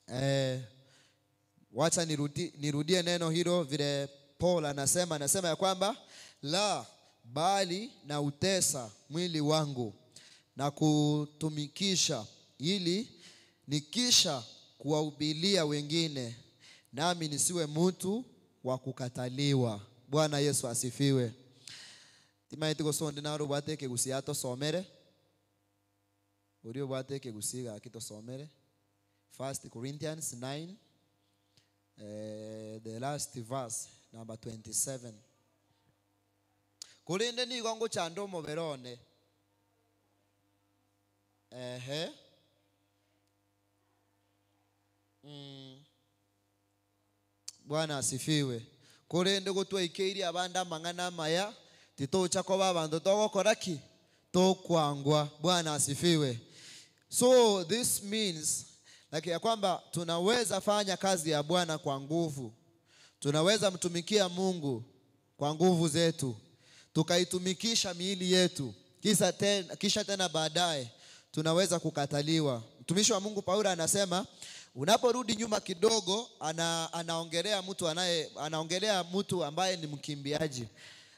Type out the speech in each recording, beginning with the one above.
Eh, wacha nirudi, nirudie neno hilo vile Paul anasema, anasema ya kwamba la bali na utesa mwili wangu na kutumikisha, ili nikisha kuwahubiria wengine nami nisiwe mtu wa kukataliwa. Bwana Yesu asifiwe. Timaete gosonde naro obwate ekegusii atosomere oria obwate ekegusii gaki tosomere 1 Corinthians 9 eh, the last verse number 27 korende nigo ngochanda omobere one ehe mm. Bwana asifiwe. Korende gotwaikeirie abande amang'ana amaya, titocha koba abanto togokora ki? Tokwangwa. Bwana asifiwe. So this means like ya kwamba tunaweza fanya kazi ya Bwana kwa nguvu, tunaweza mtumikia Mungu kwa nguvu zetu, tukaitumikisha miili yetu, kisha tena, kisha tena baadaye tunaweza kukataliwa. Mtumishi wa Mungu Paulo anasema unaporudi nyuma kidogo, ana, anaongelea mtu anaye anaongelea mtu ambaye ni mkimbiaji.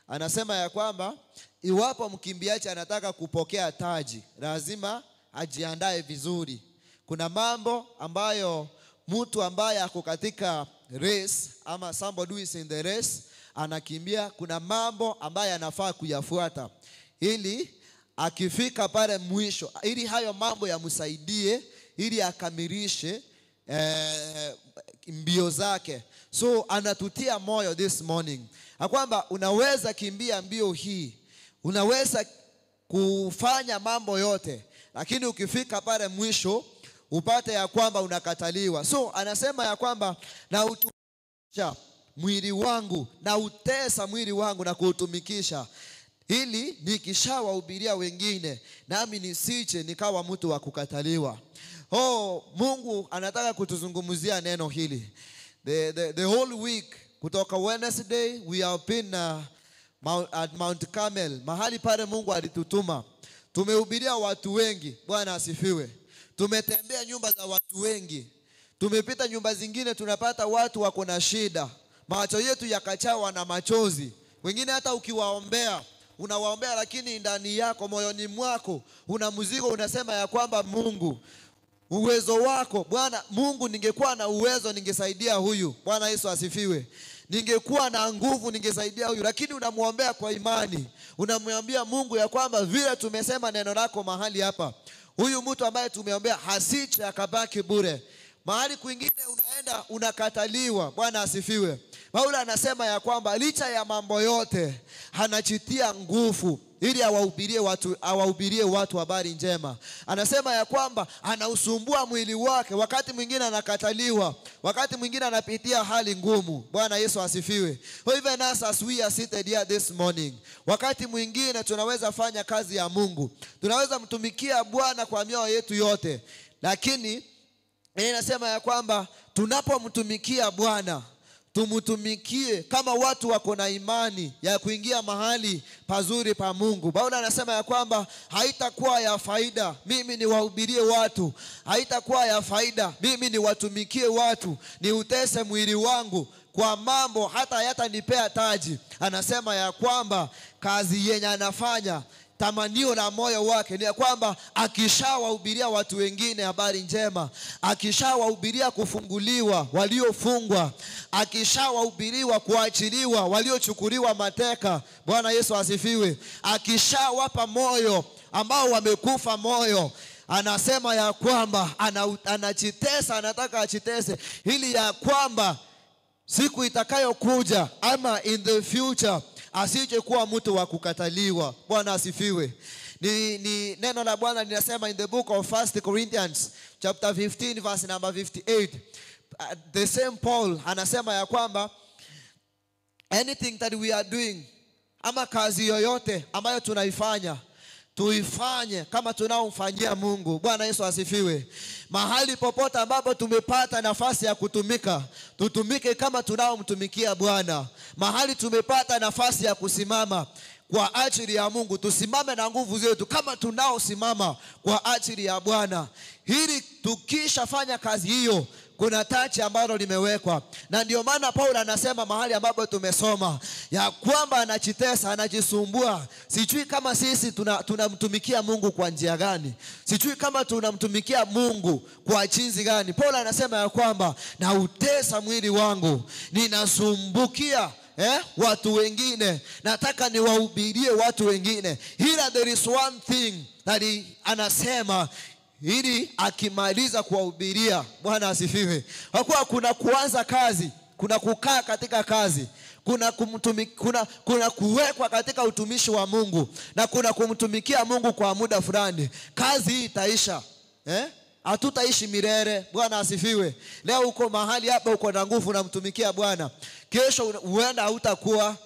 Anasema ya kwamba iwapo mkimbiaji anataka kupokea taji, lazima ajiandae vizuri. Kuna mambo ambayo mtu ambaye ako katika race ama somebody who is in the race anakimbia, kuna mambo ambayo anafaa kuyafuata ili akifika pale mwisho, ili hayo mambo yamsaidie ili akamilishe eh, mbio zake. So anatutia moyo this morning ya kwamba unaweza kimbia mbio hii, unaweza kufanya mambo yote, lakini ukifika pale mwisho upate ya kwamba unakataliwa. So anasema ya kwamba na utumisha mwili wangu na utesa mwili wangu na kuutumikisha ili nikishawahubiria wengine nami nisije nikawa mtu wa kukataliwa. Oh, Mungu anataka kutuzungumzia neno hili the, the, the whole week kutoka Wednesday we have been uh, Mount, at Mount Carmel, mahali pale Mungu alitutuma. Tumehubiria watu wengi, Bwana asifiwe. Tumetembea nyumba za watu wengi, tumepita nyumba zingine, tunapata watu wako na shida, macho yetu yakachawa na machozi. Wengine hata ukiwaombea unawaombea, lakini ndani yako moyoni mwako una mzigo, unasema ya kwamba Mungu uwezo wako Bwana Mungu, ningekuwa na uwezo ningesaidia huyu. Bwana Yesu asifiwe. Ningekuwa na nguvu ningesaidia huyu, lakini unamwombea kwa imani, unamwambia Mungu ya kwamba vile tumesema neno lako mahali hapa, huyu mtu ambaye tumeombea hasiche akabaki bure. Mahali kwingine unaenda unakataliwa. Bwana asifiwe. Paulo anasema ya kwamba licha ya mambo yote anajitia nguvu ili awahubirie watu, awahubirie watu habari njema. Anasema ya kwamba anausumbua mwili wake, wakati mwingine anakataliwa, wakati mwingine anapitia hali ngumu. Bwana Yesu asifiwe. Even us as we are seated here this morning, wakati mwingine tunaweza fanya kazi ya Mungu, tunaweza mtumikia Bwana kwa mioyo yetu yote, lakini inasema ya kwamba tunapomtumikia Bwana tumtumikie kama watu wako na imani ya kuingia mahali pazuri pa Mungu. Paulo anasema ya kwamba haitakuwa ya faida mimi niwahubirie watu, haitakuwa ya faida mimi niwatumikie watu, niutese mwili wangu kwa mambo hata hayatanipea taji. Anasema ya kwamba kazi yenye anafanya tamanio la moyo wake ni ya kwamba akishawahubiria watu wengine habari njema, akishawahubiria kufunguliwa waliofungwa, akishawahubiriwa kuachiliwa waliochukuliwa mateka, Bwana Yesu asifiwe, akishawapa moyo ambao wamekufa moyo, anasema ya kwamba ana, anajitesa, anataka ajitese ili ya kwamba siku itakayokuja ama in the future asije kuwa mtu wa kukataliwa. Bwana asifiwe. Ni, ni neno la Bwana linasema in the book of First Corinthians chapter 15 verse number 58. Uh, the same Paul anasema ya kwamba anything that we are doing ama kazi yoyote ambayo tunaifanya tuifanye kama tunaomfanyia Mungu. Bwana Yesu asifiwe. Mahali popote ambapo tumepata nafasi ya kutumika, tutumike kama tunaomtumikia Bwana. Mahali tumepata nafasi ya kusimama kwa ajili ya Mungu, tusimame na nguvu zetu kama tunaosimama kwa ajili ya Bwana, ili tukishafanya kazi hiyo Kuna taji ambalo limewekwa, na ndio maana Paulo anasema mahali ambapo tumesoma ya kwamba anajitesa, anajisumbua. Sijui kama sisi tunamtumikia Mungu kwa njia gani, sijui kama tunamtumikia Mungu kwa jinsi gani. Paulo anasema ya kwamba nautesa mwili wangu, ninasumbukia watu wengine, nataka niwahubirie watu wengine, ila there is one thing that he, anasema ili akimaliza kuwahubiria. Bwana asifiwe. Kwa kuwa kuna kuanza kazi, kuna kukaa katika kazi, kuna kuwekwa katika utumishi wa Mungu na kuna kumtumikia Mungu kwa muda fulani. Kazi hii itaisha. Hatutaishi milele. Bwana asifiwe. Leo uko mahali hapa, uko na nguvu, unamtumikia Bwana. Kesho huenda hautakuwa.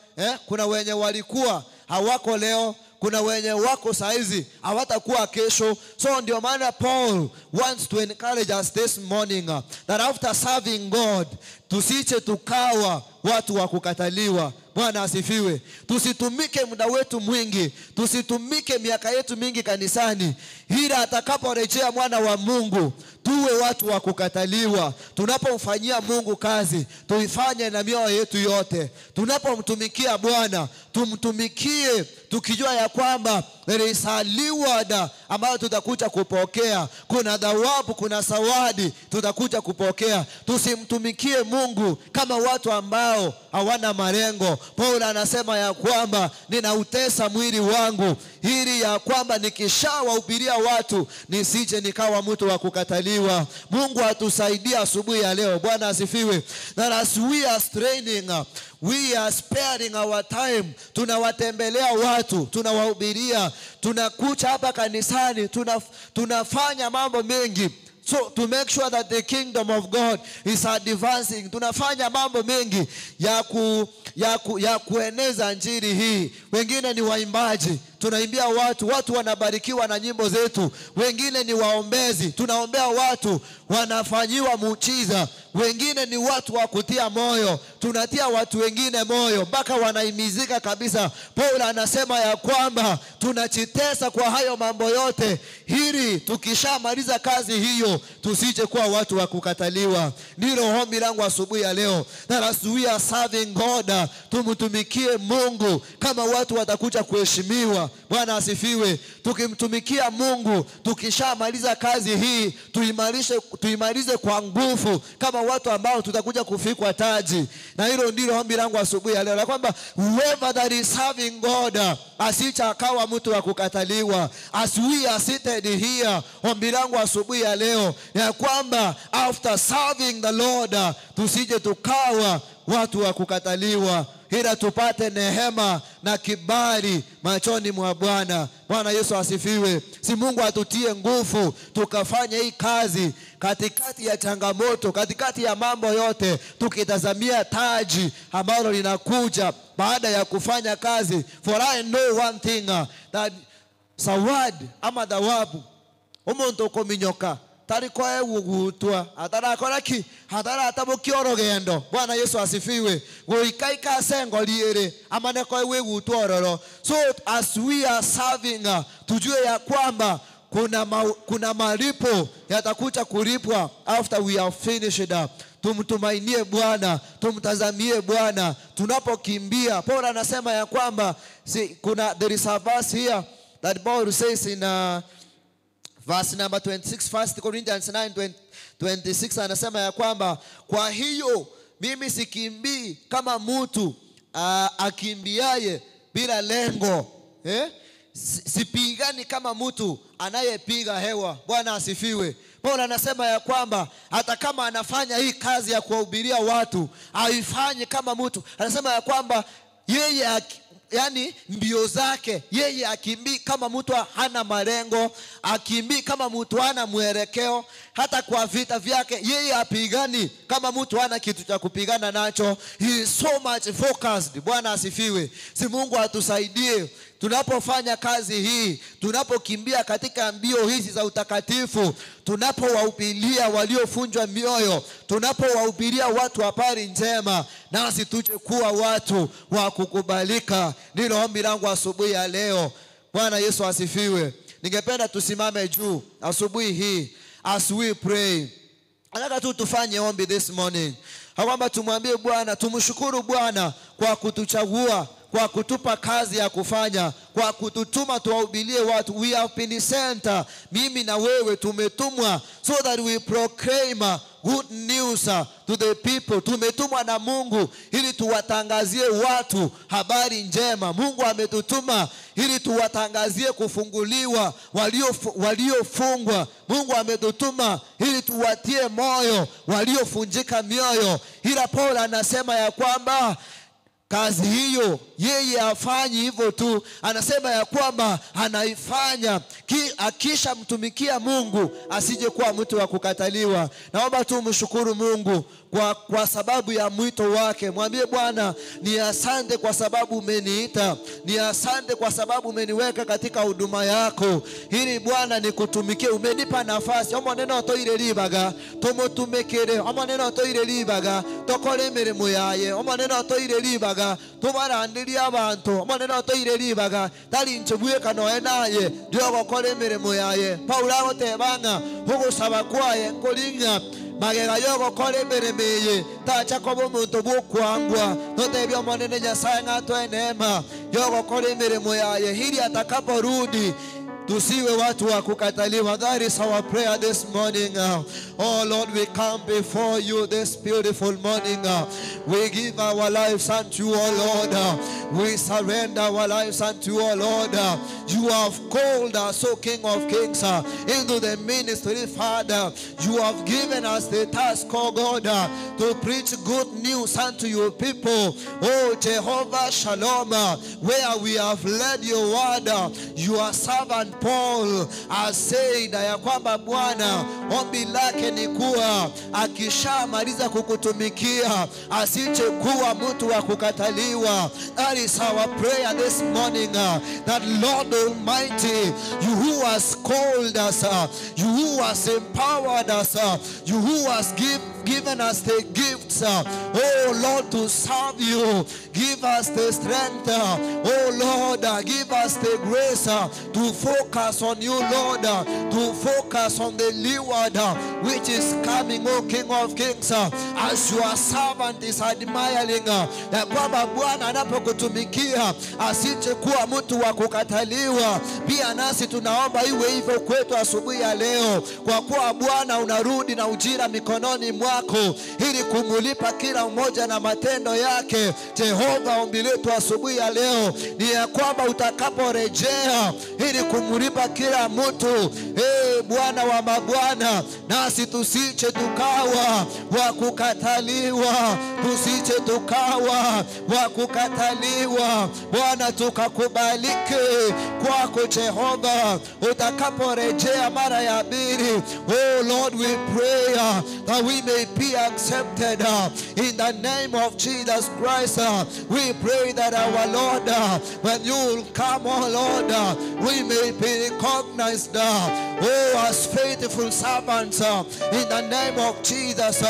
Kuna wenye walikuwa hawako leo, kuna wenye wako saizi hawatakuwa kesho. So ndio maana Paul wants to encourage us this morning that after serving God tusiche tukawa watu wa kukataliwa. Bwana asifiwe. Tusitumike muda wetu mwingi, tusitumike miaka yetu mingi kanisani, ila atakaporejea mwana wa Mungu tuwe watu wa kukataliwa. Tunapomfanyia Mungu kazi tuifanye na mioyo yetu yote. Tunapomtumikia Bwana tumtumikie tukijua ya kwamba there is a reward ambayo tutakuja kupokea. Kuna thawabu, kuna zawadi tutakuja kupokea. Tusimtumikie Mungu kama watu ambao hawana malengo. Paulo anasema ya kwamba ninautesa mwili wangu ili ya kwamba nikishawahubiria watu nisije nikawa mtu wa kukataliwa. Mungu atusaidie asubuhi ya leo. Bwana asifiwe. That as we are straining, we are sparing our time, tunawatembelea watu, tunawahubiria, tunakuja hapa kanisani, tunafanya mambo mengi so to make sure that the kingdom of God is advancing. Tunafanya mambo mengi ya kueneza injili hii. Wengine ni waimbaji, tunaimbia watu, watu wanabarikiwa na nyimbo zetu. Wengine ni waombezi, tunaombea watu, wanafanyiwa muujiza. Wengine ni watu wa kutia moyo, tunatia watu wengine moyo mpaka wanaimizika kabisa. Paulo anasema ya kwamba tunajitesa kwa hayo mambo yote ili tukishamaliza kazi hiyo tusije kuwa watu wa kukataliwa. Ndilo ombi langu asubuhi ya leo, that as we are serving God, tumtumikie Mungu kama watu watakuja kuheshimiwa. Bwana asifiwe. Tukimtumikia Mungu, tukishamaliza kazi hii tuimalize kwa nguvu kama watu ambao tutakuja kufikwa taji. Na hilo ndilo ombi langu asubuhi ya leo, la kwamba whoever that is serving God asije akawa mtu wa kukataliwa. As we are seated here, ombi langu asubuhi ya leo ya kwamba after serving the Lord tusije tukawa watu wa kukataliwa, ila tupate neema na kibali machoni mwa Bwana. Bwana Yesu asifiwe. Si Mungu atutie nguvu tukafanye hii kazi katikati ya changamoto, katikati ya mambo yote, tukitazamia taji ambalo linakuja baada ya kufanya kazi. For I know one thing, that zawadi ama thawabu omonto okominyoka tari koegugutwa atarakora ki ataratabokia orogendo. Bwana Yesu asifiwe. Goikaika ase engori ere amane koegwegutwa ororo. So as we are serving, tujue ya kwamba kuna malipo yatakuja kulipwa after we have finished up. Tumtumainie Bwana, tumtazamie Bwana tunapokimbia. Paul anasema ya kwamba si, kuna there is a verse here that Paul says in verse number 26, 1 Corinthians 9 26, anasema ya kwamba kwa hiyo mimi sikimbii kama mtu akimbiaye bila lengo. Sipigani kama mtu anayepiga hewa. Bwana asifiwe. Paulo anasema ya kwamba hata kama anafanya hii kazi ya kuwahubiria watu, haifanyi kama mtu. Anasema ya kwamba yeye yani mbio zake yeye akimbii kama mtu hana malengo, akimbii kama mtu hana mwelekeo. Hata kwa vita vyake yeye apigani kama mtu hana kitu cha kupigana nacho. He is so much focused. Bwana asifiwe. Si Mungu atusaidie tunapofanya kazi hii, tunapokimbia katika mbio hizi za utakatifu, tunapowahubiria waliofunjwa mioyo, tunapowahubiria watu habari njema, nasi tuje kuwa watu wa kukubalika. Ndilo ombi langu asubuhi ya leo. Bwana Yesu asifiwe. Ningependa tusimame juu asubuhi hii as we pray. Nataka tu tufanye ombi this morning, ya kwamba tumwambie Bwana, tumshukuru Bwana kwa kutuchagua, kwa kutupa kazi ya kufanya, kwa kututuma tuwahubirie watu. We have been sent, mimi na wewe tumetumwa so that we proclaim good news to the people. Tumetumwa na Mungu ili tuwatangazie watu habari njema. Mungu ametutuma ili tuwatangazie kufunguliwa waliofungwa. Mungu ametutuma ili tuwatie moyo waliofunjika mioyo. Ila Paul anasema ya kwamba kazi hiyo yeye hafanyi hivyo tu, anasema ya kwamba anaifanya akishamtumikia Mungu asije kuwa mtu wa kukataliwa. Naomba tu mshukuru Mungu kwa sababu ya mwito wake. Mwambie Bwana, ni asante kwa sababu umeniita, ni asante kwa sababu umeniweka katika huduma yako, ili Bwana nikutumikie. Umenipa nafasi omonene otoire ribaga tumutumikire, omonene otoire ribaga tokore emirimo yaye, omonene otoire ribaga tubarandirie abanto, omonene otoire ribaga tari inche bweka noe naye ndiogokora emirimo yaye. Paulo agoteba ng'a ogosaba kwaye nkoring'a magega yogokora emirimo eye tacha koba omonto bwokwangwa. Totebia omonene Nyasaye ng'a atoe neema yogokora emirimo yaye ili atakaporudi tusiwe watu wa kukataliwa. That is our prayer this morning. Oh Lord, we come before you this beautiful morning. We give our lives unto you, O Lord. We surrender our lives unto you, O Lord. You have called us, O King of Kings, into the ministry, Father. You have given us the task, O God, to preach good news unto your people. Oh Jehovah Shalom, where we have led your word, your servant Paul has said ya kwamba Bwana ombi lake ni kuwa akishamaliza kukutumikia asije kuwa mtu wa kukataliwa. That is our prayer this morning, that Lord Almighty, you who has called us, you who has empowered us, you who has given us the gifts, oh Lord, to serve you, give us the strength, oh Lord, give us the grace to focus on you, Lord, to focus on the reward which is coming, O King of Kings, as your servant is admiring, ya kwamba Bwana anapokutumikia asije kuwa mtu wa kukataliwa. Pia nasi tunaomba iwe hivyo kwetu asubuhi ya leo, kwa kuwa Bwana unarudi na ujira mikononi mwako ili kumulipa kila mmoja na matendo yake. Jehova, ombi letu asubuhi ya leo ni ya kwamba utakaporejea ili kumulipa kila mtu, Bwana wa mabwana, nasi tusiche tukawa wa kukataliwa, tusiche tukawa wa kukataliwa. Bwana, tukakubalike kwako Jehova utakaporejea mara ya pili. Oh Lord, we pray that we may be accepted in the name of Jesus Christ. We pray that our Lord, when you will come, oh Lord, we may be recognized, oh, as faithful servants, in the name of Jesus.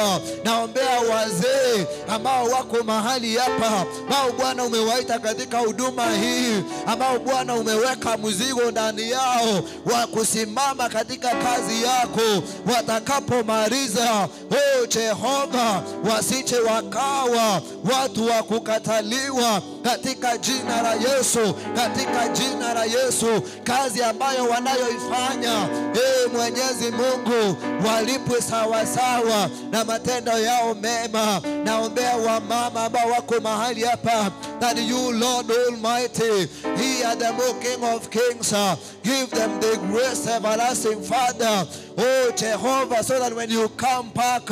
Naombea wazee ambao wako mahali hapa, ambao Bwana umewaita katika huduma hii, ambao Bwana umeweka mzigo ndani yao wa kusimama katika kazi yako, watakapomaliza, oh Jehova, wasije wakawa watu wa kukataliwa, katika jina la Yesu, katika jina la Yesu. Kazi ambayo wanayoifanya, Mwenyezi Mungu, walipwe sawasawa na matendo yao mema. Naombea wamama ambao wako mahali hapa, that you Lord Almighty, hear them, O King of Kings, give them the grace, everlasting Father, oh Jehovah, so that when you come back,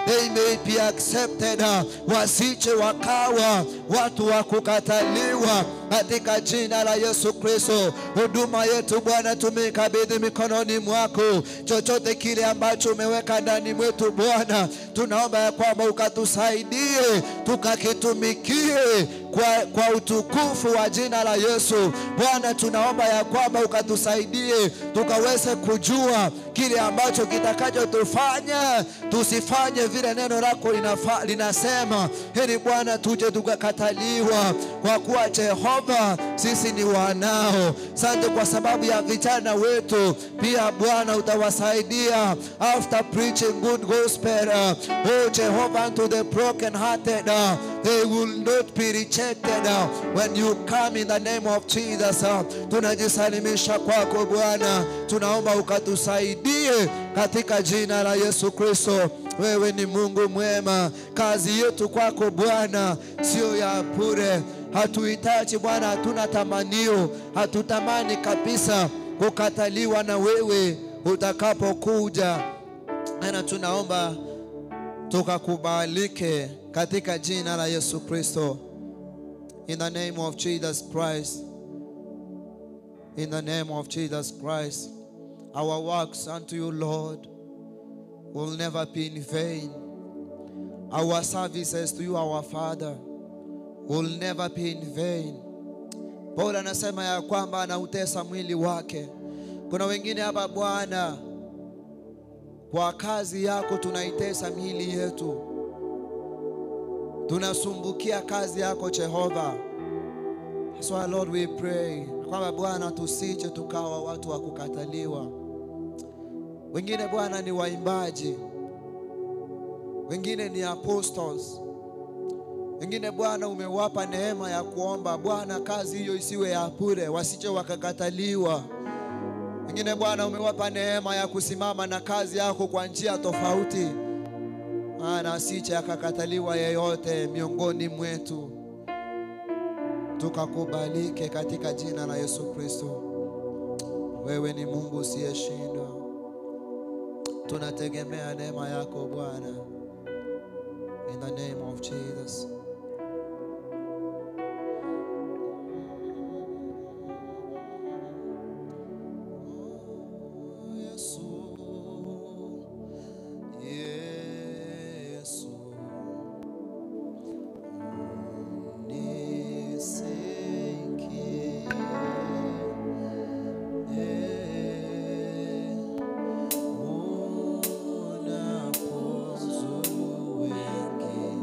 they may be accepted, wasije wakawa watu wa kukataliwa, katika jina la Yesu Kristo. Huduma yetu Bwana tumekabidhi mikononi mwako. Chochote kile ambacho umeweka ndani mwetu Bwana, tunaomba ya kwamba ukatusaidie tukakitumikie kwa utukufu wa jina la Yesu. Bwana, tunaomba ya kwamba ukatusaidie tukaweze kujua kile ambacho kitakachotufanya tusifanye vile neno lako linasema. Heri Bwana tuje tukakataliwa, kwa kuwa Jehova sisi ni wanao. Sante kwa sababu ya vijana wetu pia Bwana, utawasaidia after preaching good gospel. Oh Jehovah, unto the broken hearted, they will not be rejected when you come in the name of Jesus. Tunajisalimisha kwako Bwana, tunaomba ukatusaidie katika jina la Yesu Kristo. Wewe ni Mungu mwema. Kazi yetu kwako Bwana sio ya bure. Hatuhitaji Bwana, hatuna tamanio, hatutamani kabisa kukataliwa na wewe utakapokuja. Na tunaomba tukakubalike katika jina la Yesu Kristo. In the name of Jesus Christ. In the name of Jesus Christ. Our works unto you, Lord, will never be in vain. Our services to you, our Father, will never be in vain. Paul anasema ya kwamba anautesa mwili wake. Kuna wengine hapa Bwana, kwa kazi yako tunaitesa miili yetu, tunasumbukia kazi yako Jehova. So Lord, we pray kwamba Bwana tusije tukawa watu wa kukataliwa. Wengine Bwana ni waimbaji, wengine ni apostles, wengine Bwana umewapa neema ya kuomba. Bwana, kazi hiyo isiwe ya bure, wasije wakakataliwa. Wengine Bwana umewapa neema ya kusimama na kazi yako kwa njia tofauti, maana asije akakataliwa yeyote miongoni mwetu. Tukakubalike katika jina la Yesu Kristo. Wewe ni Mungu usiyeshindwa, tunategemea neema yako Bwana. In the name of Jesus. Yesu, Yesu, nisikie. Unapozuru wengi.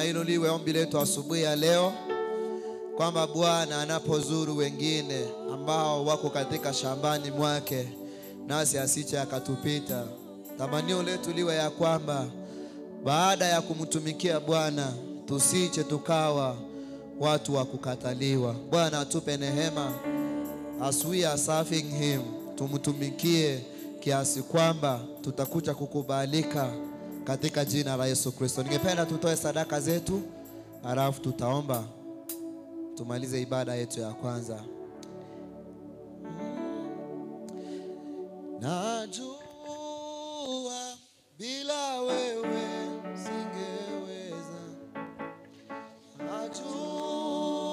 hilo liwe ombi letu asubuhi ya leo, kwamba Bwana anapozuru wengine ambao wako katika shambani mwake, nasi asiche akatupita. Tamanio letu liwe ya kwamba baada ya kumtumikia Bwana tusiche tukawa watu wa kukataliwa. Bwana atupe nehema as we are serving him, tumtumikie kiasi kwamba tutakuja kukubalika katika jina la Yesu Kristo. Ningependa tutoe sadaka zetu, halafu tutaomba tumalize ibada yetu ya kwanza. Najua bila wewe singeweza, najua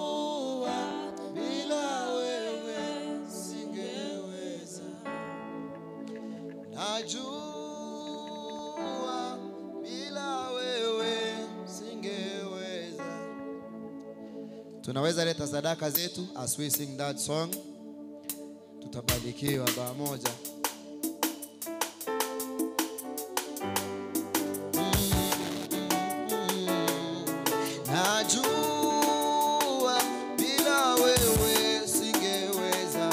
bila wewe singeweza, najua bila wewe singeweza. Tunaweza leta sadaka zetu as we sing that song, tutabarikiwa pamoja. Najua bila wewe singeweza,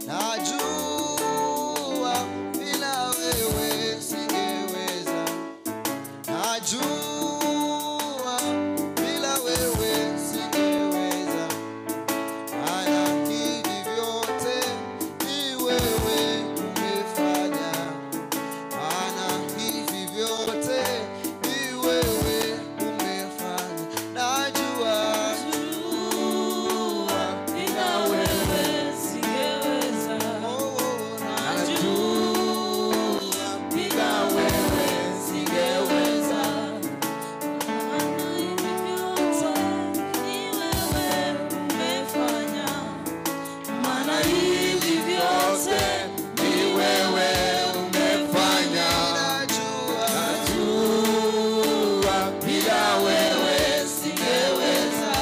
najua bila wewe singeweza, najua bila wewe singeweza, maana hivi vyote ni wewe umefanya, maana hivi vyote ni wewe umefanya, najua Bila wewe singeweza, oh, oh, najua bila wewe singeweza, maana hivi vyote ni wewe umefanya, maana hivi vyote ni wewe umefanya, najua najua bila wewe singeweza,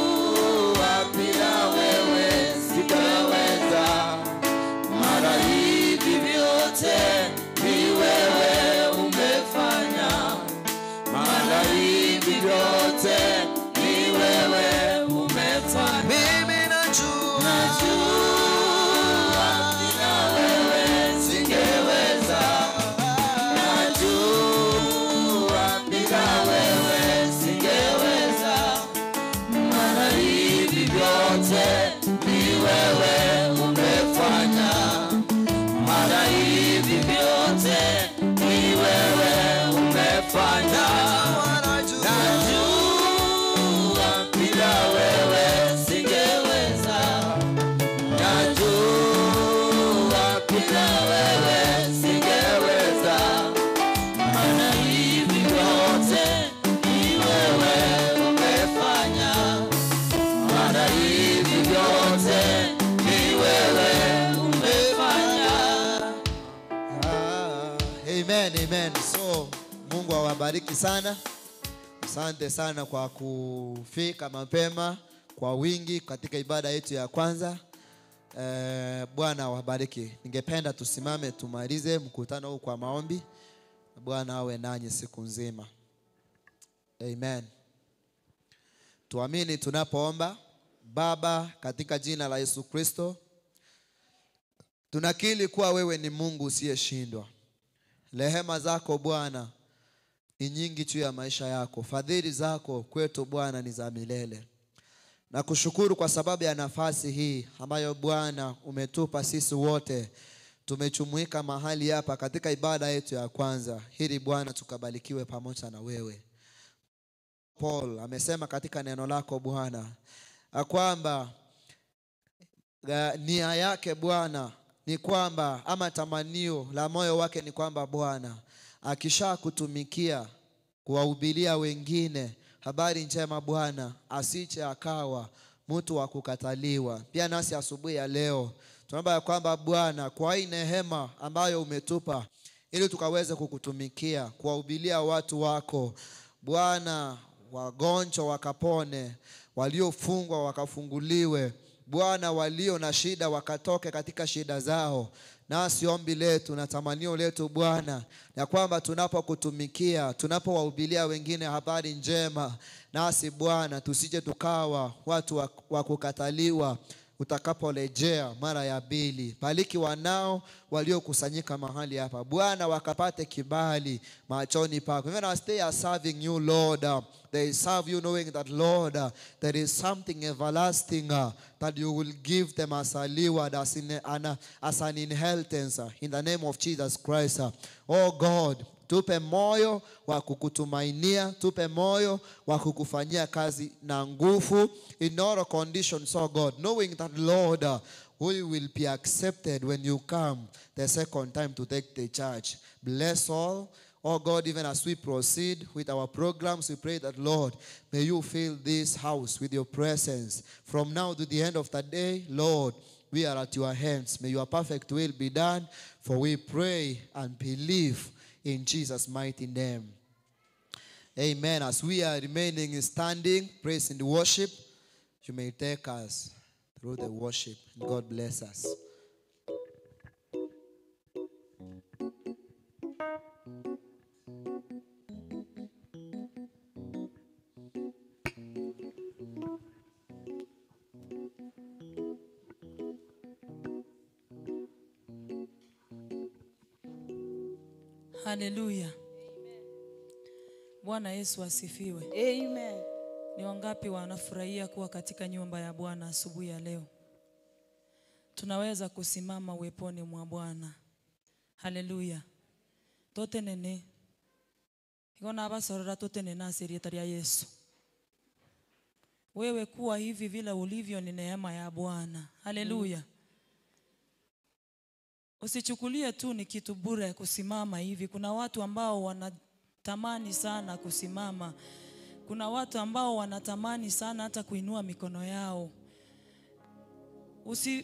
najua bila wewe singeweza, mara hivi vyote ni wewe umefanya, mara hivi vyote ni wewe umefanya. mimi najua Najua bila wewe singeweza, najua bila wewe singeweza, maana hivi vyote ni wewe umefanya, maana hivi vyote ni wewe umefanya. najua Najua bila wewe singeweza, najua bila wewe singeweza, maana hivi vyote ni wewe umefanya, maana hivi vyote ni wewe umefanya. Ah, amen, amen. So Mungu awabariki sana. Asante sana kwa kufika mapema kwa wingi katika ibada yetu ya kwanza. Bwana awabariki. Ningependa tusimame tumalize mkutano huu kwa maombi. Bwana awe nanyi siku nzima. Amen. Tuamini tunapoomba. Baba, katika jina la Yesu Kristo, tunakiri kuwa wewe ni Mungu usiyeshindwa. Rehema zako Bwana ni nyingi juu ya maisha yako. Fadhili zako kwetu Bwana ni za milele. Nakushukuru kwa sababu ya nafasi hii ambayo Bwana umetupa sisi wote. Tumechumuika mahali hapa katika ibada yetu ya kwanza, ili Bwana tukabarikiwe pamoja na wewe. Paul amesema katika neno lako Bwana ya kwamba nia yake Bwana ni kwamba, ama tamanio la moyo wake ni kwamba Bwana akishakutumikia kuwahubiria wengine habari njema Bwana, asiche akawa mtu wa kukataliwa. Pia nasi asubuhi ya leo tunaomba ya kwamba Bwana, kwa hii neema ambayo umetupa ili tukaweze kukutumikia, kuwahubiria watu wako Bwana, wagonjwa wakapone, waliofungwa wakafunguliwe Bwana, walio na shida wakatoke katika shida zao, Nasi ombi letu na tamanio letu Bwana, ya kwamba tunapokutumikia, tunapowahubiria wengine habari njema, nasi Bwana tusije tukawa watu wa kukataliwa utakaporejea mara ya pili. Bariki wanao waliokusanyika mahali hapa Bwana, wakapate kibali machoni pako. Even as they are serving you Lord, they serve you knowing that Lord, there is something everlasting that you will give them as a reward, as an inheritance, in the name of Jesus Christ. Oh God, tupe moyo wa kukutumainia, tupe moyo wa kukufanyia kazi na nguvu in all conditions, oh God, knowing that Lord, we will be accepted when you come the second time to take the church. Bless all. Oh God, even as we proceed with our programs, we pray that, Lord, may you fill this house with your presence. From now to the end of the day, Lord, we are at your hands. May your perfect will be done, for we pray and believe in Jesus' mighty name. Amen. As we are remaining standing, praise and worship, you may take us through the worship. God bless us. Haleluya. Bwana Yesu asifiwe. Amen. Ni wangapi wanafurahia kuwa katika nyumba ya Bwana asubuhi ya leo? Tunaweza kusimama uweponi mwa Bwana. Haleluya. Totenene. Iko na abasorora totenene ase rieta lya Yesu. Wewe kuwa hivi vile ulivyo ni neema ya Bwana. Haleluya. Usichukulie tu ni kitu bure kusimama hivi. Kuna watu ambao wanatamani sana kusimama. Kuna watu ambao wanatamani sana hata kuinua mikono yao.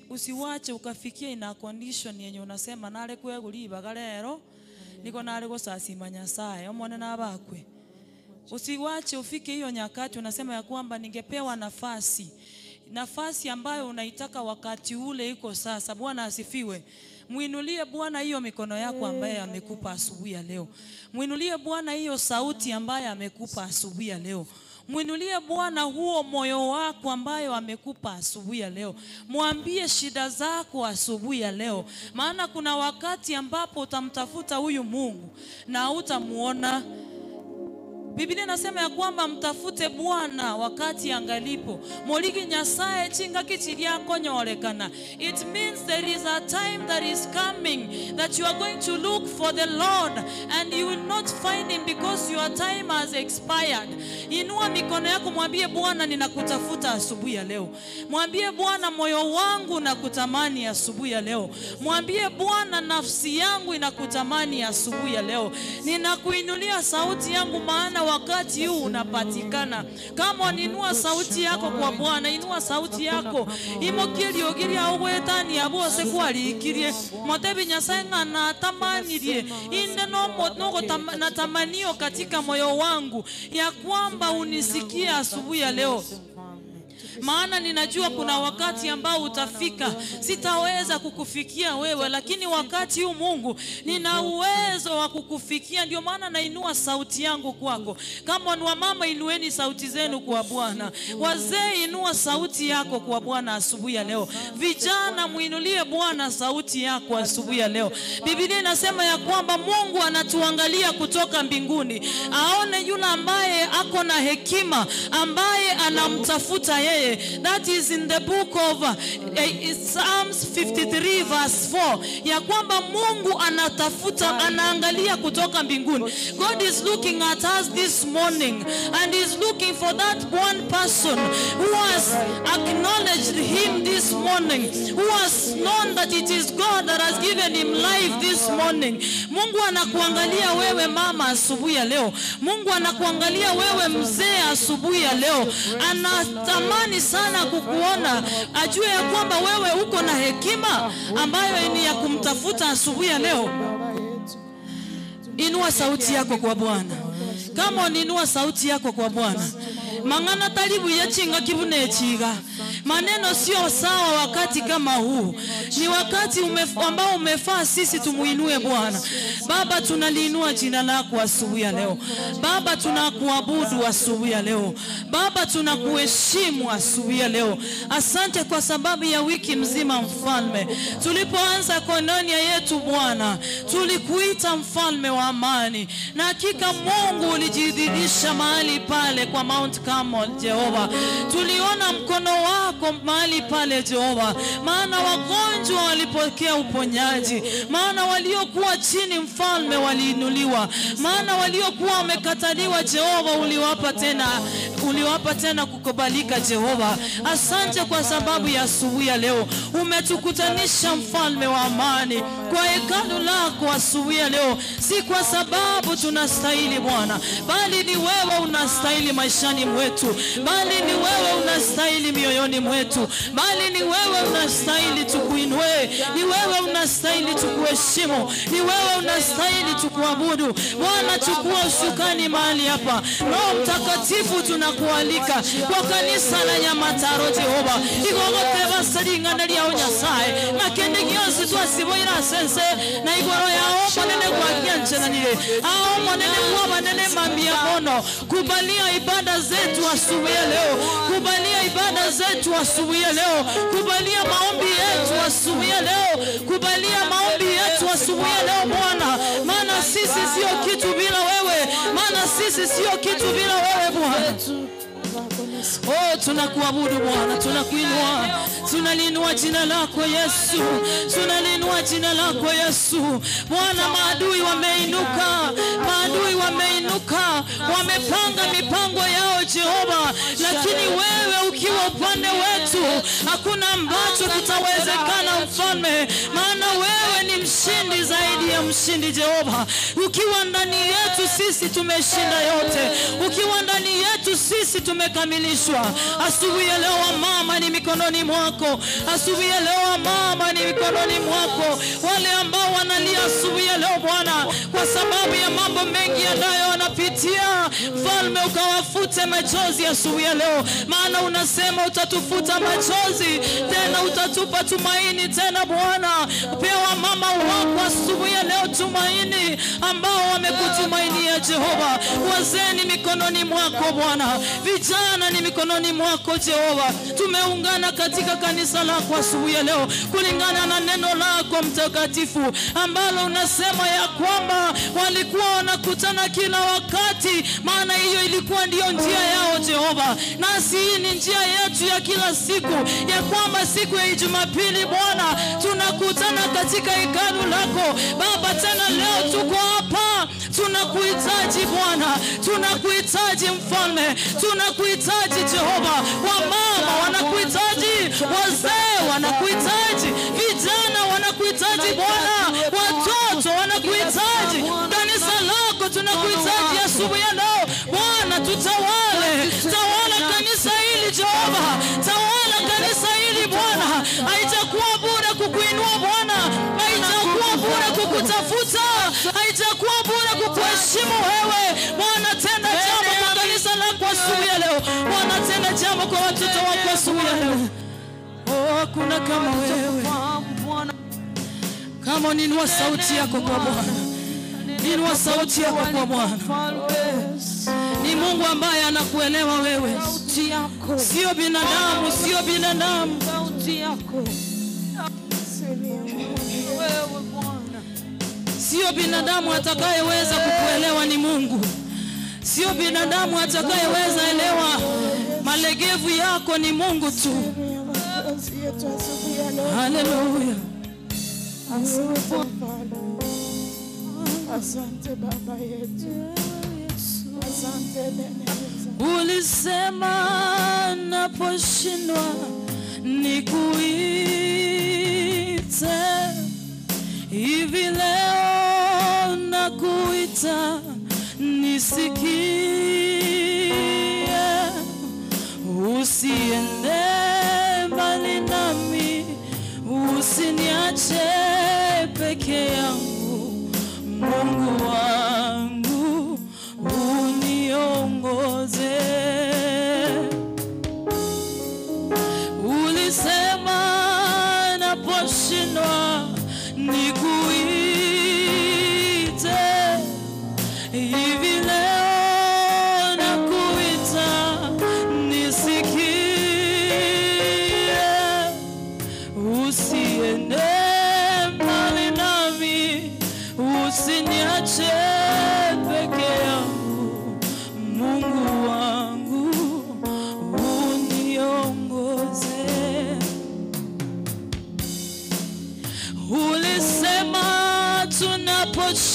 Usiwache ukafikia ina condition yenye unasema nale kweguliba galero niko nale gusasima Nyasaye omone nabakwe. Usiwache ufike hiyo nyakati unasema ya kwamba ningepewa nafasi. Nafasi ambayo unaitaka wakati ule iko sasa. Bwana asifiwe. Muinulie Bwana hiyo mikono yako ambaye amekupa asubuhi ya leo. Muinulie Bwana hiyo sauti ambaye amekupa asubuhi ya leo. Muinulie Bwana huo moyo wako ambayo amekupa asubuhi ya leo. Mwambie shida zako asubuhi ya leo. Maana kuna wakati ambapo utamtafuta huyu Mungu na hutamuona. Biblia inasema ya kwamba mtafute Bwana wakati angalipo. Moligi Nyasaye chinga kichiria konyorekana. It means there is a time that is coming that you are going to look for the Lord and you will not find him because your time has expired. Inua mikono yako mwambie Bwana ninakutafuta asubuhi ya leo. Mwambie Bwana moyo wangu nakutamani asubuhi ya leo. Mwambie Bwana nafsi yangu inakutamani asubuhi ya leo. Ninakuinulia sauti yangu maana wakati huu unapatikana. Kama uninua sauti yako kwa Bwana, inua sauti yako. Imokiri ogiria ogwetani abose kwarikirie. Motebi Nyasaye ng'ana atamanirie. Inde no natamanio katika moyo wangu ya kwamba unisikie asubuhi ya leo. Maana ninajua kuna wakati ambao utafika sitaweza kukufikia wewe, lakini wakati huu Mungu nina uwezo wa kukufikia. Ndio maana nainua sauti yangu kwako. Kama ni wamama, inueni sauti zenu kwa Bwana. Wazee, inua sauti yako kwa Bwana asubuhi ya leo. Vijana, muinulie Bwana sauti yako asubuhi ya leo. Biblia inasema ya kwamba Mungu anatuangalia kutoka mbinguni, aone yule ambaye ako na hekima, ambaye anamtafuta yeye. That is in the book of Psalms 53 verse 4, ya kwamba Mungu anatafuta, anaangalia kutoka mbinguni. God is looking at us this morning and is looking for that one person who has acknowledged him this morning, who has known that it is God that has given him life this morning. Mungu anakuangalia wewe mama asubuhi ya leo. Mungu anakuangalia wewe mzee asubuhi ya leo. Anatamani sana kukuona, ajue ya kwamba wewe uko na hekima ambayo ni ya kumtafuta asubuhi ya leo. Inua sauti yako kwa Bwana. Kama uninua sauti yako kwa Bwana. Mang'ana tari buya chingaki buna echi iga. Maneno sio sawa wakati kama huu. Ni wakati ambao umefaa sisi tumuinue Bwana. Baba, tunaliinua jina lako asubuhi ya leo. Baba, tunakuabudu asubuhi ya leo. Baba, tunakuheshimu asubuhi ya leo. Asante kwa sababu ya wiki mzima mfalme. Tulipoanza koinonia yetu Bwana, tulikuita mfalme wa amani, na hakika Mungu ulijidhihirisha mahali pale kwa Mount Carmel. Jehova, tuliona mkono wako mahali pale Jehova, maana wagonjwa walipokea uponyaji, maana waliokuwa chini mfalme waliinuliwa, maana waliokuwa wamekataliwa Jehova uliwapa tena kukubalika Jehova. Asante kwa sababu ya asubuhi ya leo umetukutanisha mfalme wa amani kwa hekalu lako asubuhi ya leo, si kwa sababu tunastahili Bwana, bali ni wewe unastahili maishani mwetu, bali ni wewe unastahili mioyoni mwetu, bali ni wewe unastahili tukuinue, ni wewe unastahili tukuheshimu, ni wewe unastahili tukuabudu. Bwana, chukua usukani mahali hapa. Roho Mtakatifu, tunakualika kwa kanisa la Nyamataro Jehova, igogoteba sering'ana riao Nyasaye makende gionsi twasiboira sense na igoro yao monene gwakianchananire ao monene kwa banene mambia mono. Kubalia ibada zetu asubuhi ya leo, kubalia ibada zetu asubuhi ya leo, kubalia maombi yetu asubuhi ya leo, kubalia maombi yetu asubuhi ya leo Bwana, maana sisi sio kitu bila wewe, maana sisi sio kitu bila wewe Bwana. Oh, tunakuabudu Bwana, tunakuinua, tunaliinua jina lako Yesu, tunaliinua jina lako Yesu. Bwana, maadui wameinuka, maadui wameinuka, wamepanga mipango yao Jehova, lakini wewe ukiwa upande wetu hakuna ambacho kitawezekana mfalme, maana wewe ni mshindi zaidi ya mshindi Jehova. Ukiwa ndani yetu sisi tumeshinda yote, ukiwa ndani yetu sisi tumekamilishwa. Asubuhi ya leo mama ni mikononi mwako, asubuhi ya leo mama ni mikononi mwako. Wale ambao wanalia asubuhi ya leo Bwana, kwa sababu ya mambo mengi ambayo wanapitia, mfalme ukawafute machozi asubuhi ya leo, maana unasema utatufuta machozi tena utatupa tumaini tena. Bwana, pewa mama wako asubuhi ya leo tumaini ambao wamekutumainia Jehova. Wazee ni mikononi mwako Bwana, vijana ni mikononi mwako Jehova. Tumeungana katika kanisa lako asubuhi ya leo kulingana na neno lako mtakatifu ambalo unasema ya kwamba walikuwa wanakutana kila wakati, maana hiyo ilikuwa ndiyo njia yao Jehova. Nasi hii ni njia yetu ya kila siku, ya kwamba siku ya Jumapili Bwana tunakutana katika hekalu lako Baba. Tena leo tuko hapa, tunakuhitaji Bwana, tunakuhitaji mfalme, tunakuhitaji Jehova. Wamama wanakuhitaji, wazee wanakuhitaji, vijana wanakuhitaji Bwana, watoto wanakuhitaji, kanisa lako tunakuhitaji asubuhi ya leo Bwana. Tutawale, tawala kanisa hili Jehova, tawala kanisa hili Bwana. Haitakuwa bure kukuinua Bwana, haitakuwa bure kukutafuta, haitakuwa bure kukuheshimu wewe Bwana. Tenda jambo kwa kanisa lako asubuhi ya leo Bwana, tenda jambo kwa watoto wako asubuhi ya leo. Oh, hakuna kama wewe. Kama uninua sauti yako kwa Bwana, inua sauti yako kwa Bwana. Ni Mungu ambaye anakuelewa wewe, sio binadamu, sio binadamu, sio binadamu atakayeweza kukuelewa, ni Mungu. Sio binadamu atakayeweza elewa malegevu yako, ni Mungu tu. Haleluya. Asante Baba yetu. Asante Ulisema naposhindwa nikuite, hivi leo nakuita nisikie, usiende mbali nami, usiniache peke yangu, Mungu wangu uniongoze.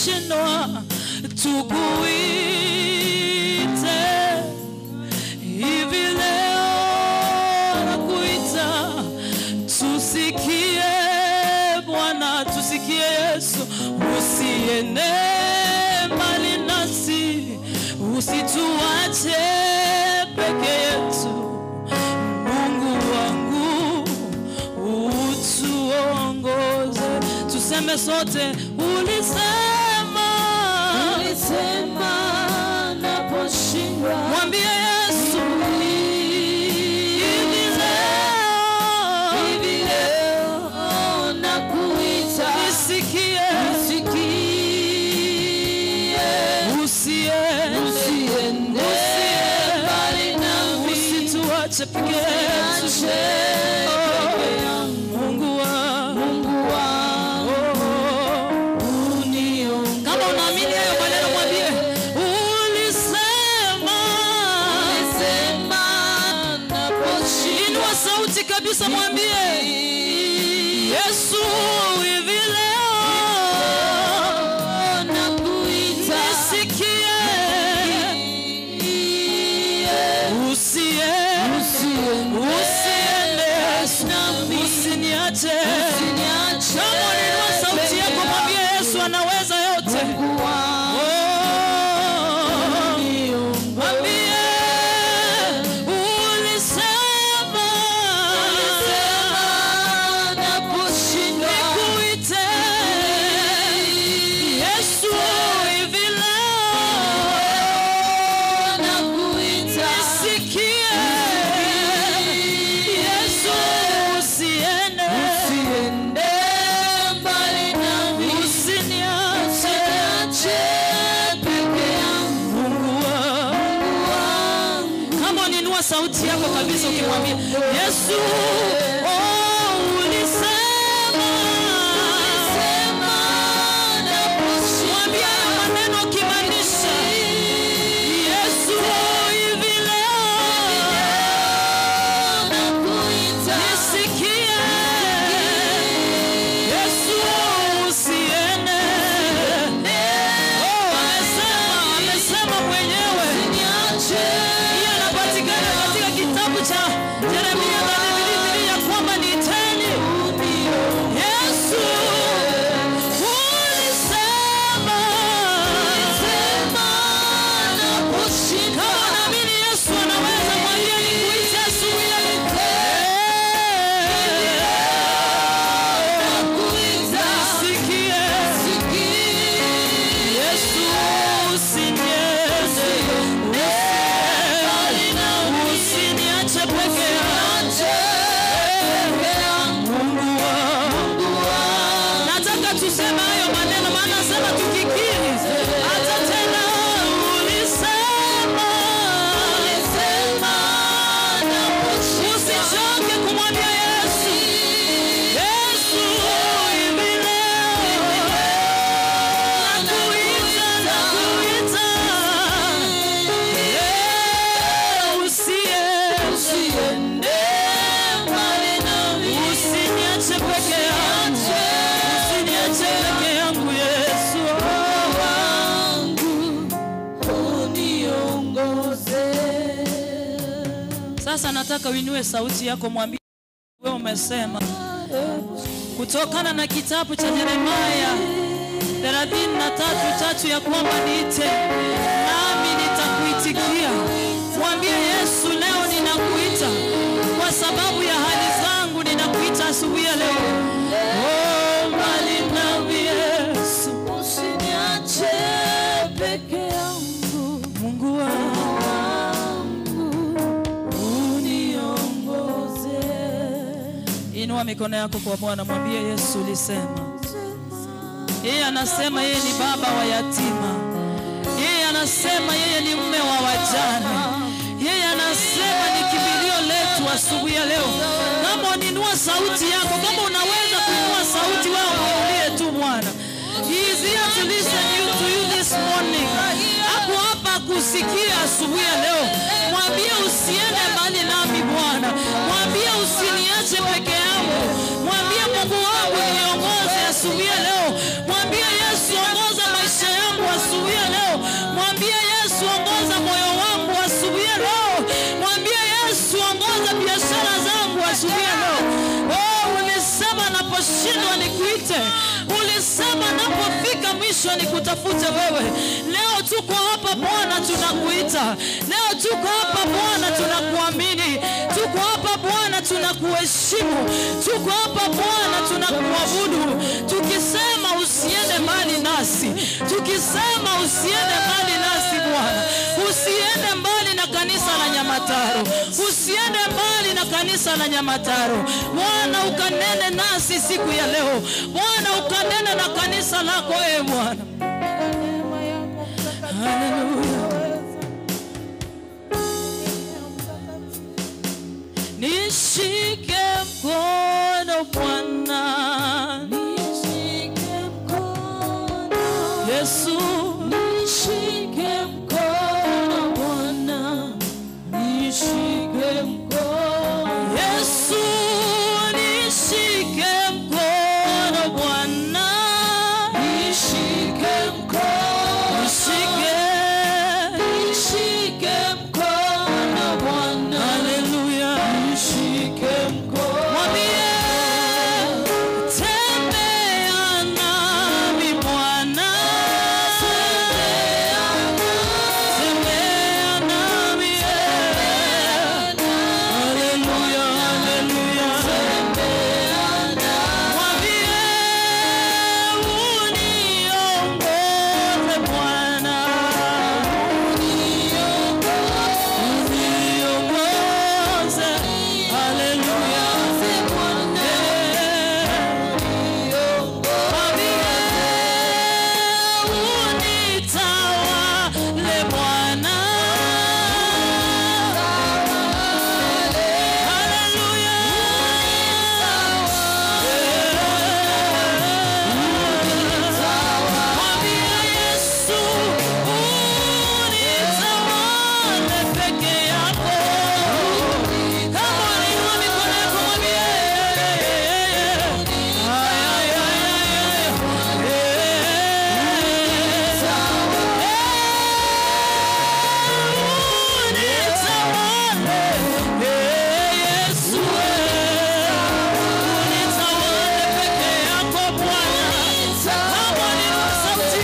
Naposhindwa tukuite. Hivi leo nakuita, tusikie Bwana, tusikie Yesu. Usiende mbali nasi, usituache peke yetu. Mungu wangu utuongoze. Tuseme sote, ulisema, Ulisema naposhindwa mwambie Yesu hivi leo hivi leo nakuita, nisikie, nisikie, usie usiende mbali nami, usituache peke yetu. usiniache peke yangu. Mungu wangu, Mungu wangu uniongoze. kama unaamini hayo maneno mwambie, ulisema. Ulisema naposhindwa Inua sauti kabisa, mwambie Yesu, hivi leo nakuita, nisikie, usie usiende usiende, nami, usiniache. usiniache Kama unainua sauti yako, mwambie Yesu anaweza yote. Mungu wangu Oh, uniongoze. mwambie ulisema, Ulisema naposhindwa nikuite Yesu, hivi leo nakuita, nisikie. Yesu, usiende, usiende mbali nami, usiniache. usiniache peke yangu. Mungu wangu. Kama uninua sauti yako kabisa ukimwambia Yesu, oh, ulisema. Sema naposhindwa Mwambie hayo maneno ukimaanisha, Yesu, hivi leo nakuita, nisikie. Yesu, usiende. Oh, amesema, amesema mwenyewe. usiniache Hiyo inapatikana katika kitabu cha Yeremia 33 ya kwamba niiteni. Yesu, ulisema. Sema naposhindwa Kama naamini Yesu anaweza, mwambie nikuite asubuhi ya leo. nakuita, Nisikie. Yesu, usiniache. Usiniache peke yangu. Mungu wangu. Nataka tuseme hayo maneno, maana sema tukikiri hata tena. Ulisema, usichoke kumwambia Yesu, Yesu, hivi leo nakuita, nakuita. Usiende mbali nami, usiniache peke yangu, usiniache peke yangu Yesu. wangu uniongoze. Sasa nataka uinue sauti yako, mwambie wewe umesema kutokana na kitabu cha Yeremia 33:3 ya kwamba niite nami nitakuitikia. Mwambie Yesu, leo ninakuita kwa sababu ya hali zangu, ninakuita asubuhi ya leo. Oh, mbali nami Yesu, Usiniache peke yangu, Mungu wangu wangu uniongoze. Inua mikono yako kwa Bwana, mwambie Yesu ulisema. Yeye anasema yeye ni baba wa yatima. Yeye anasema yeye ni mume wa wajane. Yeye anasema ni kimbilio letu asubuhi ya leo. Kama uninua sauti yako, kama unaweza kuinua sauti, wewe umwinulie tu Bwana. He is here to listen you to you this morning. Ako hapa kusikia asubuhi ya leo. Mwambie usiende mbali nami Bwana. Mwambie usiniache peke yangu. Mwambie Mungu wangu niongoze asubuhi ya leo. Mwambie Yesu ongoza maisha Naposhindwa nikuite. Ulisema napofika mwisho nikutafute wewe. Leo tuko hapa Bwana, tunakuita. Leo tuko hapa Bwana, tunakuamini. Tuko hapa Bwana, tunakuheshimu. Tuko hapa Bwana, tunakuabudu, tukisema usiende mbali nasi, tukisema usiende mbali nasi Bwana, usiende mbali na kanisa la Nyamataro, usiende mbali na kanisa la Nyamataro. Bwana ukanene nasi siku ya leo, Bwana ukanene na kanisa lako, e Bwana. Neema yako mtakatifu. Haleluya. Mtakatifu. Nishike mkono Bwana, Nishike mkono, Yesu, nishike mkono Bwana, nishike mkono. Yesu, nishike mkono Bwana, Nishike mkono, nishike, nishike mkono Bwana, haleluya. nishike mkono. Mwambie, tembea nami Bwana, tembea nami, haleluya, haleluya. Mwambie, uniongoze Bwana, uniongoze, haleluya. Unitawale Bwana, haleluya. Mwambie Yesu, unitawale peke yako. Kama unainua mikono yako mwambie, ay, ay, ay, ay, Unitawale, Yesu, unitawale peke yako Bwana. Kama unainua sauti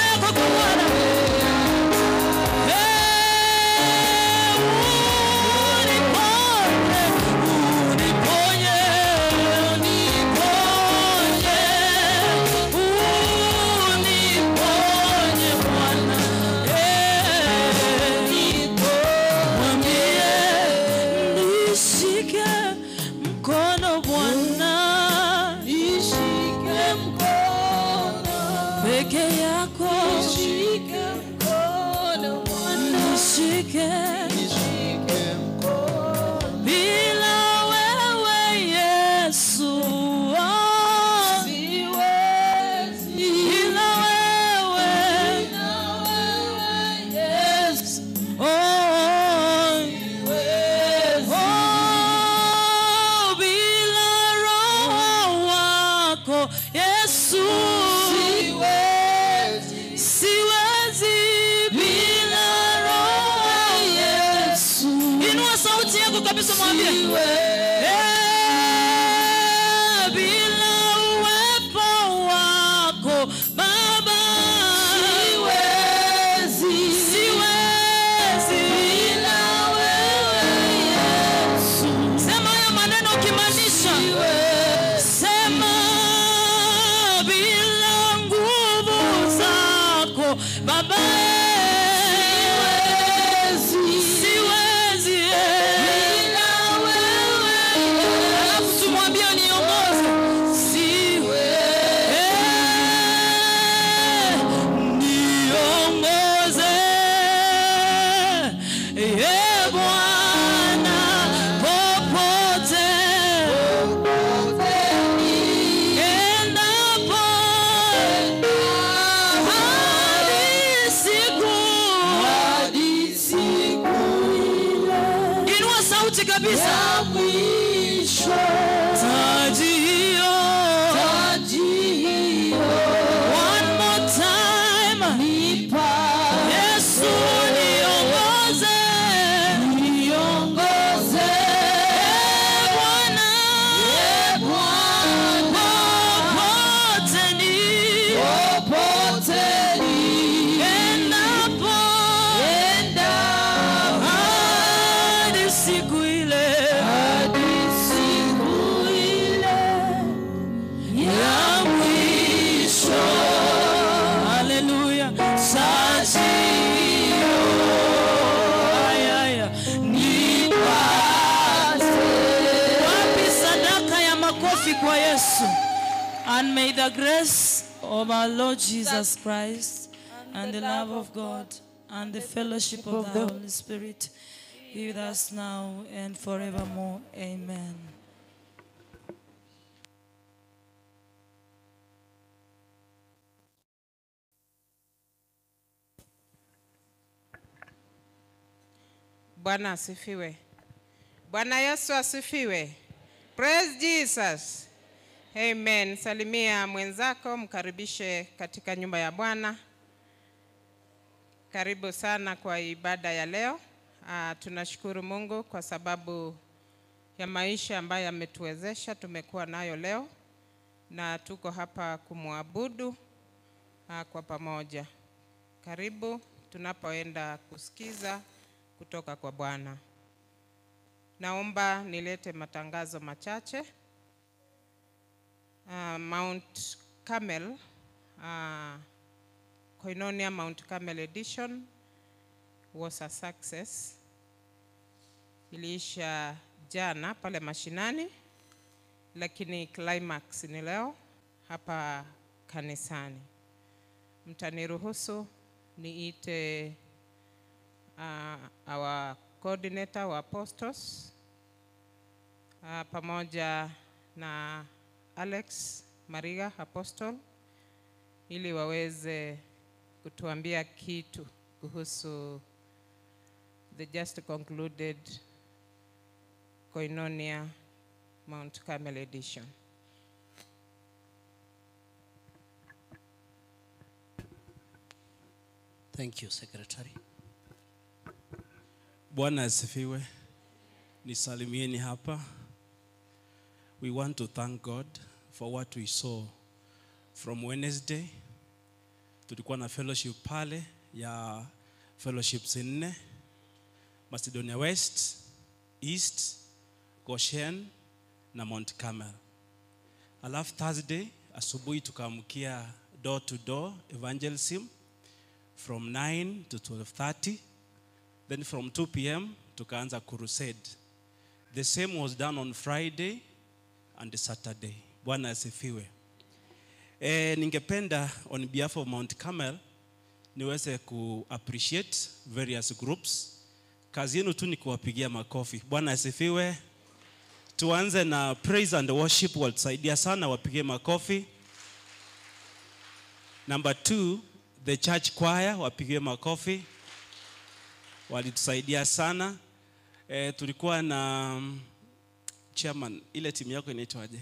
yako kwa Bwana. Uniponye Bwana, mwambie nishike mkono Bwana, Nishike mkono, peke yako nishike mkono Bwana, nishike, Nishike mkono. bila wewe Yesu, oh, siwezi bila wewe bila wewe Yesu, oh, siwezi. oh, bila Roho wako Yesu, Siwezi siwezi bila Roho Yesu, Inua sauti yako kabisa, mwambie siwezi. Eh, bila uwepo wako Baba, Siwezi siwezi. bila wewe Yesu, Sema haya maneno ukimaanisha, siwezi. sema bila nguvu zako Baba, Siwezi siwezi. bila wewe Alafu tumwambie niongoze, siwezi. Niongoze, e Bwana, popote endapo, hadi siku. Hadi siku ile Inua sauti kabisa. ya mwisho. Chachio Aya, nipate. Wapi sadaka ya makofi kwa Yesu? And may the grace of our Lord Jesus Christ and the love of God and the fellowship of the Holy Spirit be with us now and forevermore. Amen. Bwana asifiwe. Bwana Yesu asifiwe. Praise Jesus. Amen. Salimia mwenzako, mkaribishe katika nyumba ya Bwana. Karibu sana kwa ibada ya leo. Tunashukuru Mungu kwa sababu ya maisha ambayo ametuwezesha tumekuwa nayo leo na tuko hapa kumwabudu kwa pamoja. Karibu tunapoenda kusikiza kutoka kwa Bwana. Naomba nilete matangazo machache. Mount Carmel, Koinonia Mount Carmel edition was a success. Iliisha jana pale mashinani, lakini climax ni leo hapa kanisani. Mtaniruhusu niite our coordinator wa apostles pamoja na Alex Mariga apostle ili waweze kutuambia kitu kuhusu the just concluded Koinonia Mount Carmel edition. Thank you, Secretary. Bwana asifiwe. Nisalimieni hapa. We want to thank God for what we saw from Wednesday. Tulikuwa na fellowship pale ya fellowships nne: Macedonia West, East, Goshen na Mount Carmel. Alafu Thursday asubuhi tukaamkia door to door evangelism from 9 to 12:30. Then from 2 p.m. tukaanza crusade. The same was done on Friday and Saturday. Bwana asifiwe. Ningependa on behalf of Mount Carmel niweze ku appreciate various groups. Kazi yenu tu ni kuwapigia makofi. Bwana asifiwe. Tuanze na praise and worship, walitusaidia sana, wapigie makofi. Number 2, the church choir, wapigie makofi. Walitusaidia sana. Tulikuwa na chairman, ile timu yako inaitwaje?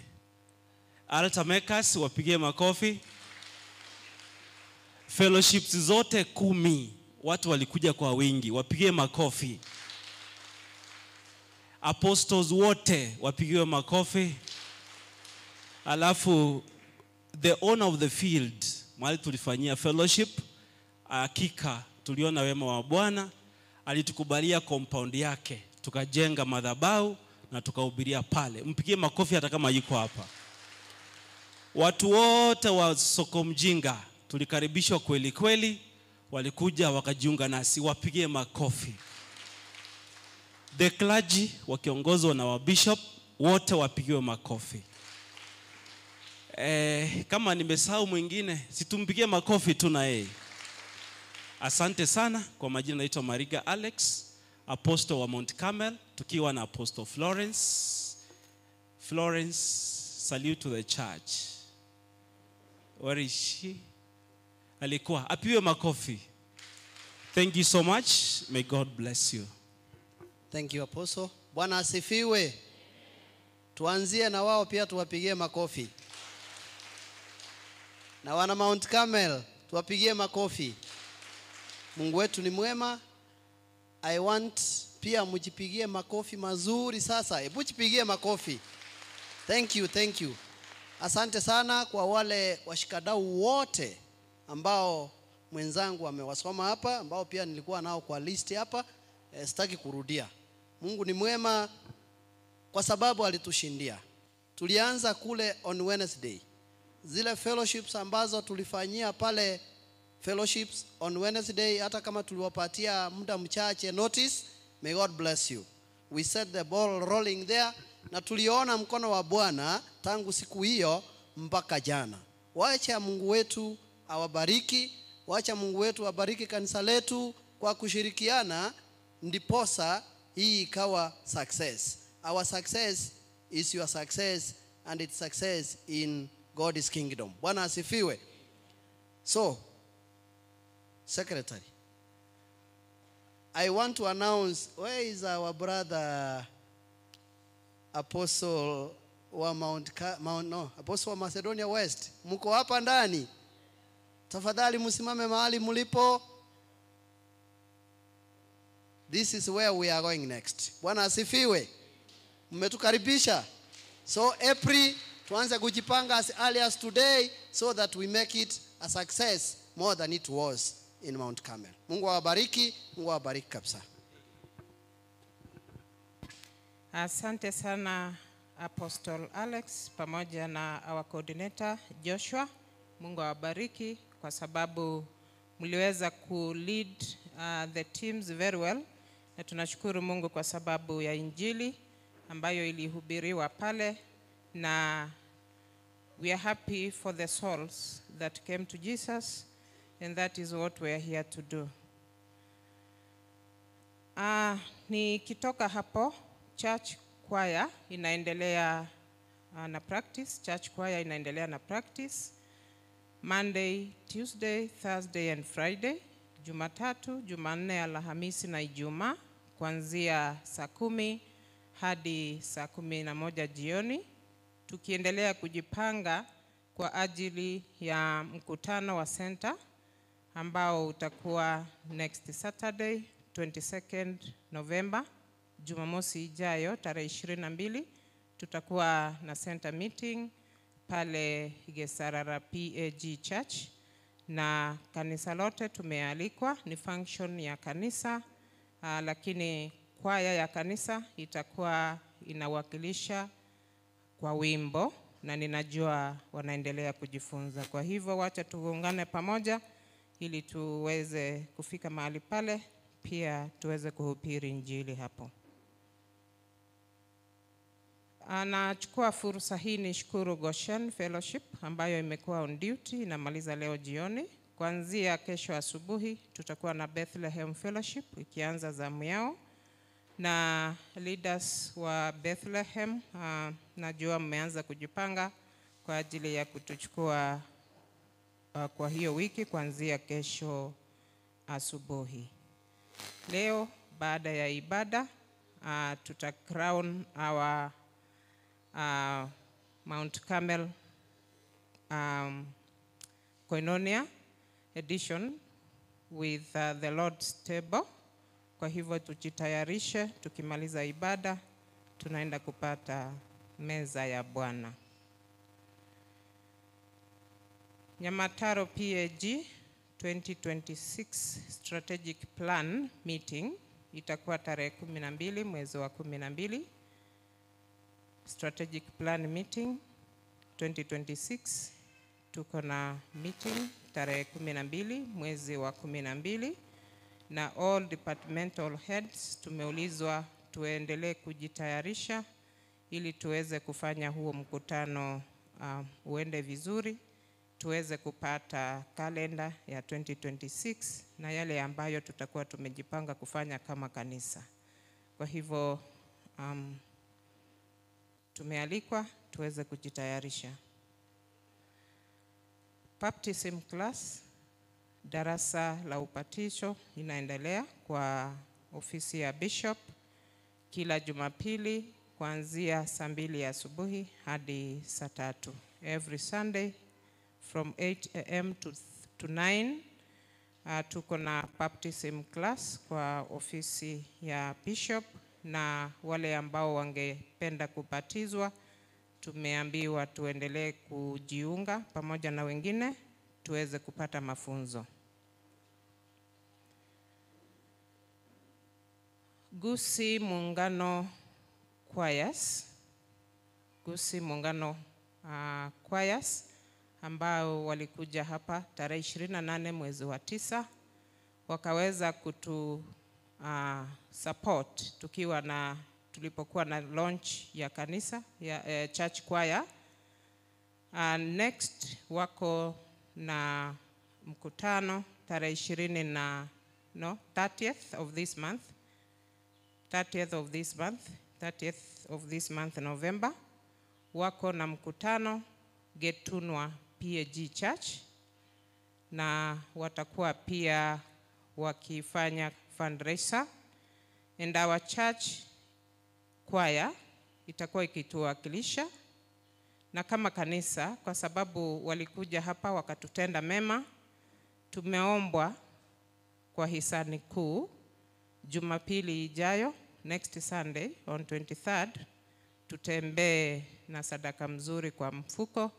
Altar Makers, wapigie makofi. Fellowships zote 10, watu walikuja kwa wingi, wapigie makofi. Apostles wote wapigiwe makofi. Alafu the owner of the field, mahali tulifanyia fellowship, hakika tuliona wema wa Bwana, alitukubalia compound yake, tukajenga madhabahu na tukahubiria pale. Mpigie makofi hata kama yuko hapa. Watu wote wa soko mjinga tulikaribishwa kweli kweli, walikuja wakajiunga nasi, wapigie makofi. The clergy wakiongozwa na wa bishop wote wapigiwe makofi. Kama nimesahau mwingine, situmpigie makofi tu na yeye. Asante sana. Kwa majina naitwa Mariga Alex, apostle wa Mount Carmel, tukiwa na Apostle Florence. Florence, salute to the church. Where is she? Alikuwa. Apiwe makofi. Thank you so much. May God bless you. Thank you, Apostle. Bwana asifiwe. Tuanzie na wao pia tuwapigie makofi. Na wana Mount Carmel tuwapigie makofi. Mungu wetu ni mwema. I want pia mjipigie makofi mazuri sasa. Hebu jipigie makofi. Thank you, thank you. Asante sana kwa wale washikadau wote ambao mwenzangu amewasoma hapa, ambao pia nilikuwa nao kwa list hapa. Sitaki kurudia. Mungu ni mwema kwa sababu alitushindia. Tulianza kule on Wednesday. Zile fellowships ambazo tulifanyia pale fellowships on Wednesday, hata kama tuliwapatia muda mchache notice. May God bless you. We set the ball rolling there, na tuliona mkono wa Bwana tangu siku hiyo mpaka jana. Wacha Mungu wetu awabariki, wacha Mungu wetu abariki kanisa letu kwa kushirikiana, ndiposa hii ikawa success. Our success is your success and it's success in God's kingdom. Bwana asifiwe. So, secretary, I want to announce where is our brother Apostle wa Mount, Ka, Mount no, Apostle wa Macedonia West. Mko hapa ndani? Tafadhali msimame mahali mlipo. This is where we are going next. Bwana asifiwe. Mmetukaribisha. So April tuanze kujipanga as early as today so that we make it a success more than it was in Mount Carmel. Mungu awabariki, Mungu awabariki kabisa. Asante sana Apostle Alex pamoja na our coordinator Joshua. Mungu awabariki kwa sababu mliweza ku lead the teams very well, na tunashukuru Mungu kwa sababu ya injili ambayo ilihubiriwa pale, na we are happy for the souls that came to Jesus and that is what we are here to do. Nikitoka hapo, church choir inaendelea na practice. Church choir inaendelea na practice Monday, Tuesday, Thursday and Friday, Jumatatu, Jumanne, Alhamisi na Ijumaa kuanzia saa 10 hadi saa 11 jioni, tukiendelea kujipanga kwa ajili ya mkutano wa center ambao utakuwa next Saturday 22nd November, Jumamosi ijayo tarehe 22, tutakuwa na center meeting pale Gesarara PAG Church, na kanisa lote tumealikwa. Ni function ya kanisa, lakini kwaya ya kanisa itakuwa inawakilisha kwa wimbo, na ninajua wanaendelea kujifunza. Kwa hivyo wacha tuungane pamoja ili tuweze kufika mahali pale, pia tuweze kuhubiri injili hapo. Anachukua fursa hii nishukuru Goshen Fellowship ambayo imekuwa on duty, inamaliza leo jioni. Kuanzia kesho asubuhi tutakuwa na Bethlehem Fellowship ikianza zamu yao, na leaders wa Bethlehem, najua mmeanza kujipanga kwa ajili ya kutuchukua kwa hiyo wiki kuanzia kesho asubuhi. Leo baada ya ibada, tuta crown our Mount Carmel Koinonia edition with the Lord's table. Kwa hivyo tujitayarishe, tukimaliza ibada tunaenda kupata meza ya Bwana. Nyamataro PAG 2026 Strategic Plan Meeting itakuwa tarehe 12 mwezi wa 12. Strategic Plan Meeting 2026 tuko na meeting tarehe 12 mwezi wa 12, na all departmental heads tumeulizwa tuendelee kujitayarisha ili tuweze kufanya huo mkutano uende vizuri, tuweze kupata kalenda ya 2026 na yale ambayo tutakuwa tumejipanga kufanya kama kanisa. Kwa hivyo tumealikwa tuweze kujitayarisha. Baptism class, darasa la upatisho inaendelea kwa ofisi ya bishop kila Jumapili kuanzia saa 2 asubuhi hadi saa 3. Every Sunday from 8 a.m. to 9, tuko na baptism class kwa ofisi ya bishop, na wale ambao wangependa kubatizwa tumeambiwa tuendelee kujiunga pamoja na wengine tuweze kupata mafunzo. Gusii Muungano Choirs, Gusii Muungano Choirs ambao walikuja hapa tarehe 28 mwezi wa tisa wakaweza kutu support tukiwa na tulipokuwa na launch ya kanisa ya church choir. Next wako na mkutano tarehe ishirini na no 30th of this month 30th of this month 30th of this month November wako na mkutano Getunwa PAG Church, na watakuwa pia wakifanya fundraiser, and our church choir itakuwa ikituwakilisha na kama kanisa, kwa sababu walikuja hapa wakatutenda mema, tumeombwa kwa hisani kuu Jumapili ijayo, next Sunday on 23rd, tutembee na sadaka mzuri kwa mfuko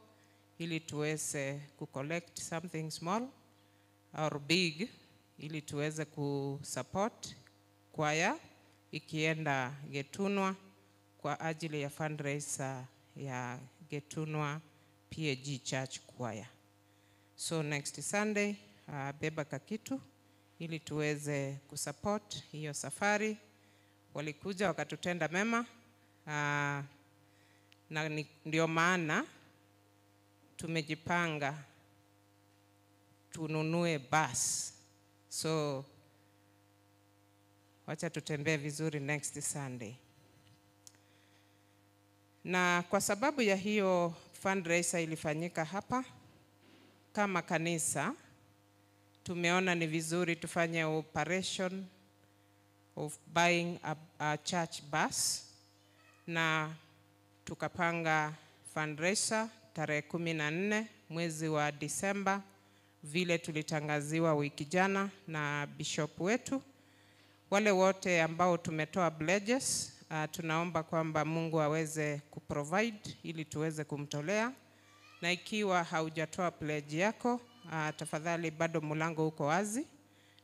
ili tuweze kucollect something small or big ili tuweze kusupport kwaya ikienda Getunwa kwa ajili ya fundraiser ya Getunwa PAG Church Choir. So next Sunday, beba kakitu ili tuweze kusupport hiyo safari. Walikuja wakatutenda mema, na ndio maana tumejipanga tununue bus. So wacha tutembee vizuri next Sunday. Na kwa sababu ya hiyo fundraiser ilifanyika hapa, kama kanisa tumeona ni vizuri tufanye operation of buying a church bus, na tukapanga fundraiser tarehe 14 mwezi wa Disemba, vile tulitangaziwa wiki jana na bishop wetu. Wale wote ambao tumetoa pledges, tunaomba kwamba Mungu aweze kuprovide ili tuweze kumtolea. Na ikiwa haujatoa pledge yako, tafadhali bado mlango uko wazi.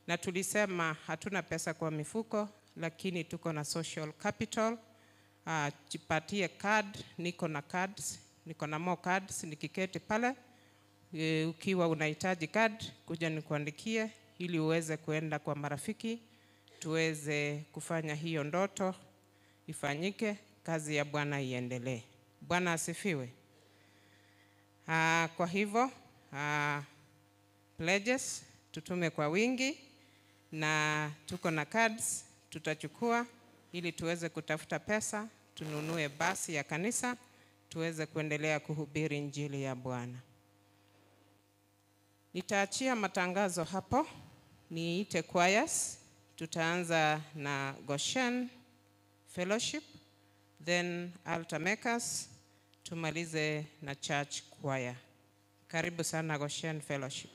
Na tulisema hatuna pesa kwa mifuko, lakini tuko na social capital. Jipatie card, niko na cards, niko na more cards nikiketi pale. Ukiwa unahitaji card, kuja nikuandikie ili uweze kuenda kwa marafiki, tuweze kufanya hiyo ndoto ifanyike, kazi ya Bwana iendelee. Bwana asifiwe. Kwa hivyo, pledges tutume kwa wingi, na tuko na cards tutachukua ili tuweze kutafuta pesa, tununue basi ya kanisa, tuweze kuendelea kuhubiri injili ya Bwana. Nitaachia matangazo hapo, niite choirs. Tutaanza na Goshen Fellowship, then Altar Makers, tumalize na Church Choir. Karibu sana Goshen Fellowship.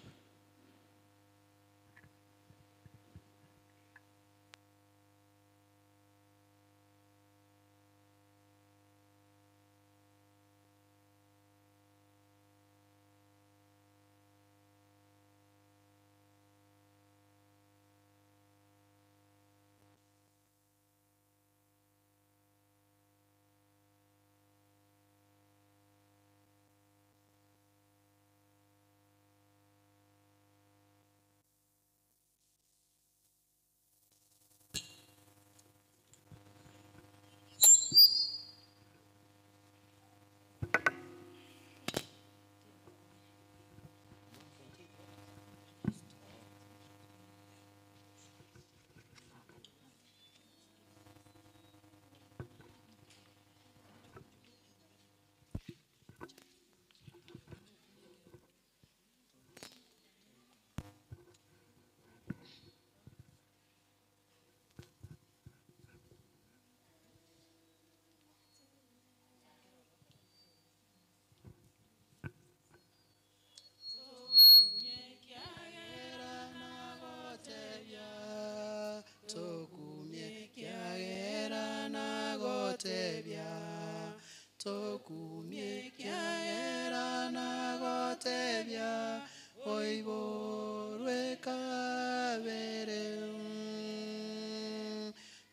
Tokumie kiagera na gotebia oiborwe kabere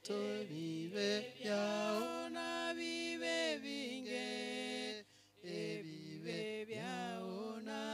tobibe byao na bibe binge ebibe byao na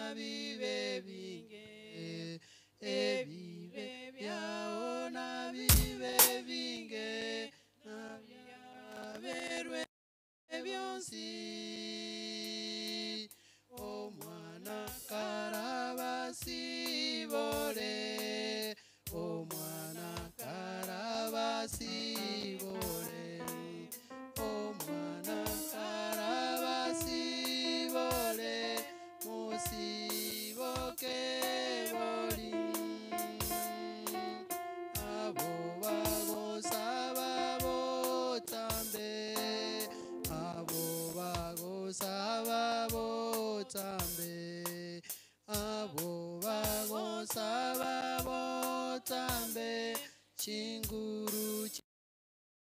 Chinguru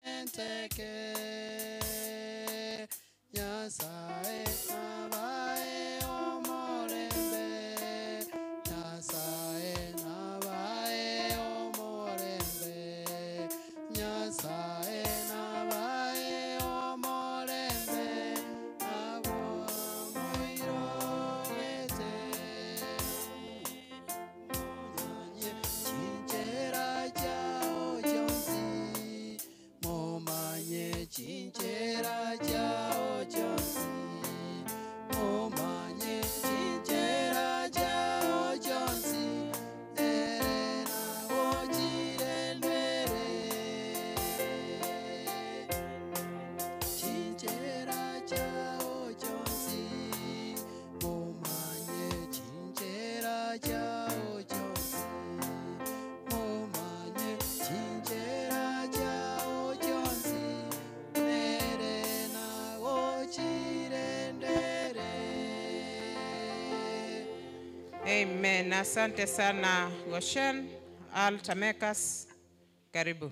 chenteke Nyasaye nabae omorembe Nyasaye nabae omorembe Nyasaye nabae omorembe Abo moirogete Monyanye chinchera chao chonsi Momanye chinchera chao chonsi Momanye chinchera chao chonsi Erera ochirendere Chinchera chao chonsi Momanye chinchera chao chonsi Momanye chinchera chao chonsi Nere na ochirendere Amen. Asante sana Goshen. Altamekas, karibu.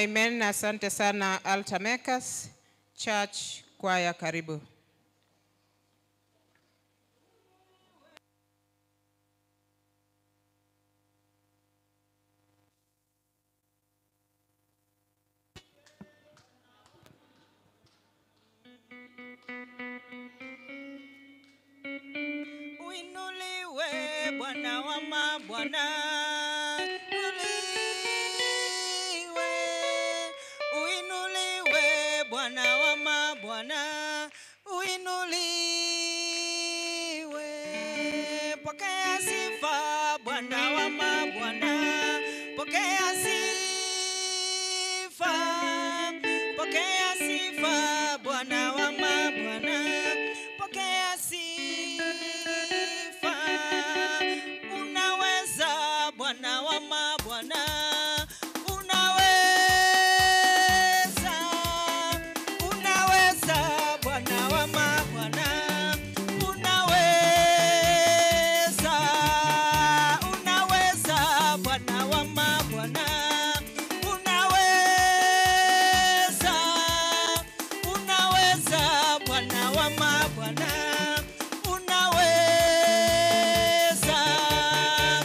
amen. Asante sana Altar Makers Church Choir, karibu. Uinuliwe Bwana wa mabwana, uinuliwe, uinuliwe Bwana wa mabwana, uinuliwe. Pokea sifa Bwana wa mabwana, pokea sifa, pokea sifa Bwana wa mabwana, pokea sifa. Unaweza Bwana wa mabwana, unaweza, unaweza Bwana wa mabwana, unaweza, unaweza Bwana wa mabwana, unaweza, unaweza Bwana wa mabwana, unaweza.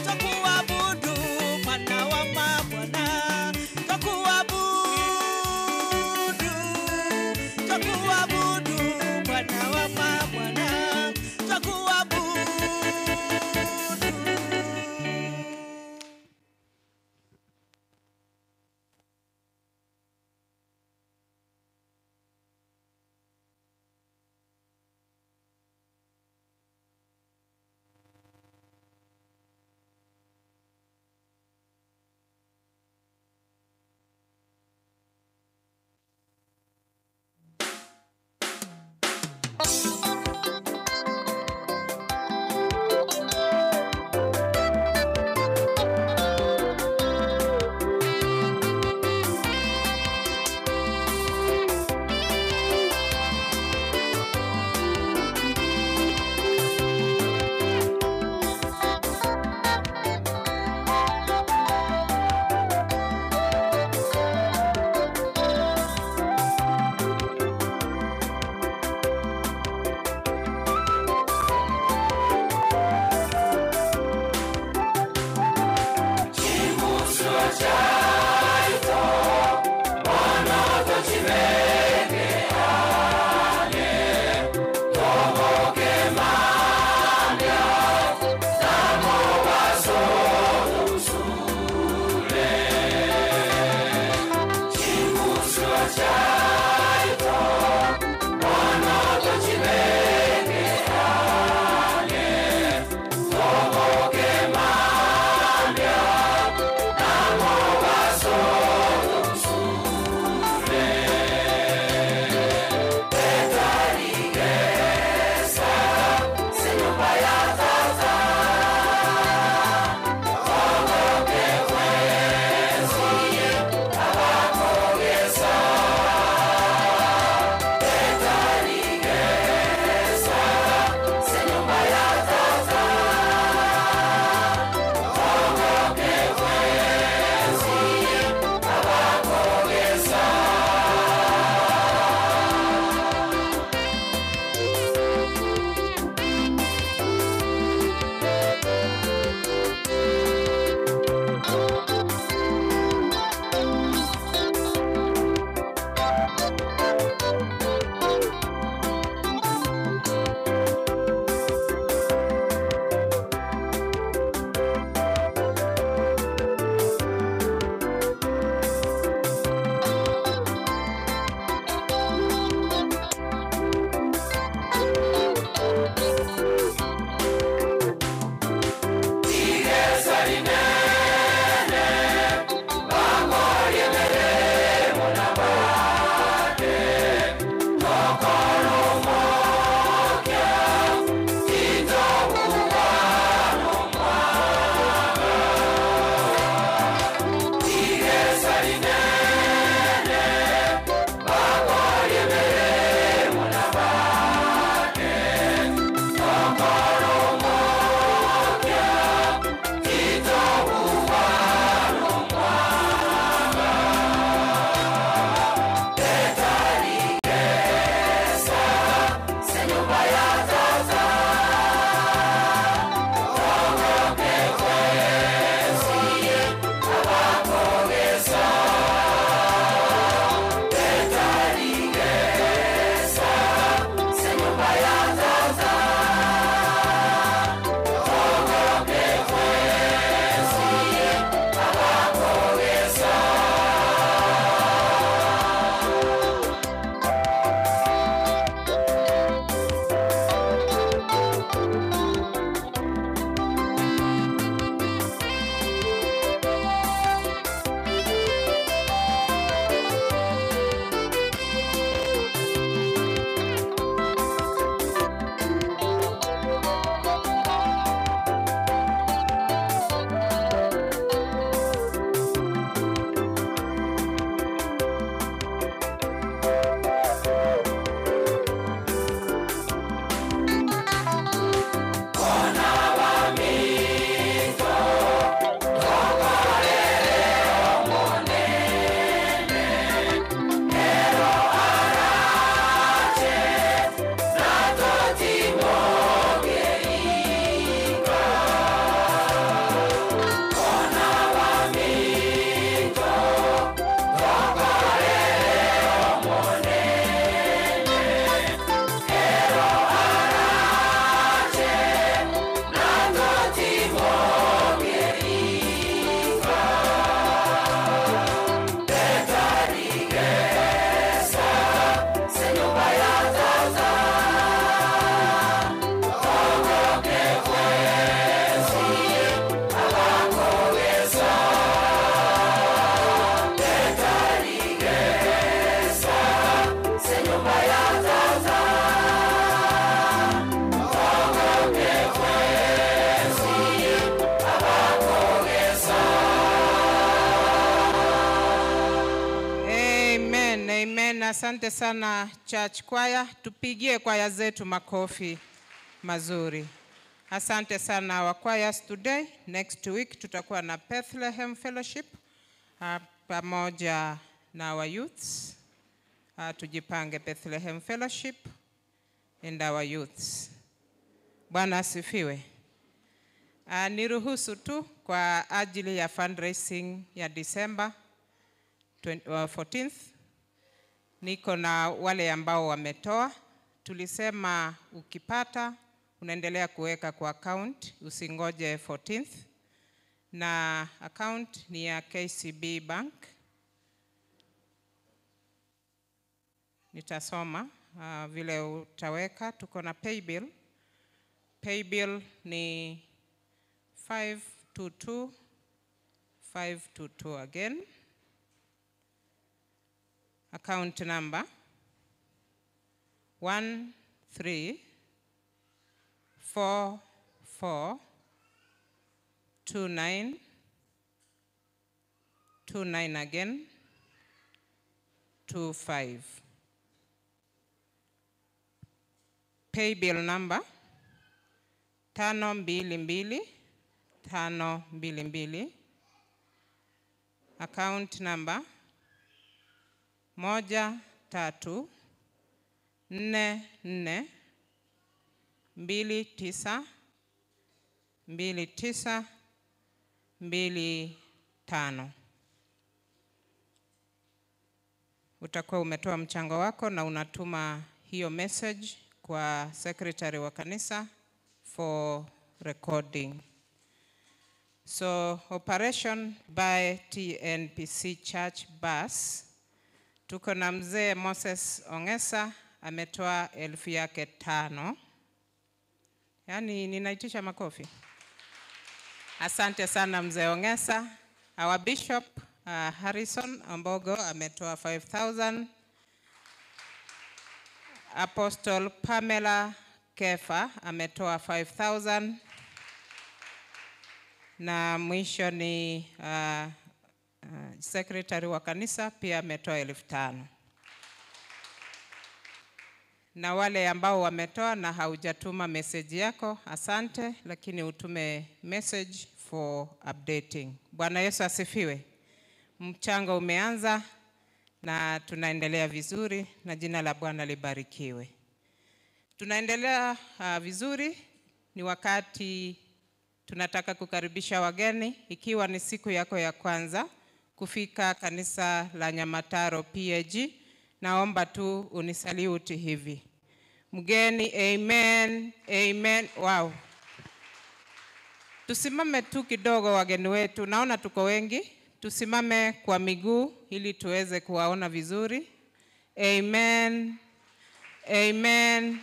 Twakuabudu Bwana wa mabwana, twakuabudu, twakuabudu Bwana wa mabwana, twakuabudu. Bwana Amen. Asante sana church choir. Tupigie kwaya zetu makofi mazuri. Asante sana our choirs today. Next week tutakuwa na Bethlehem Fellowship pamoja na our youths. Tujipange Bethlehem Fellowship and our youths. Bwana asifiwe. Niruhusu tu kwa ajili ya fundraising ya December 14th. Niko na wale ambao wametoa. Tulisema ukipata unaendelea kuweka kwa account, usingoje 14th. Na account ni ya KCB Bank. Nitasoma vile utaweka. Tuko na paybill. Paybill ni 522, 522 again. Account number 1344 29 29 again 25. Paybill number 522 522. Account number 1 3 4 4 2 9 2 9 2 5. Utakuwa umetoa mchango wako na unatuma hiyo message kwa secretary wa kanisa for recording. So operation by TNPC Church Bus. Tuko na mzee Moses Ongesa ametoa 5,000. Yaani ninaitisha makofi. Asante sana mzee Ongesa. Our Bishop Harrison Ombogo ametoa 5,000. Apostle Pamela Kefa ametoa 5,000. Na mwisho ni secretary wa kanisa pia ametoa 5,000. Na wale ambao wametoa na haujatuma message yako, asante, lakini utume message for updating. Bwana Yesu asifiwe. Mchango umeanza na tunaendelea vizuri na jina la Bwana libarikiwe. Tunaendelea vizuri. Ni wakati tunataka kukaribisha wageni. Ikiwa ni siku yako ya kwanza kufika kanisa la Nyamataro PAG, naomba tu unisaluti hivi. Mgeni, amen, amen. Wow. Tusimame tu kidogo wageni wetu, naona tuko wengi. Tusimame kwa miguu ili tuweze kuwaona vizuri. Amen. Amen.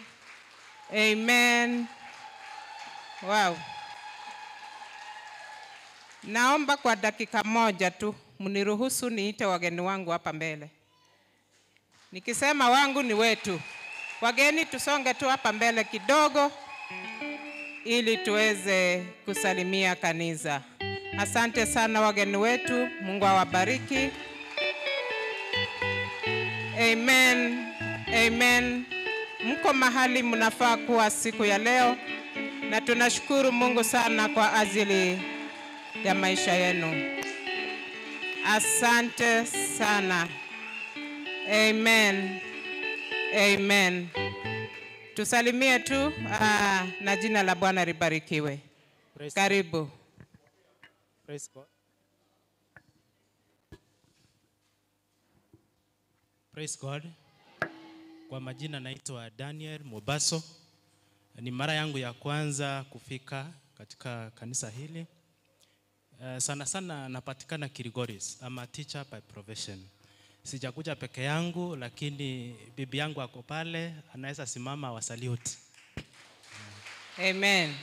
Amen. Wow. Naomba kwa dakika moja tu mniruhusu niite wageni wangu hapa mbele. Nikisema wangu ni wetu. Wageni tusonge tu hapa mbele kidogo ili tuweze kusalimia kanisa. Asante sana wageni wetu, Mungu awabariki. Amen. Amen. Mko mahali mnafaa kuwa siku ya leo na tunashukuru Mungu sana kwa ajili ya maisha yenu. Asante sana. Amen. Amen. Tusalimie tu na jina la Bwana libarikiwe. Karibu. Praise God. Praise God. Kwa majina naitwa Daniel Mobaso. Ni mara yangu ya kwanza kufika katika kanisa hili. Sana sana napatikana Kilgoris. I'm a teacher by profession. Sijakuja peke yangu, lakini bibi yangu ako pale, anaweza simama wa salute. Amen.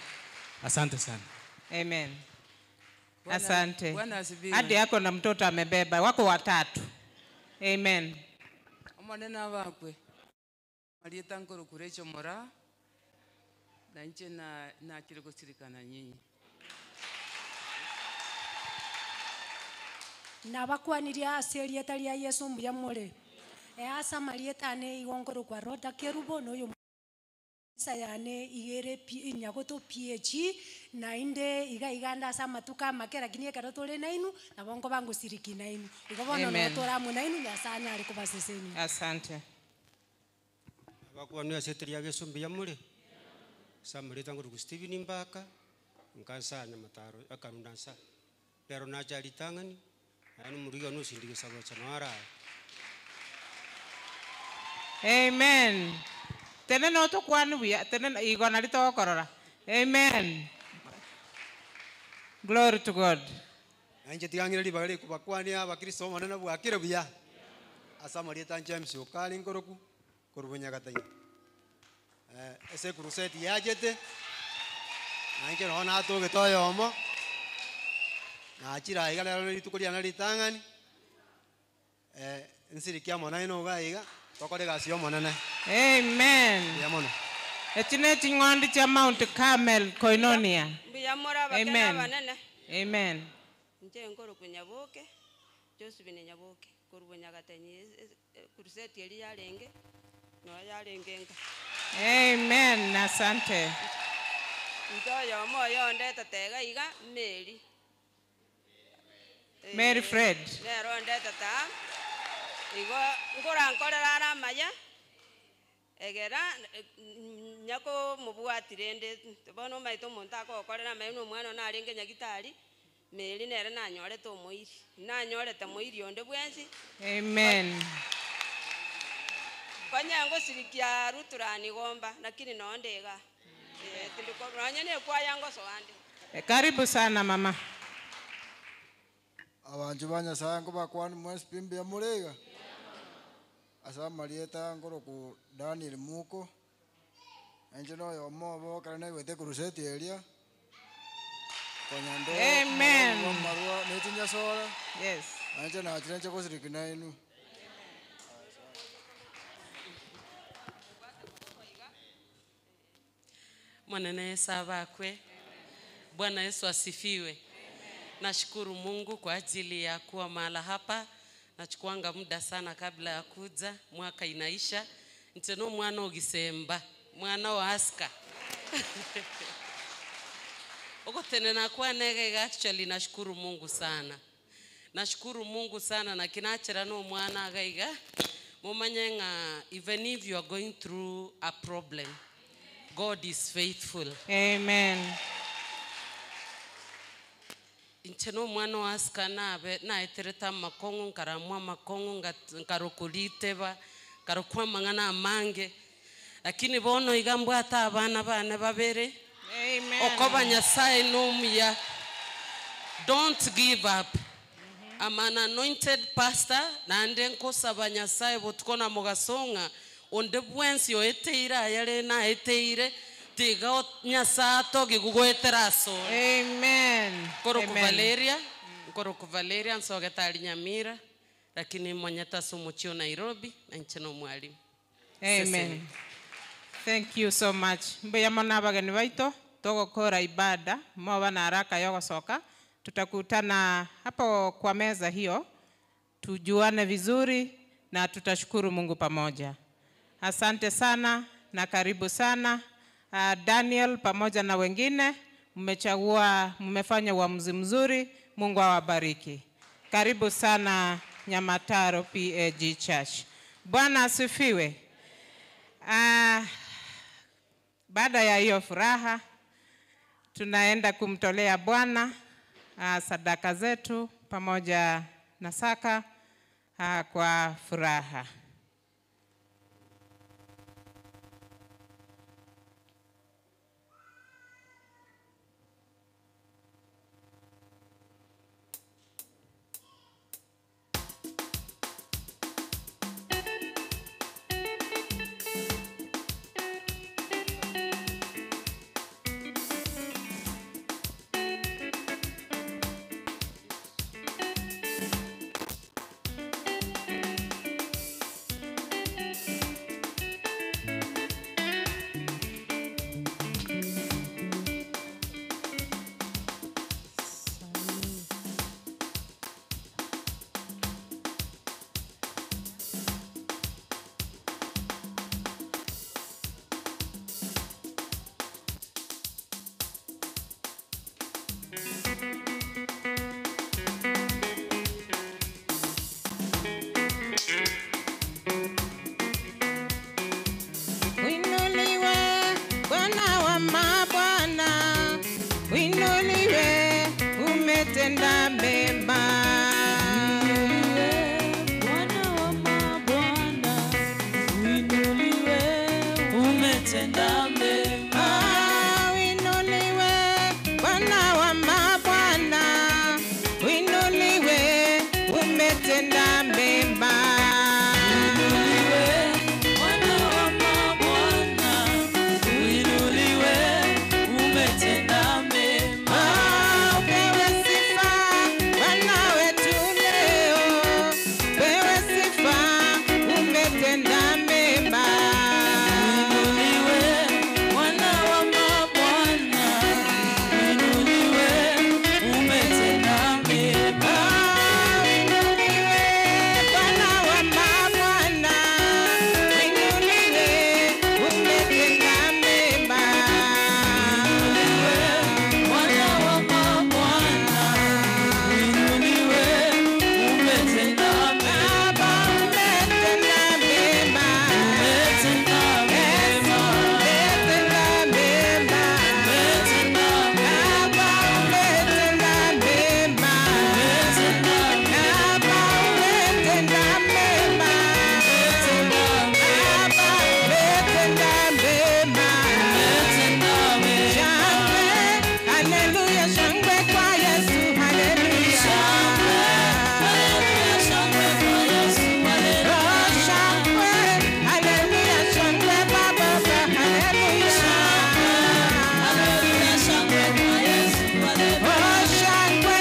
Asante sana. Amen. Asante. Bwana asifiwe. Hadi yako na mtoto amebeba, wako watatu. Amen. Omonene abakwe. Marieta nkoro kurecho mora. Na nche na na kire gosirikana nyinyi. Nabakwaniria ase erieta ria Yesu mbuya more. Ase amarieta ane igo nkorokwa Rhoda Kerubo, na oyo Kanisa yane iga ere pi nyagoto PAG, naende iga iga ande ase amatuko amake lakini ekero tore nainwe, nabo nkoba ngosiriki nainwe. Igo bono noo Amen. tore amo nainwe, Nyasae anyare kobasesenia. Asante. Abakwanwa ase eteri ya Yeso mbuya more? Ase amarieta ngoroku Stephen Mbaka, nka nsaa Nyamataro ekarunda nsa. Rero nacha ritang'ani, naende omorwigi one osindigisa gocha noo are aa. Amen. Tenena otokwane buya, tenena igo nari togokorora. Amen. Glory to God. Na inche tiga ng'ire ribaga rikobakwania abakristo omonene bwakire buya ase amarieta James Okari nkoroku korwa Bonyagatanyi. Ase ekrusade yachete, na inche nonye natogete oyomo, nachire aiga rero rituko riane ritang'ani, nsiriki amo nainwe iga iga, tokore egasi ya omonene. Amen. Mbuya mono. Echi ne ching'ondi chia Mount Carmel Koinonia. Mbuya more abake na Amen. abanene. Amen. Inche nkorokwa Nyaboke, Josephine Nyaboke, korwa Bonyagatanyi crusade eria yarenge, noyo yarenge nka. Amen. Asante. Inche oyomo oyondetete iga iga, Mary. Mary Fred. Nere ondetete aa, igo nkorankorera are amaya, egera nyakomobwati rende, bono omanyete omonto akogokorera amaya buna omwana one narenge nyagitari, Mary nere nanyorete omoiri, nanyorete moiri onde bwensi. Amen. Konya ngosirikia Lutheran gomba, lakini nonde iga. Tindiko nonye na ekwaya ngosoa nde. Karibu sana mama. Abanchu ba Nyasaye nkobakwana mwensi pi mbuya more iga? Ase amarieta nkoroku Daniel Muko, inche na oyomo obo ekero naigwete ekrusade eria, konya ndo Amen. amarwa na echinyasore, Yes. nainche nachire nche gosiriki nainwe. Mwanene Yesu abakwe. Bwana Yesu asifiwe. Nashukuru Mungu kwa ajili ya kuwa mahala hapa. Nachukuanga muda sana kabla ya kuja, mwaka inaisha. Nteno mwana ogisemba, mwana wa aska. Ogotenena kwa nege actually nashukuru Mungu sana. Nashukuru Mungu sana na kinachera no mwana agaiga. Mumanye nga even if you are going through a problem, God is faithful. Amen. Inche no mwana wa aska nabe naeterete amakong'u nkaramwa amakong'u nkarokoriteba nkarokwa amang'ana amange lakini bono iga mbwate abana bane babere. Amen. Okoba Nyasaye nomuya. Don't give up. I'm an anointed pastor naende nkosaba Nyasaye botuko na mogasong'a onde bwensi oeteire ayare naeteire tiga Nyasaye atogi gogoetera asore. Amen. Nkoroku Amen. Valeria, nkoroku Valeria nsogete ari Nyamira lakini monyete ase omochie o Nairobi na inche no mwalimu. Amen. Seseni. Thank you so much. Mbuya mono abageni baito togokora ibada moba na haraka yogosoka. Tutakutana hapo kwa meza hiyo tujuane vizuri na tutashukuru Mungu pamoja. Asante sana na karibu sana. Daniel pamoja na wengine mmechagua, mmefanya uamuzi mzuri. Mungu awabariki. Karibu sana Nyamataro PAG Church. Bwana asifiwe. Baada ya hiyo furaha tunaenda kumtolea Bwana sadaka zetu pamoja na saka kwa furaha. umetenda mema. Bwana wa mabwana, uinuliwe, umetenda mema. Oh, upewe sifa Bwana wetu leo, upewe sifa, umetenda mema. Uinuliwe, Bwana wa mabwana, uinuliwe, umetenda mema. Uinuliwe, Bwana wa mabwana, uinuliwe, umetenda mema. Bwana wa mabwana, uinuliwe, umetenda mema. Baba, umetenda mema. Umetenda mema. Umetenda mema. Umetenda Baba, umetenda mema. Umetenda Baba, umetenda mema. Baba, umetenda mema. Shangwe, haleluya, shangwe kwa Yesu, haleluya. Oh, shangwe, haleluya, shangwe Baba, haleluya. Oh, shangwe,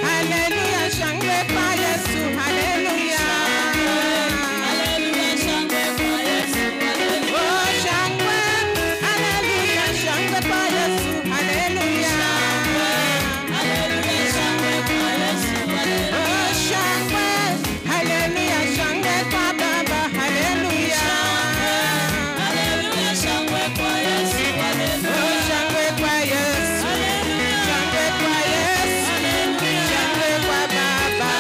haleluya, shangwe kwa Yesu, haleluya. Oh, shangwe, haleluya, shangwe kwa Yesu, haleluya. Oh, shangwe, haleluya, shangwe kwa Baba, haleluya. Oh, shangwe kwa Yesu, shangwe kwa Yesu, shangwe kwa Baba,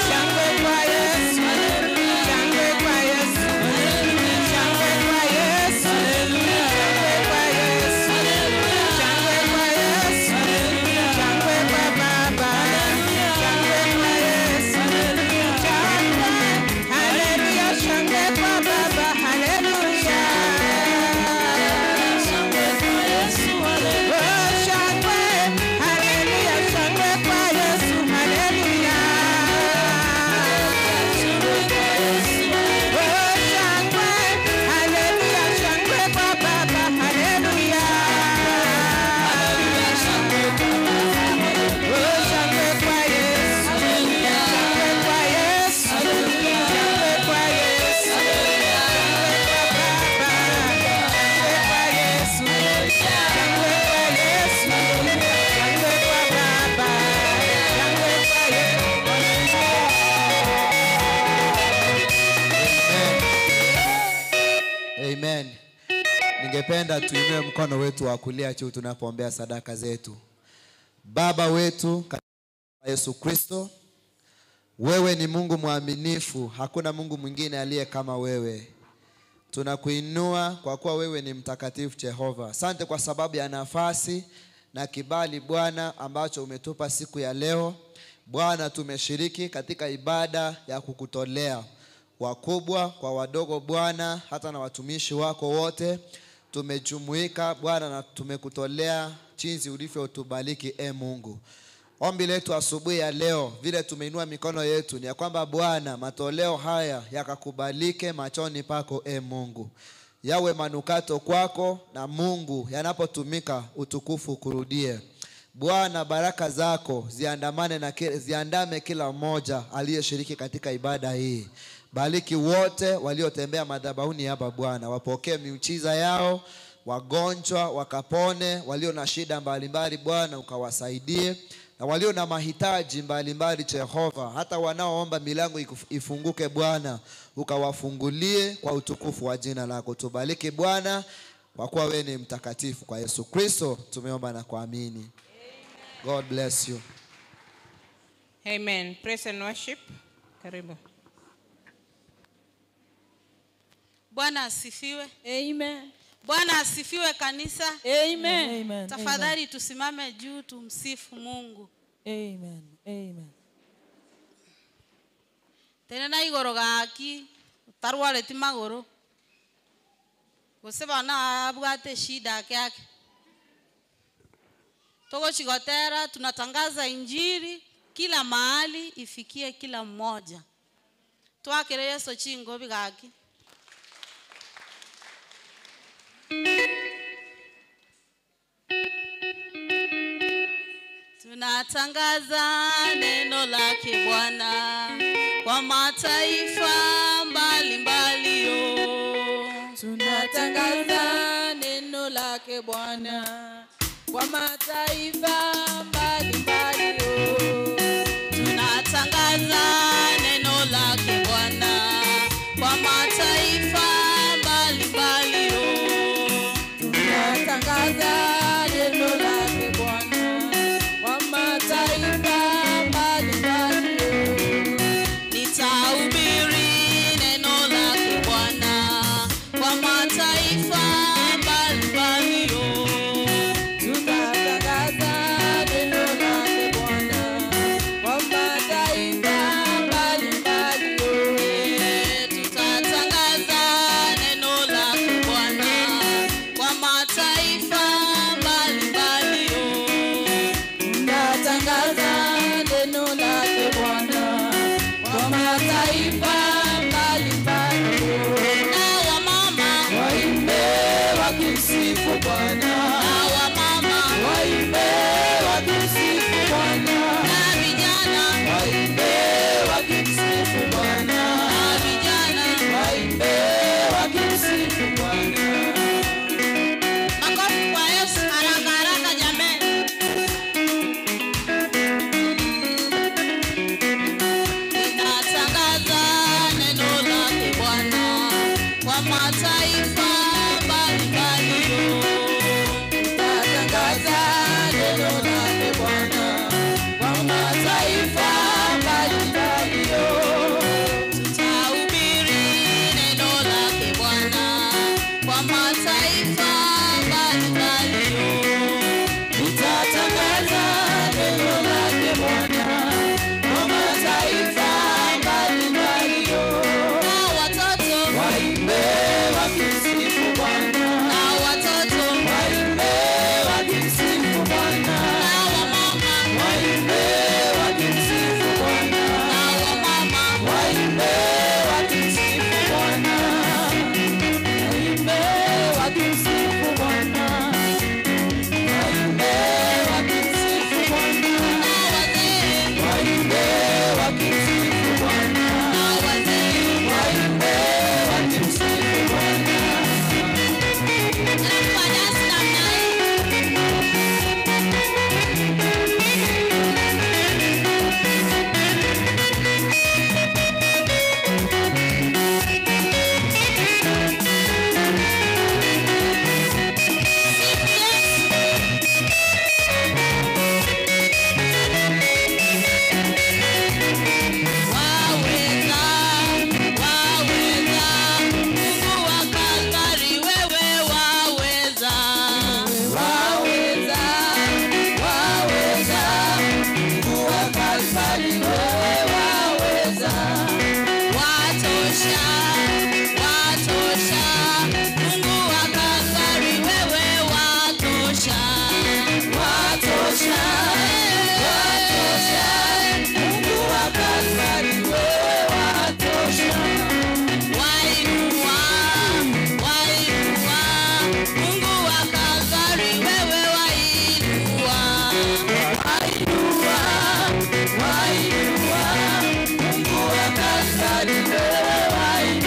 shangwe kwa Yesu, shangwe kwa Yesu, shangwe kwa Yesu, shangwe kwa Yesu, shangwe kwa Yesu, shangwe kwa Baba, shangwe kwa Yesu, shangwe, haleluya, shangwe kwa Baba, haleluya. Oh, shangwe, haleluya, shangwe kwa Yesu, haleluya. Oh, shangwe, haleluya, shangwe kwa Baba, haleluya. Oh, shangwe kwa Yesu, shangwe kwa Yesu, shangwe kwa Yesu, shangwe kwa Baba, shangwe kwa Yesu, shangwe kwa Yesu, shangwe kwa Baba, shangwe kwa Amen. Ningependa tuinue mkono wetu wa kulia juu tunapoombea sadaka zetu. Baba wetu katika Yesu Kristo, wewe ni Mungu mwaminifu, hakuna Mungu mwingine aliye kama wewe. Tunakuinua kwa kuwa wewe ni mtakatifu Jehova. Asante kwa sababu ya nafasi na kibali Bwana ambacho umetupa siku ya leo. Bwana, tumeshiriki katika ibada ya kukutolea wakubwa kwa wadogo Bwana, hata na watumishi wako wote tumejumuika Bwana na tumekutolea jinsi ulivyotubariki e Mungu. Ombi letu asubuhi ya leo, vile tumeinua mikono yetu, ni ya kwamba Bwana, matoleo haya yakakubalike machoni pako e Mungu, yawe manukato kwako, na Mungu, yanapotumika utukufu kurudie. Bwana, baraka zako ziandamane na ziandame kila mmoja aliyeshiriki katika ibada hii. Bariki wote waliotembea madhabahuni hapa Bwana, wapokee miujiza yao, wagonjwa wakapone, walio na shida mbalimbali Bwana ukawasaidie, na walio na mahitaji mbalimbali Jehova, hata wanaoomba milango ifunguke Bwana, ukawafungulie kwa utukufu wa jina lako. Tubariki Bwana, kwa kuwa wewe ni mtakatifu. Kwa Yesu Kristo tumeomba na kuamini. God bless you. Amen. Praise and worship. Karibu. Bwana asifiwe. Amen. Bwana asifiwe kanisa. Amen. Amen. Tafadhali tusimame juu tumsifu Mungu. Amen. Amen. Tene na igoro gaki utarwareti magoro gose bana abwate shida ake ake togochigotera tunatangaza injili. Kila mahali ifikie kila mmoja. Twakire Yesu chingo bigaki. Tunatangaza neno lake Bwana kwa mataifa mbalimbali yo. Tunatangaza neno lake Bwana kwa mataifa mbalimbali yo. Tunatangaza neno lake Bwana kwa mataifa mbalimbali yo. Tunatangaza neno lake Bwana kwa mataifa mbalimbali yo. Nitahubiri neno lake Bwana kwa mataifa mbalimbali yo. Tutatangaza neno lake Bwana kwa mataifa mbalimbali yo. Tutatangaza neno lake Bwana kwa mataifa mbalimbali yo. Tunatangaza neno lake Bwana kwa mataifa mbalimbali yo. Na wamama Waimbe wakimsifu Bwana, na wamama waimbe wakimsifu Bwana, na vijana waimbe wakimsifu Bwana, na vijana. waimbe wakimsifu Bwana. Makofi kwa Yesu haraka haraka jameni. Ninatangaza neno lake Bwana kwa mataifa mbalimbali yo. Tutatangaza neno lake Bwana kwa mataifa mbalimbali yo. Tutahubiri neno lake Bwana kwa mataifa mbalimbali yo. Tutatangaza neno lake Bwana kwa mataifa mbalimbali yo. Na watoto Waimbe wakimsifu Bwana, na watoto waimbe wakimsifu Bwana, na wamama waimbe wakimsifu Bwana, na wamama waimbe wakimsifu Bwana, waimbe wakimsifu Bwana, waimbe wakimsifu Bwana, na wazee waimbe wakimsifu Bwana, na wazee. waimbe wakimsifu Bwana. Alafu wadansi namna hii. Waweza, waweza, Mungu wa Kalvari wewe waweza. Waweza, waweza, Mungu wa Kalvari wewe waweza. Watosha, watosha, Mungu wa Kalvari wewe watosha. Watosha, watosha, Mungu wa Kalvari wewe watosha. Wainua, wainua, Mungu wa Kalvari wewe wainua. Wainua, wainua, Mungu wa Kalvari wewe wainua.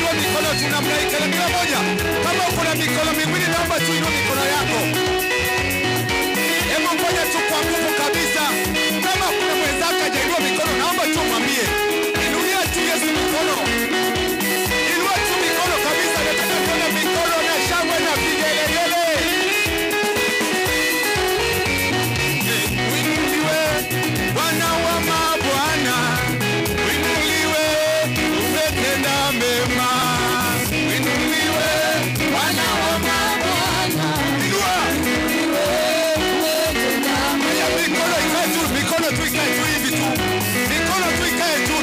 inua mikono tu namna hii, kila moja. Kama uko na mikono miwili, naomba tu inua mikono yako. Hebu fanya tu kwa nguvu kabisa. Kama kuna mwenzako hajainua mikono, naomba tu mwambie, inulia tu Yesu mikono, inua tu mikono kabisa. Nataka kuona mikono na shangwe na vigelegele. Uinuliwe Bwana wa mabwana, uinuliwe, umetenda mema. Uinuliwe Bwana wa mabwana, inua Haya, mikono ikae tu, mikono tu ikae tu hivi tu, mikono tu ikae tu.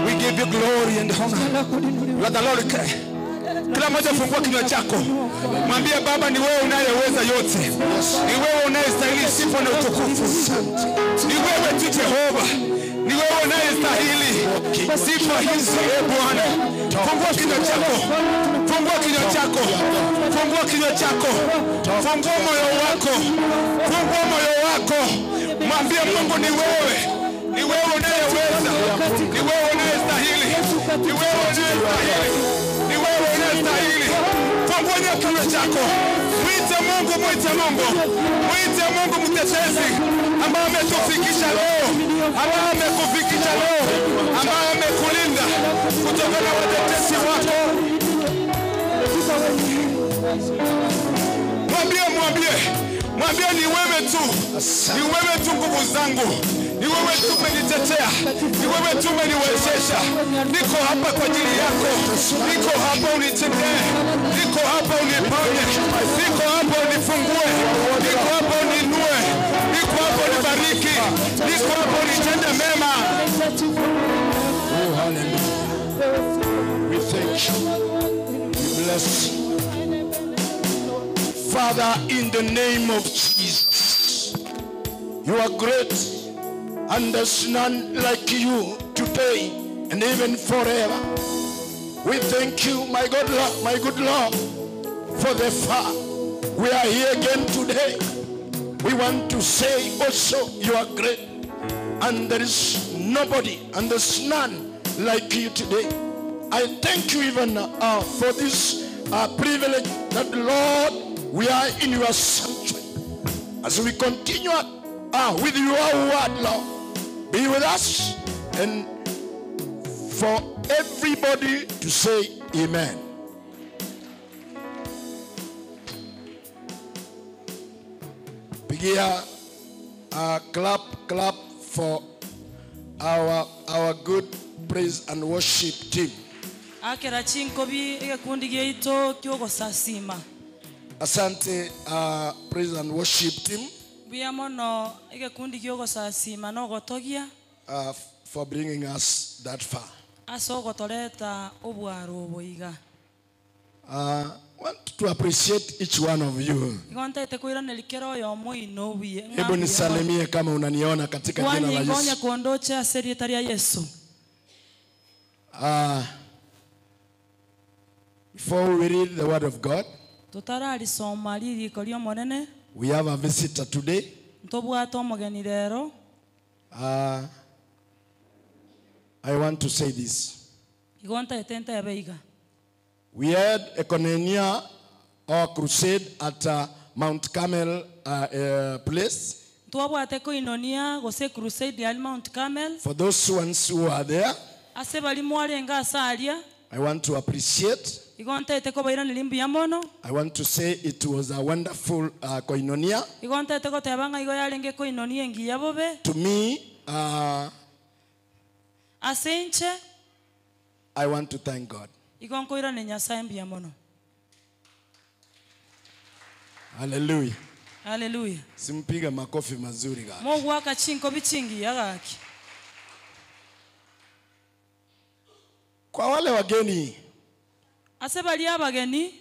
We give you glory and honor. You are the Lord. Kila mmoja fungua kinywa chako, mwambie Baba, ni wewe unayeweza yote, ni wewe unayestahili sifa na utukufu, ni wewe tu Jehova, ni wewe unayestahili sifa hizi, e Bwana. Fungua kinywa chako, fungua kinywa chako, fungua kinywa chako, fungua moyo wako, fungua moyo wako, mwambie Mungu ni wewe, ni wewe unayeweza, ni wewe unayestahili, ni wewe unayestahili, ni wewe unayestahili. Fungua kinywa chako, mwite Mungu, mwite Mungu, mwite Mungu mtetezi ambaye ametufikisha leo, ambaye amekufikisha leo, ambaye amekulinda kutoka na watetezi wako. Mwambie, mwambie, mwambie ni wewe tu, ni wewe tu nguvu zangu, ni wewe tu umenitetea, ni wewe tu umeniwezesha. Niko hapa kwa ajili yako, niko hapa unitetee, niko hapa uniponye, niko hapa unifungue, niko hapa uninue, niko hapa unibariki, niko hapa unitende mema. Oh, hallelujah. We thank you. We bless you. Father, in the name of Jesus, you are great, and there's none like you today and even forever. We thank you, my God, my good Lord, for the far. We are here again today. We want to say also you are great, and there is nobody and there's none like you today. I thank you even for this privilege that, Lord, we are in your sanctuary. As we continue with your word, Lord, be with us, and for everybody to say amen. Pigia clap, clap for our good praise and worship team. Akera chinkobi egekundi gieito kiogosasima. Asante praise and worship team Mbuya mono egekundi kiogosasima nogotogia for bringing us that far. Ase ogotoreta obwaro oboiga. Want to appreciate each one of you. Igo ntaete koiraneria kera oyo moino obuye. Hebu nisalimie kama unaniona katika jina la Wanyigonya Yesu. kuondoche ase rieta ria Yesu. Before we read the word of God, Tutararisoma ririko ria omonene we have a visitor today. ntobwate omogeni rero. I want to say this. Igo ntaete ntebe iga. We had a Koinonia or crusade at Mount Carmel place. Ntwabwate koinonia gose crusade ya Mount Carmel. For those ones who are there, Ase bari mwarenga ase aria. I want to appreciate. Igo ntaete kobairaneria mbuya mono. I want to say it was a wonderful koinonia. Igo ntaete goteba ng'a igo yarenge koinonia engiya bobe. To me, Ase inche I want to thank God. igo nkoirane Nyasaye mbuya mono. Hallelujah. Hallelujah. Simpiga makofi mazuri gaki. Mogwaka chinkobi chingiya gaki. Kwa wale wageni Ase bari abageni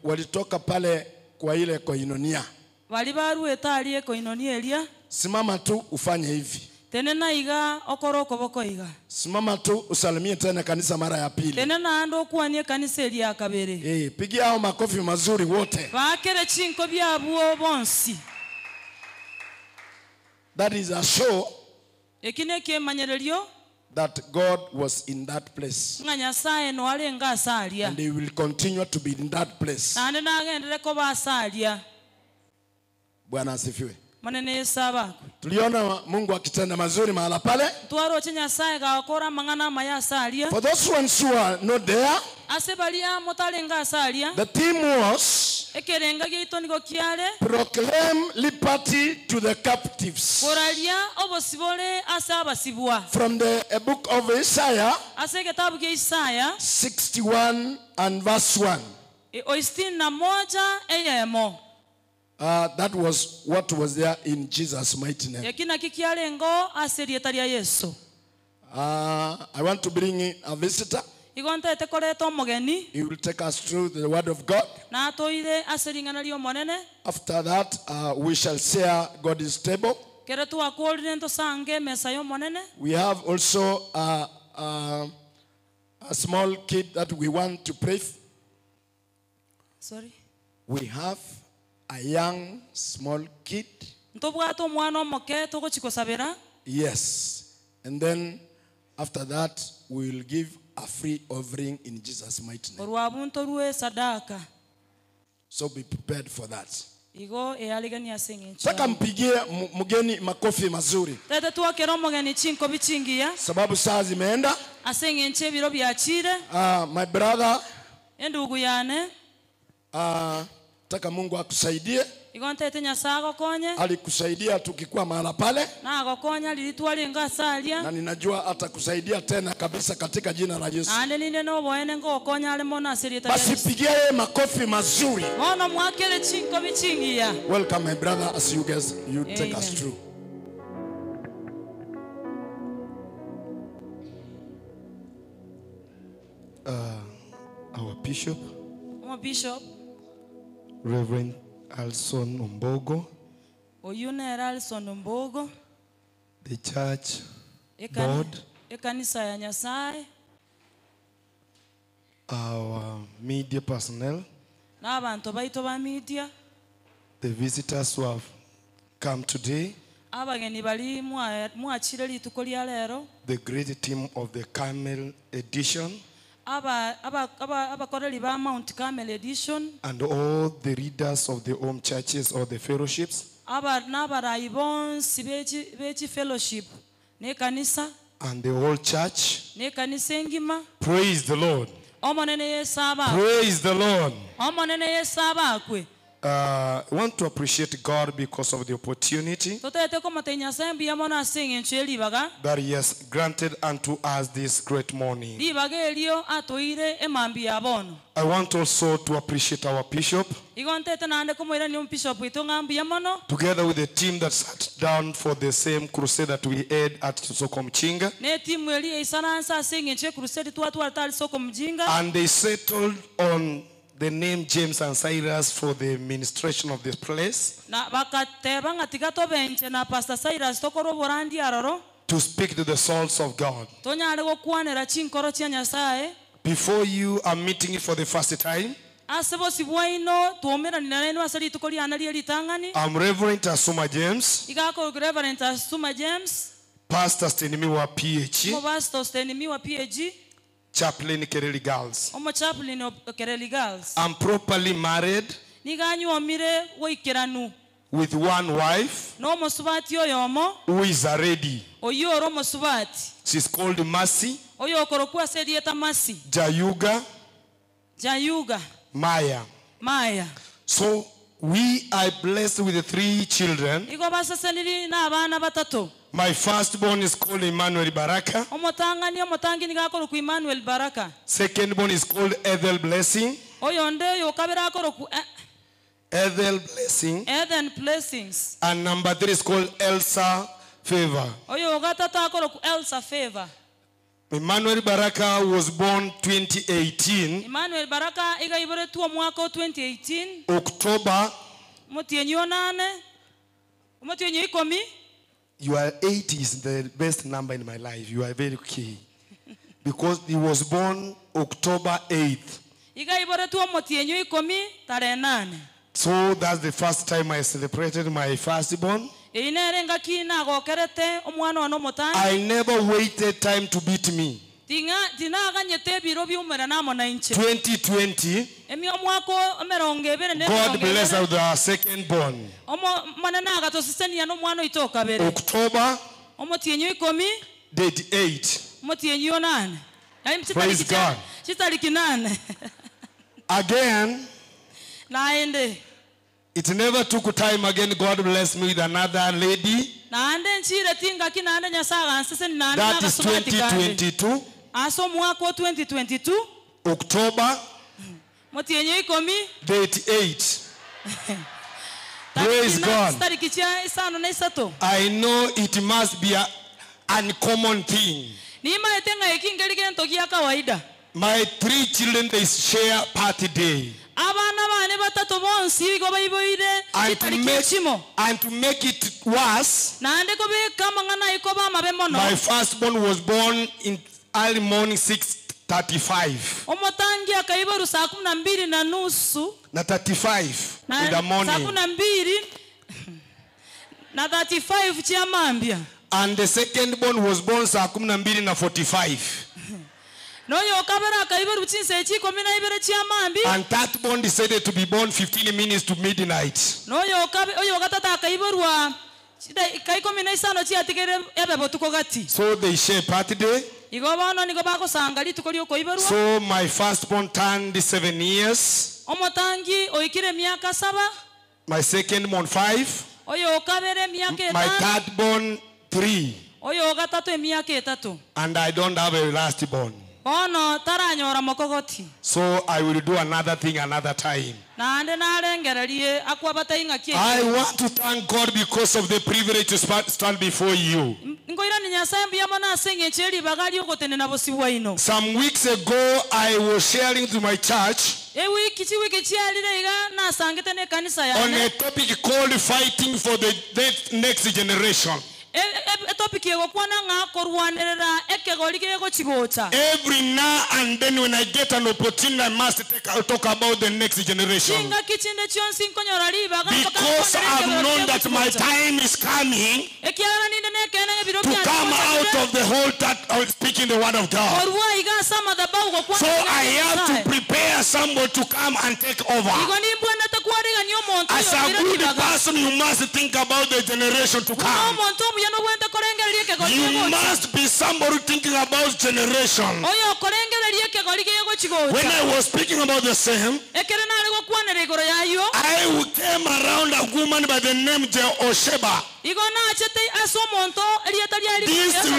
walitoka pale kwa ile koinonia, bari baruete aria ekoinonia eria. Simama tu ufanye hivi. Tene iga okoro okoboko iga. Simama tu usalimie tena kanisa mara ya pili. Tene naande okwanie kanisa eria kabere. Pigia hao makofi mazuri wote. Bakere chinkobi abwo bonsi. That is a show Eki nekemanyererio that God was in that place. ng'a Nyasaye noarenga ase aria. And he will continue to be in that place. Naende nagendere koba ase aria. Bwana asifiwe. Manene Yesu abakwe. Tuliona Mungu akitenda mazuri mahala pale. Twaroche Nyasaye gakora amang'ana amaya ase aria. For those ones who are not there, Ase baria motarenga ase aria. the theme was Ekerenga giaito nigo kiare proclaim liberty to the captives. koraria obosibore ase abasibwa. From the book of Isaiah Ase egetabu kia Isaya 61 and verse 1. Oisitini na moja eyemo. That was what was there in Jesus' mighty name. Eki naki kiarengo ase rieta ria Yesu. I want to bring in a visitor. Igo ntaete koreta omogeni. He will take us through the word of God. Natoire ase ring'ana ria Omonene. After that, we shall share God's table. Kere twakorire ntosange emesa ya Omonene. We have also a small kid that we want to pray. Sorry. We have a young small kid. Ntobwate omwana omoke togochi kosabera. Yes. And then after that, we will give a free offering in Jesus' mighty name. Orwabu ntorue sadaka. So be prepared for that. Igo earigania ase eng'encho. Saka mpigie mgeni makofi mazuri. Tete twakera omogeni chinkobi chingiya. Sababu saa zimeenda. Ase eng'encho ebiro biachire. My brother. Endugu yane. Taka Mungu akusaidie. Igo ntete Nyasaye agokonye. Alikusaidia tukikuwa mahala pale. Na agokonya lilitwale ngasalia. Na ninajua atakusaidia tena kabisa katika jina la Yesu. Ande ninde no boene ngokonya ale mona asirita. Basi pigia yeye makofi mazuri. Mono mwakele chinko bichingia. Welcome my brother as you guys you take us Amen. through. Our bishop, Omo bishop. Reverend Alson Ombogo, Oyu nere Alson Ombogo. the church board, Ekanisa ya Nyasaye. our media personnel, N'abantu baito ba media. the visitors who have come today, Abageni bali mwachire rituko ria rero. the great team of the Carmel edition, Abakoreri ba Mount Carmel edition. and all the leaders of the home churches or the fellowships, Aba n'abarayi bonsi b'eki fellowship n'ekanisa. and the whole church. N'ekanisa engima. Praise the Lord. Omonene Yesu abakwe. Praise the Lord. Omonene Yesu abakwe. I want to appreciate God because of the opportunity Totete komotenya Nyasaye mbuya mono ase eng'encho y'eribaga. that He has granted unto us this great morning. Ribaga erio atoire emambi ya bono. I want also to appreciate our bishop, Igo ntete naende komoirania omubishop oito ng'a mbuya mono. together with the team that sat down for the same crusade that we had at Soko Mjinga. N'etimu eri eisaransa ase eng'encho y'ekrusade twatwarete ari Soko Mjinga. And they settled on the name James and Cyrus for the ministration of this place. Na bakateba ng'a tiga tobenche na Pastor Cyrus tokore oborandi aroro. To speak to the souls of God. Tonyare gokwanera chinkoro chia Nyasaye. Before you are meeting for the first time, Ase bosi bwaino twomeranire nainwe ase rituko riana rie ritang'ani. I'm Reverend Asuma James, Igako Reverend Asuma James, Pastor Stenimiwa PHE, Omopastor Stenimiwa PAG, Chaplain Kereli Girls. Omo Chaplain of Kereli Girls. I'm properly married Niganyuomire goikeranu with one wife n'omosubati oyomo who is a lady. oyo ore omosubati She's called Mercy oyo okorokwa ase erieta Mercy Jayuga Jayuga Maya. Maya. So we are blessed with 3 children. Igo baseseniri n'abana batato. My firstborn is called Emmanuel Baraka. Omotang'ani omotangi nigo akorokwa Emmanuel Baraka. Secondborn is called Ethel Blessing. Oyonde oyo okabere akorokwa Ethel Blessing. Eden Blessings. And number 3 is called Elsa Favor. Oyo ogatatu akorokwa Elsa Favor. Emmanuel Baraka was born 2018, Emmanuel Baraka iga iboretwe omwaka o 2018 October. omotienyi onane omotienyi ikomi. Your 8 is the best number in my life. You are very key. Because he was born October 8th. Iga iboretwe omotienyi ikomi tarehe 8. So that's the first time I celebrated my firstborn. Eri nere ngaki nagokerete omwana one omotangi. I never waited time to beat me. Tinaganyete ebiro biumera namo na inche. 2020, Emi omwaka emerongo ebere na God emerongo bless ebere. us with our second born. Omo manene agatosesenia n'omwana oito okabere. October Omotienyi ikomi, date 8. omotienyi onane. Yaani Praise God. chitariki 8. Again, Naende. it never took time again. God blessed me with another lady. Naende nchire tingaki naende Nyasaye aganseseni naende That is nagasubati kande. 2022, Ase omwaka o 2022, October motienyi ikomi, date 8. Praise God. tariki chia isano na isato. I know it must be an uncommon thing. Nimaete ng'a eki nkeri gento gia kawaida. My three children they share party day. Abana bane batato bonsi igo baiboire And to chitariki make echimo. and to make it worse, Naende kobeka amang'ana aye koba amabe mono. my firstborn was born in early morning 6:35. Omotangi akaiborwa saa kumi na mbili na nusu Na 35 na in the saa kumi morning. na mbili na 35 chiamambia. And the second born was born saa kumi na mbili na 45. Noyo okabere akaiborwa chinsa echi ikomi na ibere chiamambi. And third born decided to be born 15 minutes to midnight. Noyo okabe oyo gatata akaiborwa ka ikomi na isano chiatigere ebe botuko gati. So they share party day. Igo bono nigo bagosanga rituko riokoiborwa. So my firstborn turned 7 years. Omotangi oikire emiaka saba. My second born 5. Oyo okabere emiaka My etano. third born 3. Oyo ogatatu emiaka etato. And I don't have a last born. Bono taranyora mokogoti. So I will do another thing another time. Naende narengererie akwabata ing'aki I want to thank God because of the privilege to stand before you. Nkoirani Nyasaye mbuya mono ase eng'encho eribaga riogotenena bosibwa ino. Some weeks ago, I was sharing to my church Ewiki chiwiki chiarire iga nasangete na ekanisa on yane. a topic called fighting for the next generation. Etopic egokwana ng'a korwanerera ekegori gegochigocha. Every now and then, when I get an opportunity, I must talk about the next generation. Chingaki chinde chionsi nkonyora ribaga mpaka Because nkwanere I've ekegori known that my gegochigocha. time is coming Ekiagera ninde nekene ebiro to come out of the altar speaking the word of God. Korwa iga ase amadhabahu gokwana So ring'ana I have to Nyasaye. prepare somebody to come and take over. Igo nimbwanete kwarigania omonto As a oyoire good ribaga. person, you must think about the generation to Buna come. omonto omuya nobwente korengereria ekegori You gegocha. must be somebody thinking about generation. Oyo okorengereria ekegori gegochigocha. When I was speaking about the same, Ekere nare gokwanera igoro yayo. I came around a woman by the name Jehosheba. Igo nachete ase omonto erieta riari This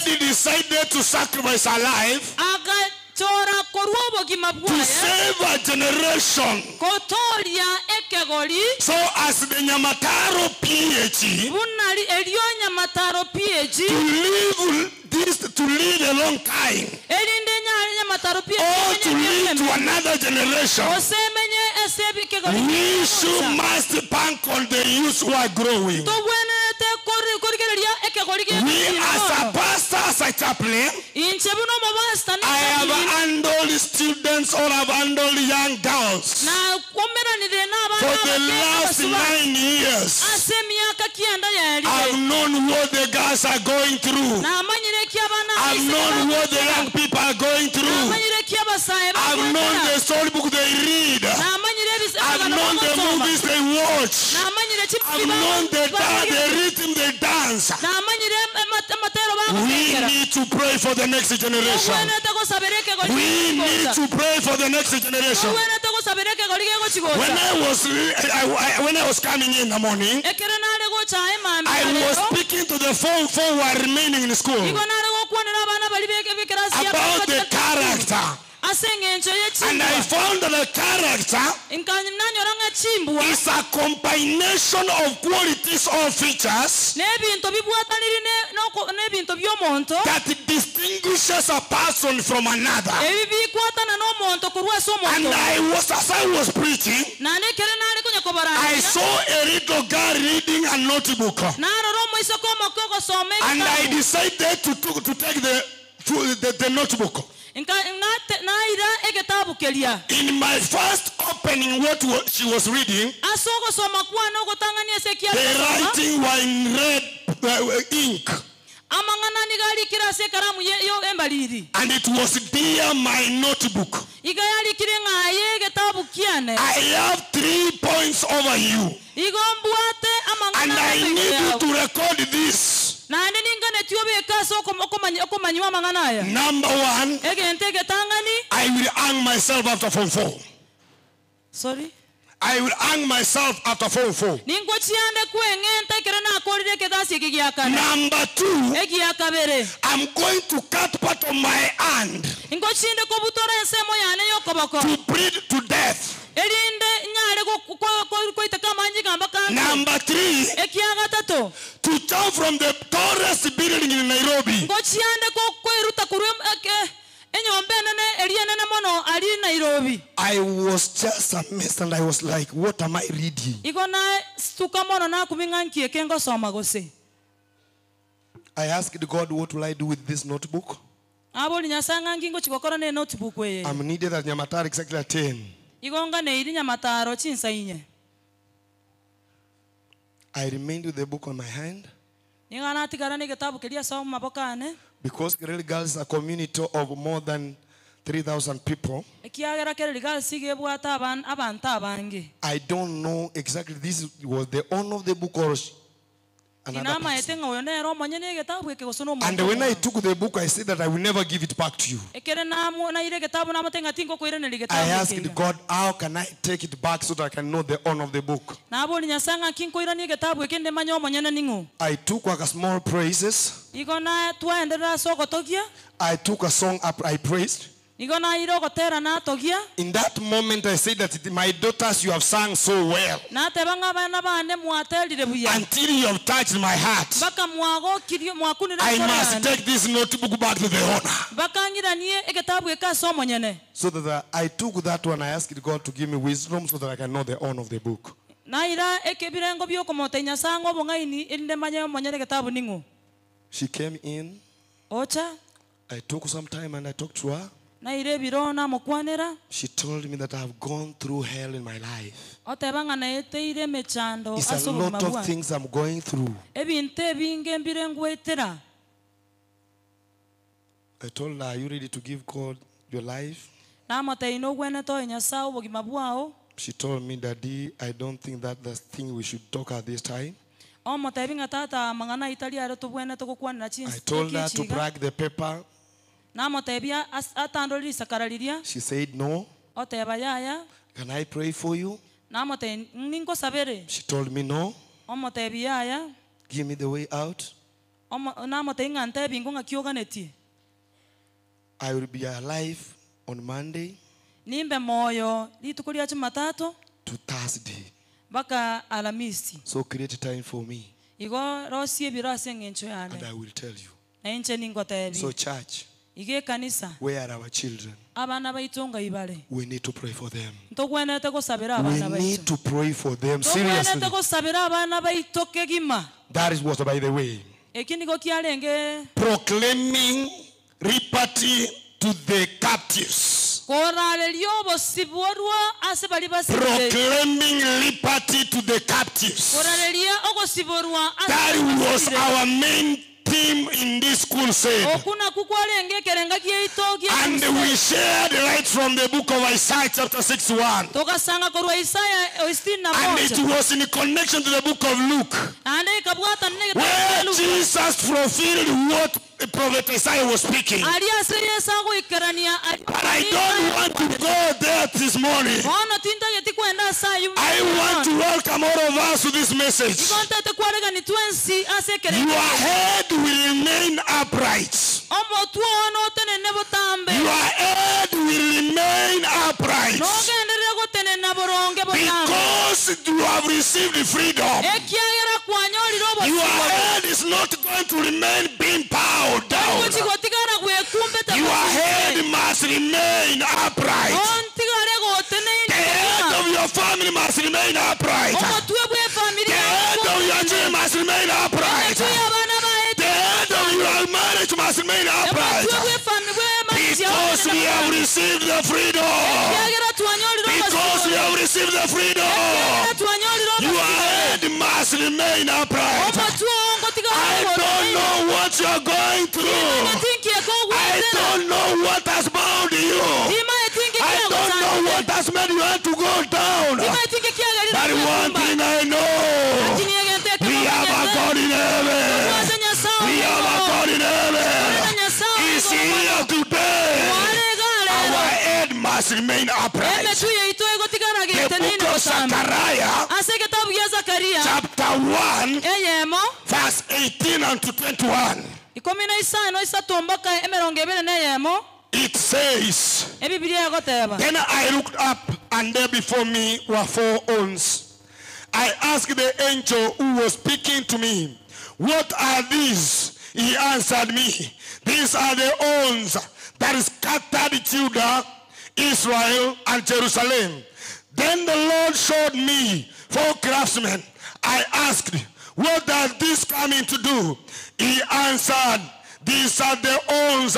lady decided to sacrifice her life agachora korwa obogima to bwaye save a generation. kotoria ekegori So as the Nyamataro PhD, buna erio Nyamataro PhD to live this, to live a long time, erinde nyare Nyamataro PhD or to live to another generation, osemenye ase ekegori we should must bank on the youth who are growing. tobwenerete korigereria ekegori We as a pastor, as a chaplain, inche buna omobasta I have handled students or have handled young girls na kwomeranire for n'abana the last 9 years. ase emiaka kianda I've yarire known what the girls are going through. namanyire eki abana I've known what the young people are going through. namanyire eki abasae I've known the storybook they read. namanyire I've known the movies they watch. namanyire I've known the rhythm they dance. namanyire amatero We bagotengera need to pray for the next generation. tobwenerete gosabera ekegori We need to pray for the next generation. tobwenerete gosabera ekegori When gegochigocha I was when I was coming in the morning, ekere nare gocha emambia I was rero speaking to the four who were remaining in school igo nare gokwanera abana bari b'ekerasi about the character. ase eng'encho And I y'echimbwa found that the character nanyora ng'a chimbwa is a combination of qualities or features n'ebinto bibwataniri n'ebinto by'omonto that distinguishes a person from another. ebi bikwatana n'omonto korwa ase And omonto I was, as I was preaching, nane ekere nare konya I kobarangira saw a little girl reading a notebook. narora omoiseke omoke ogosoma And I ekitabu decided to take the notebook. Naira egetabu keria In my first opening, what she was reading, ase ogosoma kwane ogotang'ania ase the ekiagosoma writing were in red ink. amang'ana nigo arikire ase ekaramu yo embariri And it was, dear my notebook, iga yarikire ng'aye egetabu kiane I have 3 points over you. igo mbwate And amang'ana I ase need you igoro to record this. naende ninganeti obeke ase okomanyiwa amang'ana aya Number one, egento egetang'ani I will hang myself after form 4. Sorry? I will hang myself after form 4. Ningo chiande kweng'enta ekero nakorire ekegasi eke gia kane. Number 2, Egia kabere. I'm going to cut part of my hand. Ingo chinde kobutora ensemo yane yokoboko. To bleed to death. Erinde nyare koiteka amanyi gamba kange. Number 3, Ekia gatato. to jump from the tallest building in Nairobi. Ngo chiande kweruta Enyomba enene eri enene mono ari Nairobi. I was just amazed and I was like, what am I reading? Igo nasituka mono nakumia ng'a nki eke ngosoma gose. I asked God, what will I do with this notebook? Nabori Nyasaye ng'a nki ngochi gokora na enotebook eye. I'm needed at Nyamataro exactly at 10. Igo nganeiri Nyamataro chinsa inye. I remained with the book on my hand Nigo natigara na egetabu keria ase amaboko ane. because Kereri Girls is a community of more than 3,000 people. Ekiagera Kereri Girls iga ebwate aban- abanto abange. I don't know exactly this was the owner of the book or another person. Tinamaete ng'a oyo nere omonyene egetabu eke gose And nomonto when I omong'ao. took the book, I said that I will never give it back to you. Ekere namo- naire egetabu namote ng'a tingokoiraneria I getabu eke asked iga. God, how can I take it back so that I can know the owner of the book? Nabori Nyasaye ng'a nki nkoirania egetabu eke ndemanye omonyene ning'o. I took like a small praises. Igo na twaenderera ase ogotogia, I took a song up, I praised. igo naire ogotera natogia, In that moment, I said that my daughters, you have sung so well nateba ng'a abana bane mwaterire buya. until you have touched my heart. Mpaka mwagokirie mwakunire I nkoro must yane. take this notebook back to the owner. Bakang'iranie egetabu eke ase omonyene. So that I took that one, I asked God to give me wisdom so that I can know the owner of the book. Naira ekebirengo biokomotebia Nyasaye ng'a obong'aini erinde manye omonyene egetabu ning'o. She came in. Ocha, I took some time and I talked to her. naire ebiro namokwanera, She told me that I have gone through hell in my life. oteba ng'a naeteire emechando It's ase a obogima lot of bwane. things I'm going through. Ebinto ebinge mbire ngwetera. I told her, Are you ready to give God your life? Namotebia nogwenete oye Nyasaye obogima bwao. She told me, Daddy, I don't think that the thing we should talk at this time. Omotebia ng'a tata amang'ana aitari are tobwenete gokwanera I chinsi told her to ekichiga. brag the paper. Namotebia as- atandore risakara riria, She said, No. oteba yaya, Can I pray for you? namotebia ninkosabere. She told me, No. Omotebia yaya, Give me the way out. omo- namotebia ng'a ntebi ngo ng'aki oganetie. I will be alive on Monday Nimbe moyo rituko ria Jumatatu to Thursday. mpaka Alamisi. So create time for me Igo rosie ebiro ase eng'encho and yane. I will tell you. Nainche ningotebi. So, church, Iga ekanisa where are our children? abana baitu ng'ai bare. We need to pray for them. Ntogwenerete gosabera We abana baitu. need to pray for them. Togwenerete Seriously. gosabera abana baitu kegima. That is what, by the way, Eki nigo kiarenge Proclaiming liberty to the captives. korareria obosiborwa ase bari basibire. Proclaiming liberty to the captives. Korareria ogosiborwa ase That bari was basibire. our main theme in this crusade. Oku naku kwarenge ekerenga giaito gia And we shared right from the book of Isaiah chapter 61. togasanga korwa Isaya sitini na And it moja was in connection to the book of Luke, naende ikabwatana na egetabu where kia Luka. Jesus fulfilled what the prophet Isaiah was speaking. Aria ase Yesu agoikerania ari- But I don't want to go there this morning. Bono tintageti kwenda ase aywo I want to welcome all of us to this message. Igo ntete kwaregani twensi ase ekerenga Your head will remain upright. Omotwe oo notenene botambe. Your head will remain upright. Nogenderere gotenena boronge botambe. Because you have received freedom. Ekiagera kwanyorire Your obosibore. head is not going to remain being bowed down. Ogochi gotigara gwekumbete Your head must remain upright. Ontigare goteneine The head of your family must remain upright. Omotwe bwe family The head of your children must remain upright. Emetwe y'abana bae The head of your marriage must remain upright. Emetwe bwe family bwe marriage Because we have received the freedom. Ekiagera twanyorire Because we have received the freedom. Ekiagera twanyorire Your obosibore. head must remain upright. Omotwe oo ngotigara I don't know what you are going through. I don't know what has bound you. I don't know what has made you want to go down. But one thing I know, we have a God in heaven. We have a God in heaven. He's here today. Our head must remain upright. Emetwe yaito egotigara The getenine book of botambe. Zechariah, Ase egetabu gia Zakaria chapter 1, eyemo verse 18 and to 21. ikumi na isano isato mpaka emirongo ebere na eyemo It says, Ebibilia egoteba. Then I looked up, and there before me were four horns. I asked the angel who was speaking to me, What are these? He answered me, These are the horns that scattered Judah, Israel, and Jerusalem. Then the Lord showed me four craftsmen. I asked, What are these coming to do? He answered, These are the ones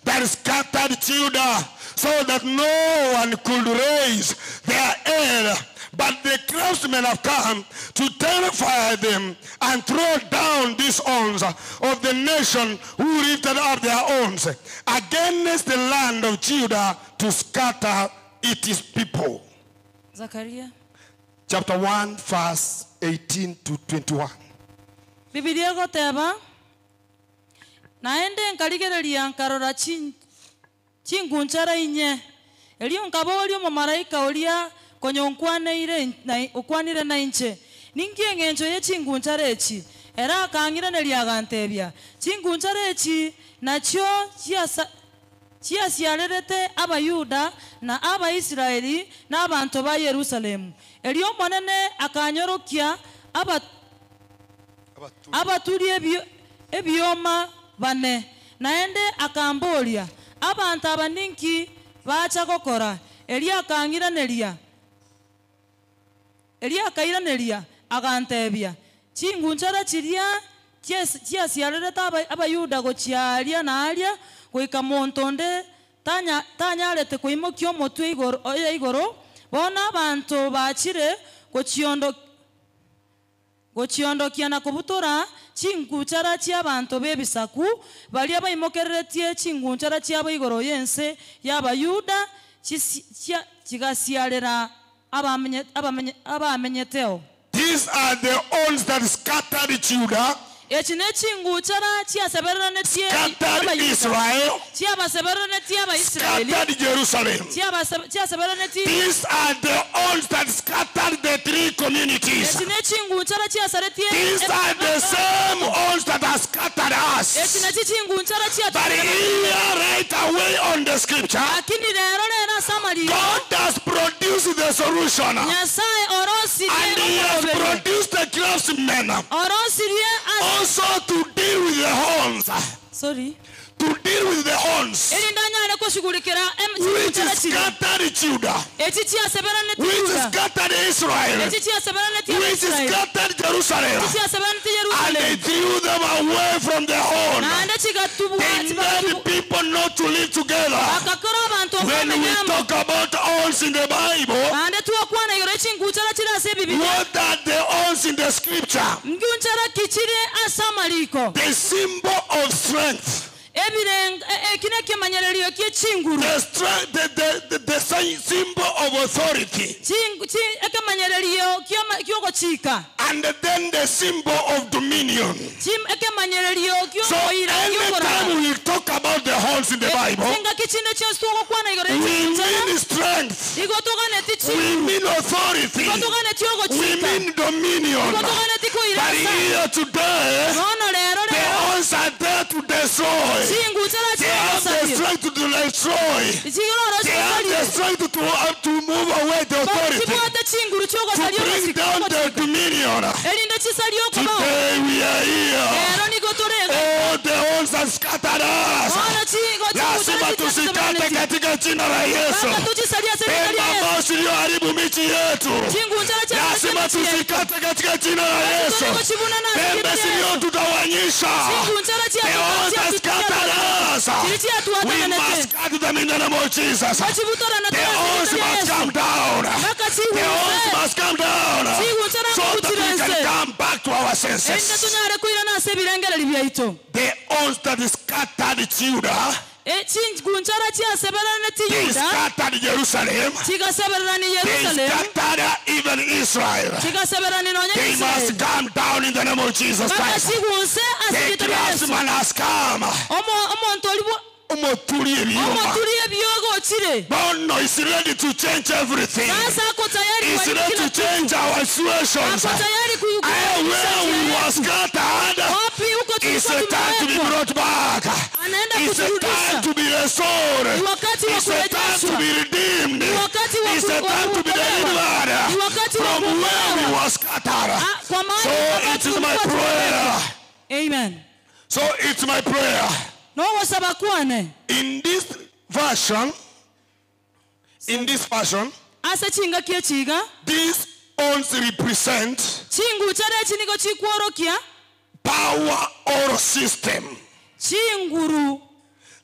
that scattered Judah, so that no one could raise their head. But the craftsmen have come to terrify them and throw down these horns of the nation who lifted up their horns against the land of Judah to scatter its people. Zakaria Chapter 1, verse 18 to 21. Bibilia egoteba naende nkarigereria nkarora chin- chingunchara inye erio nkaboria omomaraika oria konya onkwaneire in- na- okwanire na inche ninki eng'encho ye chingunchara echi era akang'iraneria agantebia chingunchara echi nachio chiasa chiasiarerete abayuda na abaisraeli na abanto ba yerusalemu erio omonene akanyorokia aba abaturi ebio- ebioma bane naende akamboria abantu aba ninki bacha gokora erio akang'iraneria erio akairaneria agantebia chingunchara chiria chias- chiasiarerete aba- abayuda gochia aria na aria goika monto onde tanya- tanyarete koimokia omotwe igoro oye igoro bono abanto bachire gochiondo gochiondokia na kobutora chingunchara chia abanto b'ebisaku baria baimokereretie chingunchara chiabo igoro y'ense y'abayuda chisi- chia- chigasiarera abamenye- abamenye- abamenyeteo These are the horns that scattered Judah, echi ne chingunchara chiasebererenetie scattered Israel, chiabasebererenetie abaisraeli scattered Jerusalem. Chiabase- chiasebererenetie These are the horns that scattered the three communities. echi ne chingunchara chiasaretie These are the same horns that have scattered echi us. nachi chingunchara But here, right away on the scripture, lakini rero rero ase amariko God has produced the solution. nyasaye orosirie And he has omoberio. produced the craftsmen orosirie also to deal with the horns. Sorry. To deal with the horns eri ndanyare kushughulikira em- which chingunchara chiria scattered Judah, echi chiaseberaneti which Yuda. scattered Israel, echi chiaseberaneti which Abaisraeli. scattered Jerusalem. Echi chiaseberaneti And they Yerusalemu threw them away from the horn. naende chigatubwa They made people not to live together. bakakora abantu When we okwamenyamo talk about horns in the Bible, naende twakwana igoro echingunchara chiri ase ebibilia what are the horns in the scripture? ngunchara kichire ase amariko The symbol of strength. Ebireng- e- eki nekemanyererio kie chinguru The, strength, the symbol of authority. Chingu- chi- ekemanyererio kioma- kiogochika And then the symbol of dominion. Chim- ekemanyererio So kiokoira anytime we talk about the horns in the Bible, chingaki chinde chionsi twogokwana igoro we echingunchara mean strength, igo toganeti we chinguru mean authority, igo toganeti we ogochika mean dominion. igo toganeti But koirasa here today, nono rero the rero horns are there to destroy. chingunchara They have the chigosaria strength to destroy. chigororo They have the chigosaria strength to move away the authority, chibwate chinguru to chiogosaria bring down the dominion. erinde chisaria okobao Today we are here. rero nigo torega Oh, the horns have scattered us. Ona chingo Lazima tusikate katika jina la Yesu. Baba tuchisalia serikali Pembe ya Yesu. ambao ziliyoharibu miji yetu, Chingunchara cha lazima tusikate katika jina la Yesu. Pembe ziliyotutawanyisha, Chingunchara cha the horns have scattered us. We must cut them in the name of Jesus. The horns must come down. The horns must come down so that we can come back to our erinde senses. tunyare kwirana ase ebirengereri biaito The horns that scattered Judah, chingunchara chiaseberaneti they yuda scattered Jerusalem, chigasebererani they yerusalemu scattered even Israel. chigaseberani nonya They must Israeli. come down in the name of Jesus Christ. bakachigunse ase The rito rya Yesu craftsman has come. Omo- omonto ori bwa- Omoturi ebyuma. omoturi ebyogo ochire Bono is ready to change everything. sasa ako tayari Is kuharibu ready kila to change our situations. Ako tayari ku- Eh, Where we were scattered, wapi huko it's tulikuwa a time to be tumewekwa brought back. anaenda It's a time kuturudisha to be restored. Ni wakati wa It's a time to kurejeshwa. be redeemed. Ni wakati wa It's a ku- wa time to be kuokolewa. delivered Ni wakati wa from where we kuokolewa. were scattered. Ah, kwa maana So wakati it is my tulikuwa prayer. amen So it's my prayer. nogosaba kwane In this version, in this version, ase chingaki echiga these horns represent chinguchara echi nigo chikworokia power or system chinguru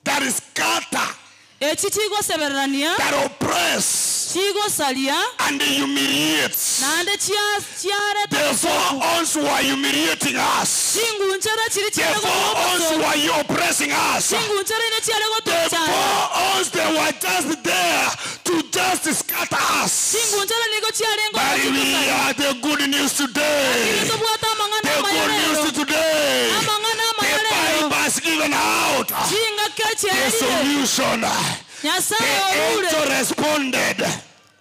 that is scatter, echi chigosebererania that oppress, chigosaria and humiliates. naende chia- chiareta The four horns were humiliating us. chingunchara chiri The four horns were oppressing us. chingunchara ine chiare The gotochana four horns, they were just there to just scatter us. chingunchara nigo chiarenge But we are the good news today. tobwate amang'ana The amaya good rero news today. amang'ana amaya The rero Bible has given out chingaki the chiarire solution. nyasaye The orure angel responded.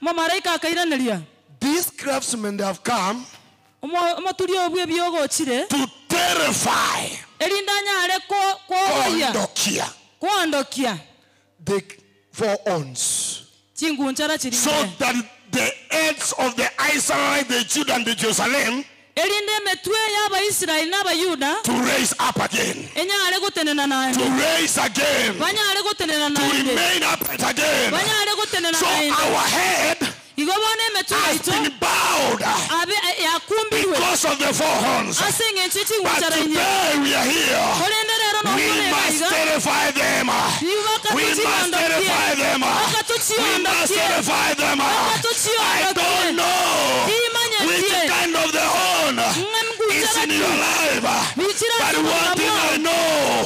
momaraika akairaneria These craftsmen they have come omoturi obwo ebiogochire to terrify erinda anyare kwogoya Kondokia. kwondokia the four horns. chingunchara chiri So that the heads of the Israelites, the Judah and the Jerusalem erinde emetwe y'abaisiraeli n'abayuda to raise up again. enyare gotenena To naende raise again. banyare gotenena To naende remain upright again. banyare gotenena So naende our head igo bono emetwe has yaito been bowed abe yakumbirwe because of the four horns. ase eng'encho But eching'unchara inye today we are here. korende rero We nokorega must iga terrify them. We must terrify them. We must terrify them. I don't know which kind of the horn is in your life. But one thing I know,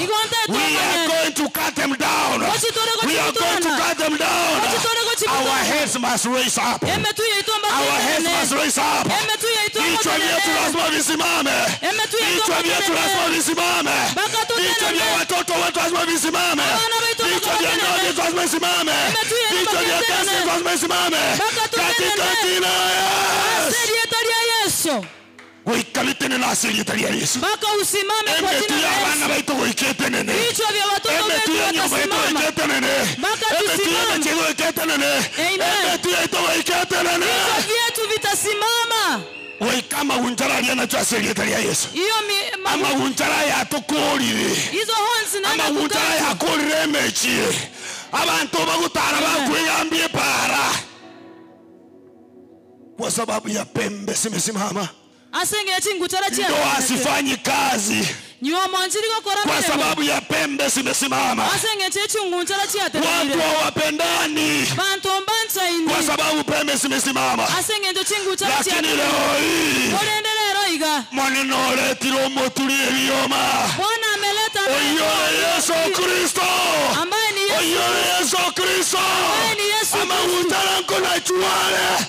we are going to cut them down. We are going to cut them down. Our heads must raise up. emetwe yaito Our heads must raise up. emetwe yaito Vichwa vyetu lazima visimame. Vichwa vyetu lazima visimame. Vichwa vya watoto wetu lazima visimame. Vichwa vya ndoa zetu lazima visimame. Vichwa vya kazi zetu lazima visimame. Katika jina la Yesu. ase rieta ria yesu Goikalite na asili ya Yesu. mpaka usimame kwa Emetu jina ya la bana Yesu baitu goikete nene. vichwa vya watoto Emetu wetu ya nyumba yetu watasimama goikete nene. mpaka Emetu ya tusimame michezo goikete nene. Amen. Emetu yetu goikete nene. vichwa vyetu vitasimama Goikama unjara aliyenacho asili ya Yesu. hiyo mi- ma- Amagunjara yatukurire. hizo horns naenda amagunjara kukata yakurire emechi abantu bagutara bakwigambia para kwa sababu ya pembe zimesimama ase eng'encho chinguchara ndoa hazifanyi kazi nyuomonchiri gokora kwa miremo sababu ya pembe zimesimama ase eng'encho echungunchara watu chiatereire hawapendani bantu mbanchaini kwa sababu pembe zimesimama ase eng'encho chinguchara lakini leo hii korende rero iga maneno oletire omoturi ebioma bwana ameleta oyore yesu kristo ambaye ni Yesu oyore yesu kristo Ambaye ni Yesu amagunjara nkonachuale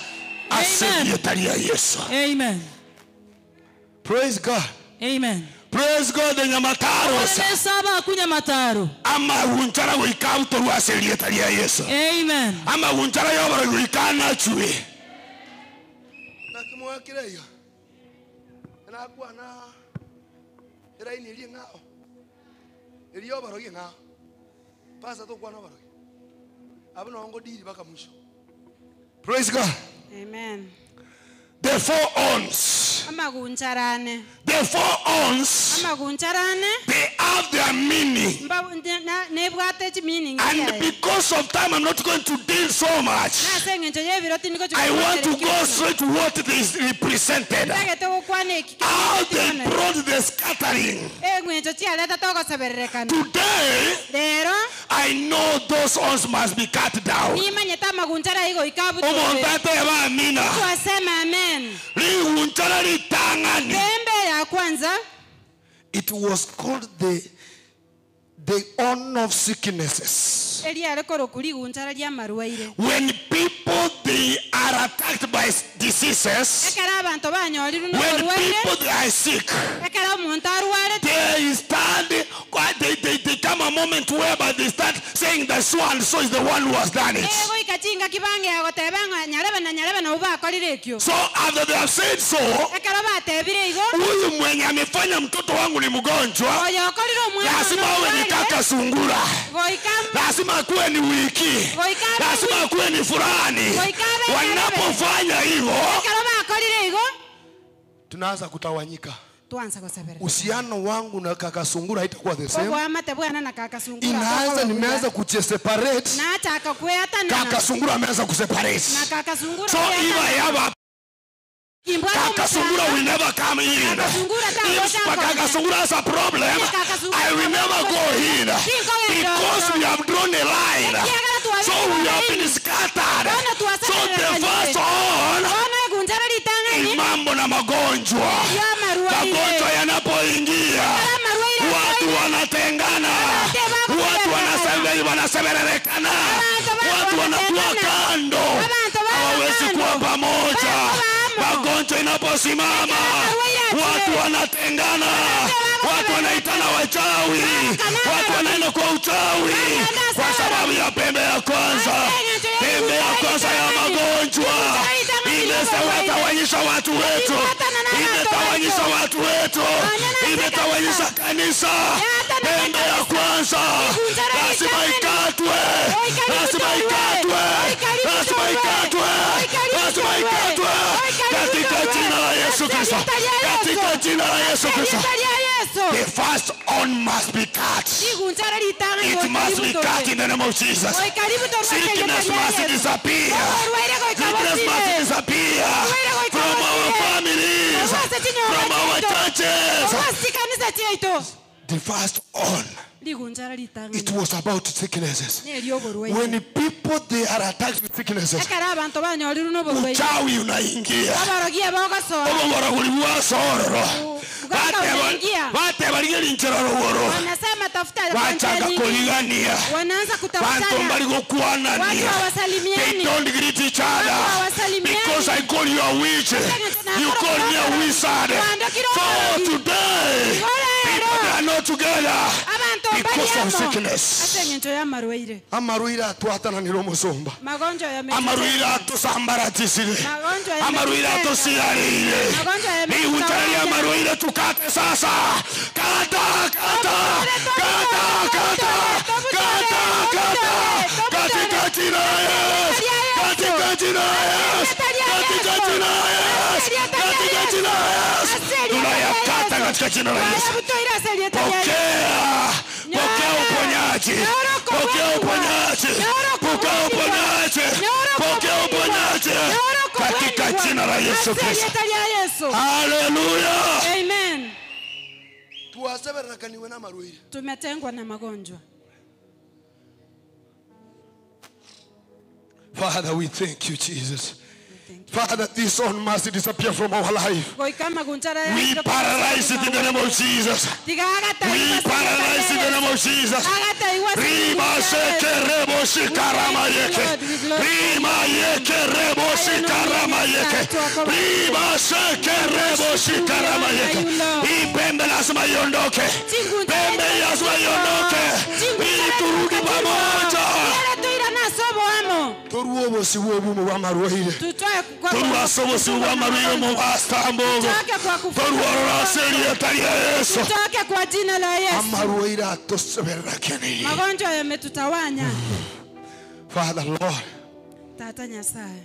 aserietaria yesu Amen. Praise God. Amen. Praise God the Nyamataro. Nesaba kunyamataro. Amagunjara goikautorwa ase erieta ria Yesu. Amen. Amagunjara yobora goikana chwe. Nakimwakire iyo. Nakwana eraini eri ng'ao. Eri yoborogi ng'ao. Pasa tokwana oborogi. Abo nongo diri baka mwisho. Praise God. Amen. The four horns. Amaguncharane. The four horns, Amaguncharane. they have their meaning. Mba na nebwate chimeaning And yaye. because of time, I'm not going to deal so much. Nase eng'encho y'ebiro tiniko I want to go straight to what is represented. Ntagete gokwana eki How they brought the scattering. eng'encho chiareta togosebererekana. Today, Rero I know those horns must be cut down. nimanyete amagunchara aigo ikabutobe. Omonto ateba amina. Twasema amen. Ligunchara litang'ani. Pembe ya kwanza It was called the horn of sicknesses. eriare koroku rigunchara ria marwaire. When people they are attacked by diseases, Ekero abanto banyorirwe when n'oborwaire people they are sick, ekero omonto arwarete they stand, they come a moment whereby they start saying that so and so is the one who has done it. egoika chingaki bang'ea goteba ng'a nyarebe na nyarebe nabo bakorire ekio So after they have said so, ekero batebire igo huyu mwenye amefanya mtoto wangu ni mgonjwa, oyo okorire omwana lazima awe ni kaka sungura, goika lazima akuwe ni wiki, lazima akuwe ni fulani. Wanapofanya hivyo, ekero bakorire igo Tunaanza kutawanyika. Twanza goseberera. Uhusiano wangu na kaka Sungura haitakuwa the same. Obwamate bwana na kaka Sungura. Inaanza, nimeanza kujiseparate. Nachaka kweatanana. Kaka Sungura ameanza kuseparate. Na kaka Sungura. So if I have a Kaka Sungura will never come in. If Kaka Sungura has a problem, I will never go in. Because we have drawn a line. So we have been scattered. So the first one Ona egunjara ritang'ani. ni mambo na magonjwa. Magonjwa yanapoingia, watu wanatengana, watu wanasemerekana, watu wanakuwa kando, hawawezi kuwa pamoja. Magonjwa inaposimama, watu wanatengana, watu wanaitana wachawi, watu wanaenda kwa uchawi kwa sababu ya pembe ya kwanza. Pembe ya kwanza ya magonjwa imetawanyisha watu wetu, imetawanyisha watu wetu, imetawanyisha kanisa. Pembe ya kwanza lazima ikatwe, lazima ikatwe, lazima ikatwe, lazima ikatwe katika jina la Yesu Kristo, katika jina la Yesu Kristo. The first on must be cut. Rigunjara ritang'ani. It must be cut in the name of Jesus. Sickness must disappear. Sickness must disappear from our families, from our churches. Kanisa chiaito. The first on, Rigunjara ritang'ani. it was about sicknesses. Nerioborwaire. When people they are attacked with sicknesses, Ekero abanto banyorirwe n'oborwaire. Uchawi unaingia. Abarogi abagosoa. Oborogori bwasororo. Unaingia. Batebarige rinchero rogoro. Wanasema tafuta Wachaka njia nyingi. kuligania. Wanaanza Bantu kutafutana. mbali gokwanania. Watu hawasalimiani. They don't greet each other. Watu hawasalimiani. Because I call you a witch. You call me a wizard. So today, people they are not together because of sickness. Ase eng'encho y'amarwaire. Amarwaire atwatananire omusumba. Magonjwa yame- Amarwaire atusambaratisire. Magonjwa Amarwaire yametuteka. atusiarire. Magonjwa Rigunjara lya yametutawanya. marwaire tukate sasa. Kata, kata, kata, kata, kata, kata. Katika jina la Yesu. Katika jina la Yesu. Katika jina la Yesu. Katika jina la Yesu. Tunayakata katika jina la Yesu. Pokea, pokea uponyaji, pokea uponyaji, pokea uponyaji, pokea uponyaji katika jina la Yesu Kristo. Ase erieta ria Yesu. Haleluya. Amen. Twaseberekaniwe na amarwaire. Tumetengwa na magonjwa. Father, we thank you, Jesus. Father, this one must disappear from our life. Goika magunjara ya We paralyze it in the name of Jesus. We paralyze it in the name of Jesus. Rima seke rebo shikarama yeke. Rima yeke rebo shikarama yeke. Rima seke rebo shikarama yeke. Hii pembe lazima iondoke. Pembe lazima iondoke. Ili turudi pamoja. Toruo obusibu obumu bw'amarwaire. Tutwae kwa Toruase obusibu bw'amarwaire mu basambogo. Tutoke kwa kufa. Toruororase erieta lya Yesu. Tutoke kwa jina la Yesu. Amarwaire atoseberekaniire. Magonjwa yametutawanya. Father, Lord, Tata Nyasaye.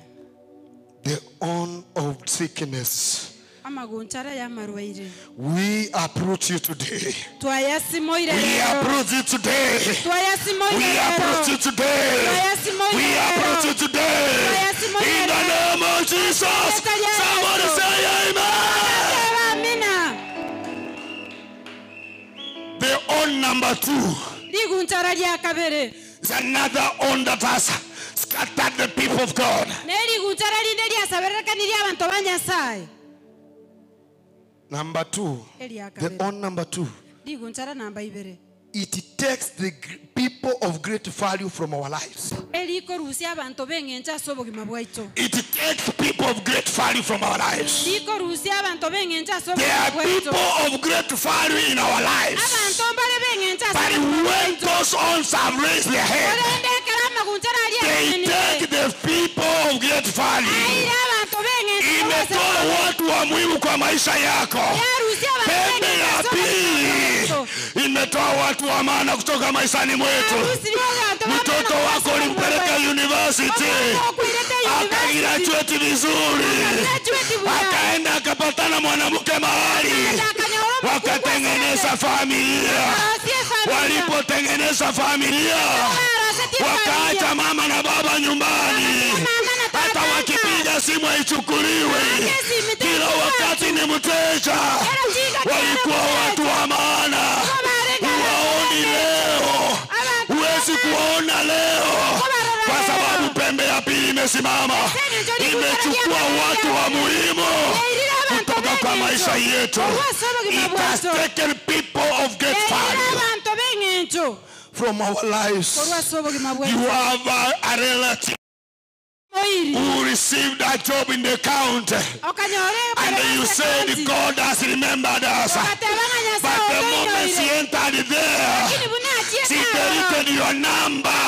the horn of sickness. Amagunjara y'amarwaire. We uproot you today. Twayasimoire We lero. uproot you today. Twayasimoire We lero. uproot you today. Twayasimoire We lero. uproot you today. Twayasimoire In the lero. name of Jesus. Somebody say amen. Amina. The horn number 2 Rigunjara rya kabere. is another horn that has scattered the people of God. Nerigunjara rinde ryasaberekanirie abantu ba Nyasaye. Number 2. Eria The kabere. horn number 2. Rigunjara namba ibere. It takes the people of great value from our lives. Erikorusia abantu b'eng'encho ase obogima bwaito. It takes people of great value from our lives. Rikorusia abantu b'eng'encho ase There obogima are bwaito. people of great value in our lives. Abantu mbare b'eng'encho ase But obogima when bwaito. those horns have raised their head, Korende ekero amagunjara aria they atenenire. take the people of great value. Aire abantu b'eng'encho Imetoa watu wa muhimu kwa maisha yako. Pembe ya pili imetoa watu wa maana kutoka maishani mwetu. Mtoto wako ulimpeleka university. university, akagraduate vizuri, akaenda akapatana mwanamke mahali, wakatengeneza familia. Walipotengeneza familia, wakaacha mama na baba nyumbani, hata wakipiga simu haichukuliwi, kila wakati ni mteja. Walikuwa watu wa maana, huwaoni leo, huwezi kuwaona leo kwa sababu pembe ya pili imesimama, imechukua watu wa muhimu kutoka kwa maisha yetu. It has taken people of great value Abanto b'eng'encho from our lives. korwa ase obogima You bwaito. have a relative who received a job in the county. Okanyora And you said God has remembered us. But the moment she entered there, she deleted your number.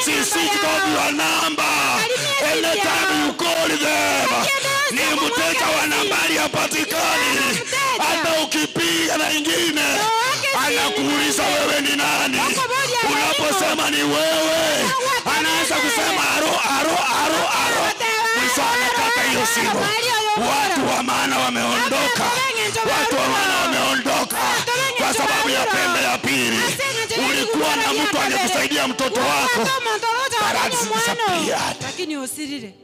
She switched off your number. Anytime you call them, ni mteja wa nambari hapatikani. Hata ukipiga na ingine, anakuuliza wewe ni nani. Unaposema ni wewe, anaanza kusema aro aro aro aro, mwisho anakata hiyo simu. Watu wa maana wameondoka, watu wa maana wameondoka kwa sababu ya pembe ya pili. Ulikuwa na mtu angekusaidia mtoto wako, but has disappeared. Lakini osirire.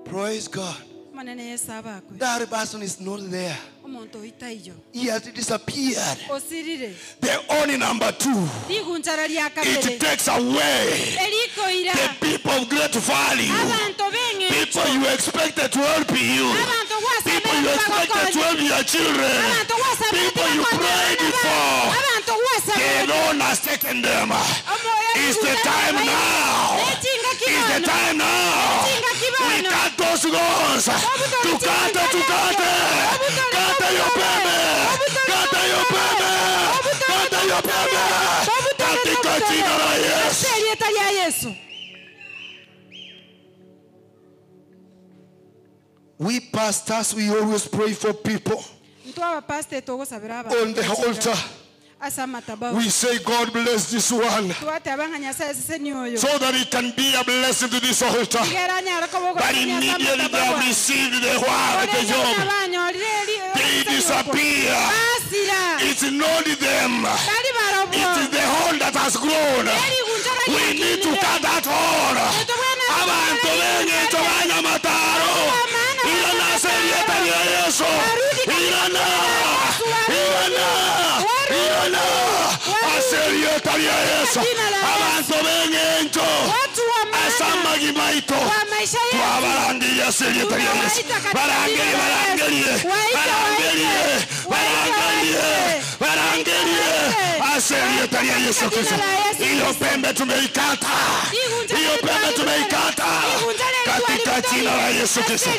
Praise God. Manene Yesu abakwe. That person is not there. Omonto oitaiyo. He has disappeared. Osirire. The only number two, Rigunchara ria kabere. it takes away Erikoira. the people of great value. Abanto b'eng'encho. People you expected to help you. People you expected to help your children. People you prayed for. The Lord has taken them. It's the time now. It's the time now. We cut those guns. Tukate, tukate. Kata hiyo pembe. Kata hiyo pembe. Kata hiyo pembe. Katika jina la Yesu. Ase erieta ria Yesu. We pastors, we always pray for people Ntwe abapastor togosabera abanto. on the altar. Ase amatabao. We say, God bless this one Twateba ng'a Nyasaye seseni oyo. so that it can be a blessing to this altar. Igera anyare koba But ogotonya ase immediately they amatabao have aya. received the word, the job. Abanyorire eri- They disappear. Basira. It's not them. Tari barobwo. It is the horn that has grown. We need to cut that horn. Abantu b'eng'encho banyamataro. Irana serieta lya Yesu. Irana. Irana. Irana. Aserieta lya Yesu. Abantu b'eng'encho. Asamagi maito. Twabarangiria serieta lya Yesu. Barangirie, barangirie. Barangirie. Barangirie. Barangirie. Aserieta lya Yesu Kristo. Hiyo pembe tumeikata. Hiyo pembe tumeikata. Katika jina la Yesu Kristo.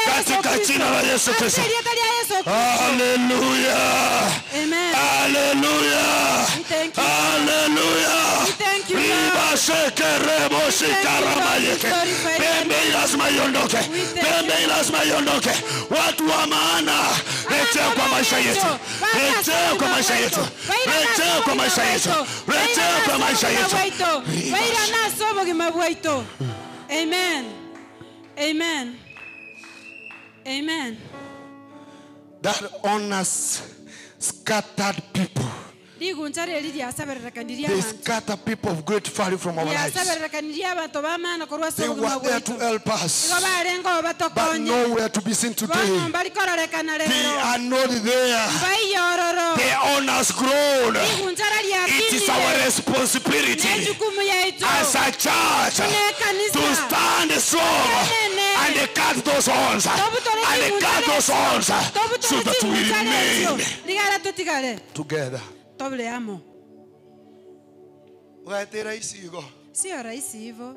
Katika jina la Yesu Kristo. Hallelujah. Amen. Hallelujah. Hallelujah. Riba sekerebo sikaramayeke. Pembe hii lazima iondoke. Pembe hii lazima iondoke. Watu wa maana, rejea kwa maisha yetu. Rejea kwa maisha yetu. Rejea kwa maisha yetu. Rejea kwa maisha yetu. Baira nase obogima bwaito. Amen. Amen. Amen. That honors scattered people. Riguncha reri riasabererekanirie They abanto. scatter people of great value from our lives. Riasabererekanirie abanto b'amaana korwa ase They obogima were there bwaito. to help us, Igo barenge but batokonye. nowhere to be seen today. Bono mbarikororeka They rero. are not there. Mbaiyororo. The honors grown. Rigunchara It is our riakinire. responsibility Nejukumu yaitu. as a church to stand strong and cut those horns and cut those horns so that we remain Rigara tutigare. together. Tobule amo. Ugaetera isigo. Sio rahisi hivyo.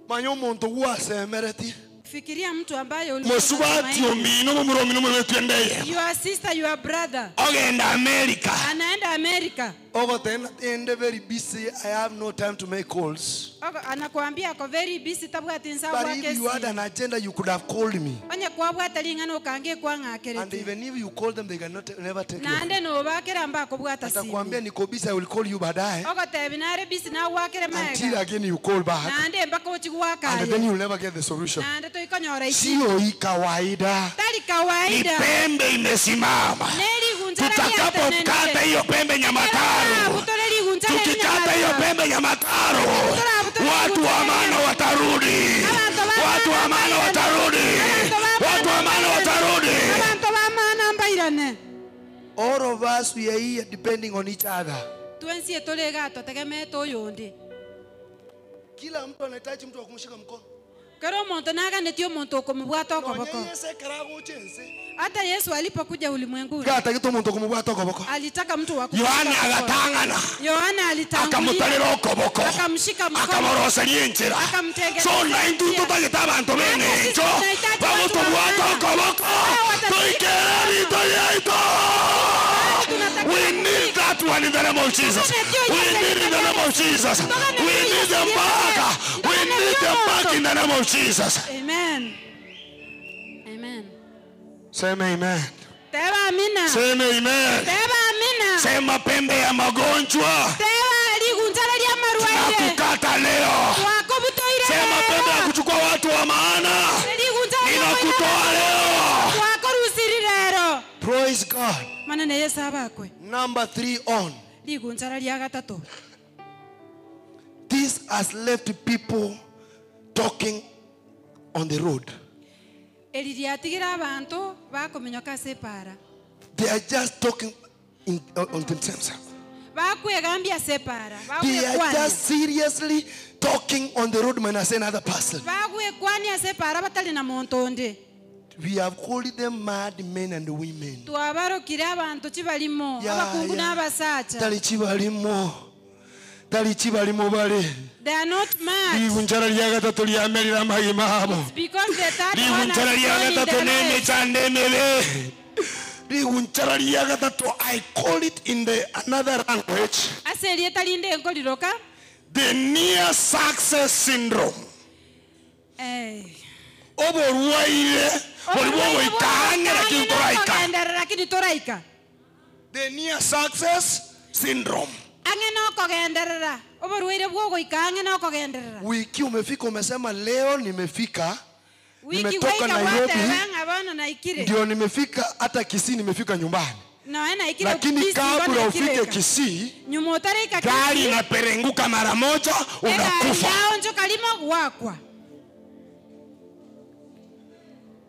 Manya omonto gwasemeretie. Kufikiria mtu ambaye ulikuwa Mosubati unatumaini. omino momura omino mwetu endeye. Your sister, your brother Ogenda America. anaenda Amerika. Ogotena ende very busy I have no time to make calls. Oko- Anakuambia ako very busy tabwati nsa But bwake if you had si. an agenda you could have called me. Onye kwabwata ring'ana okange And kwang'akerete. even if you call them they cannot never take you. Naende nobakera mbakobwata simu. Atakwambia niko busy I will call you baadaye. Ogotebi nare busy nawakere Until maega. again you call back Naende mpaka and ochigwakaye. then you'll never get the solution. Naende toikonyora ichi. Sio hii kawaida. Tari kawaida. Ni pembe imesimama. Nerigunjara Tutakapokata hiyo pembe Nyamataro, tukikata hiyo pembe Nyamataro, watu wa maana watarudi, watu wa maana watarudi, watu wa maana watarudi. Abanto bamana mbairane. All of us we are here depending on each other. Twensie tore totegemete oyonde. Kila mtu anahitaji mtu wa kumshika mkono. Kero omonto naganetie omonto okomobwata okoboko. Nonye Yesu ekero agocha ense. Hata Yesu alipokuja ulimwenguni Gatagete omonto okomobwata okoboko. alitaka mtu wa kumshika Yohana mkono. agatang'ana Yohana alitangulia akamutarera okoboko akamshika mkono akamoroseria enchera. akamtengenezea So naintu njia. tutagete abanto bene encho bagotobwata okoboko toikere bito byaito. We need that one in the name of Jesus. We need in the name of Jesus. We need them back. We need them back in the name of Jesus. Amen. Amen. Sema amen. Teba amina. Sema amen. Teba amina. Sema pembe ya magonjwa Teba ligunjara lya marwaire. nakukata leo. Twakobutoire Sema pembe ya lero. kuchukua watu wa maana Ligunjara lya ninakutoa leo. Twakorusiri lero. Praise God. Manene Yesu abakwe. Number 3 on. Ligunjara lya gatatu. This has left people talking on the road. Eri ryatigira abantu bakomenyoka ase epara. They are just talking in, on themselves. Bakwegambia ase epara. They are Bagwekwania. just seriously talking on the road minus another person. Bagwekwania ase epara batari na muntu onde. We have called them mad men and women. Twabarokire abantu chibalimo Ya, abakungu ya. n'abasacha. Tali chibalimo. Tali chibalimo bale. They are not mad Ligunjara lya gatatu lyamerera amagima abo. because the third one Ligunjara has lya gone in gatatu their lives. n'emichando emibi. Ligunjara lya gatatu, I call it in the another language, Ase erieta rinde enkoriroka. the near success syndrome. Eh. Oborwaire bori bwogoikang'era lakini toraika. Kogenderera lakini toraika. The near success syndrome. Ang'e nokogenderera. Oborwaire bwogoika ang'e nokogenderera. Wiki umefika umesema leo nimefika. Wiki Nimetoka waika Nairobi wateba ng'a bono naikire. ndio nimefika hata Kisii nimefika nyumbani. Noe naikire Lakini Kisii, bono kabla naikire ufike eka. Kisii Nyuma otarika Gari Kisii, inaperenguka mara moja egari unakufa. yaonchoka limo gwakwa.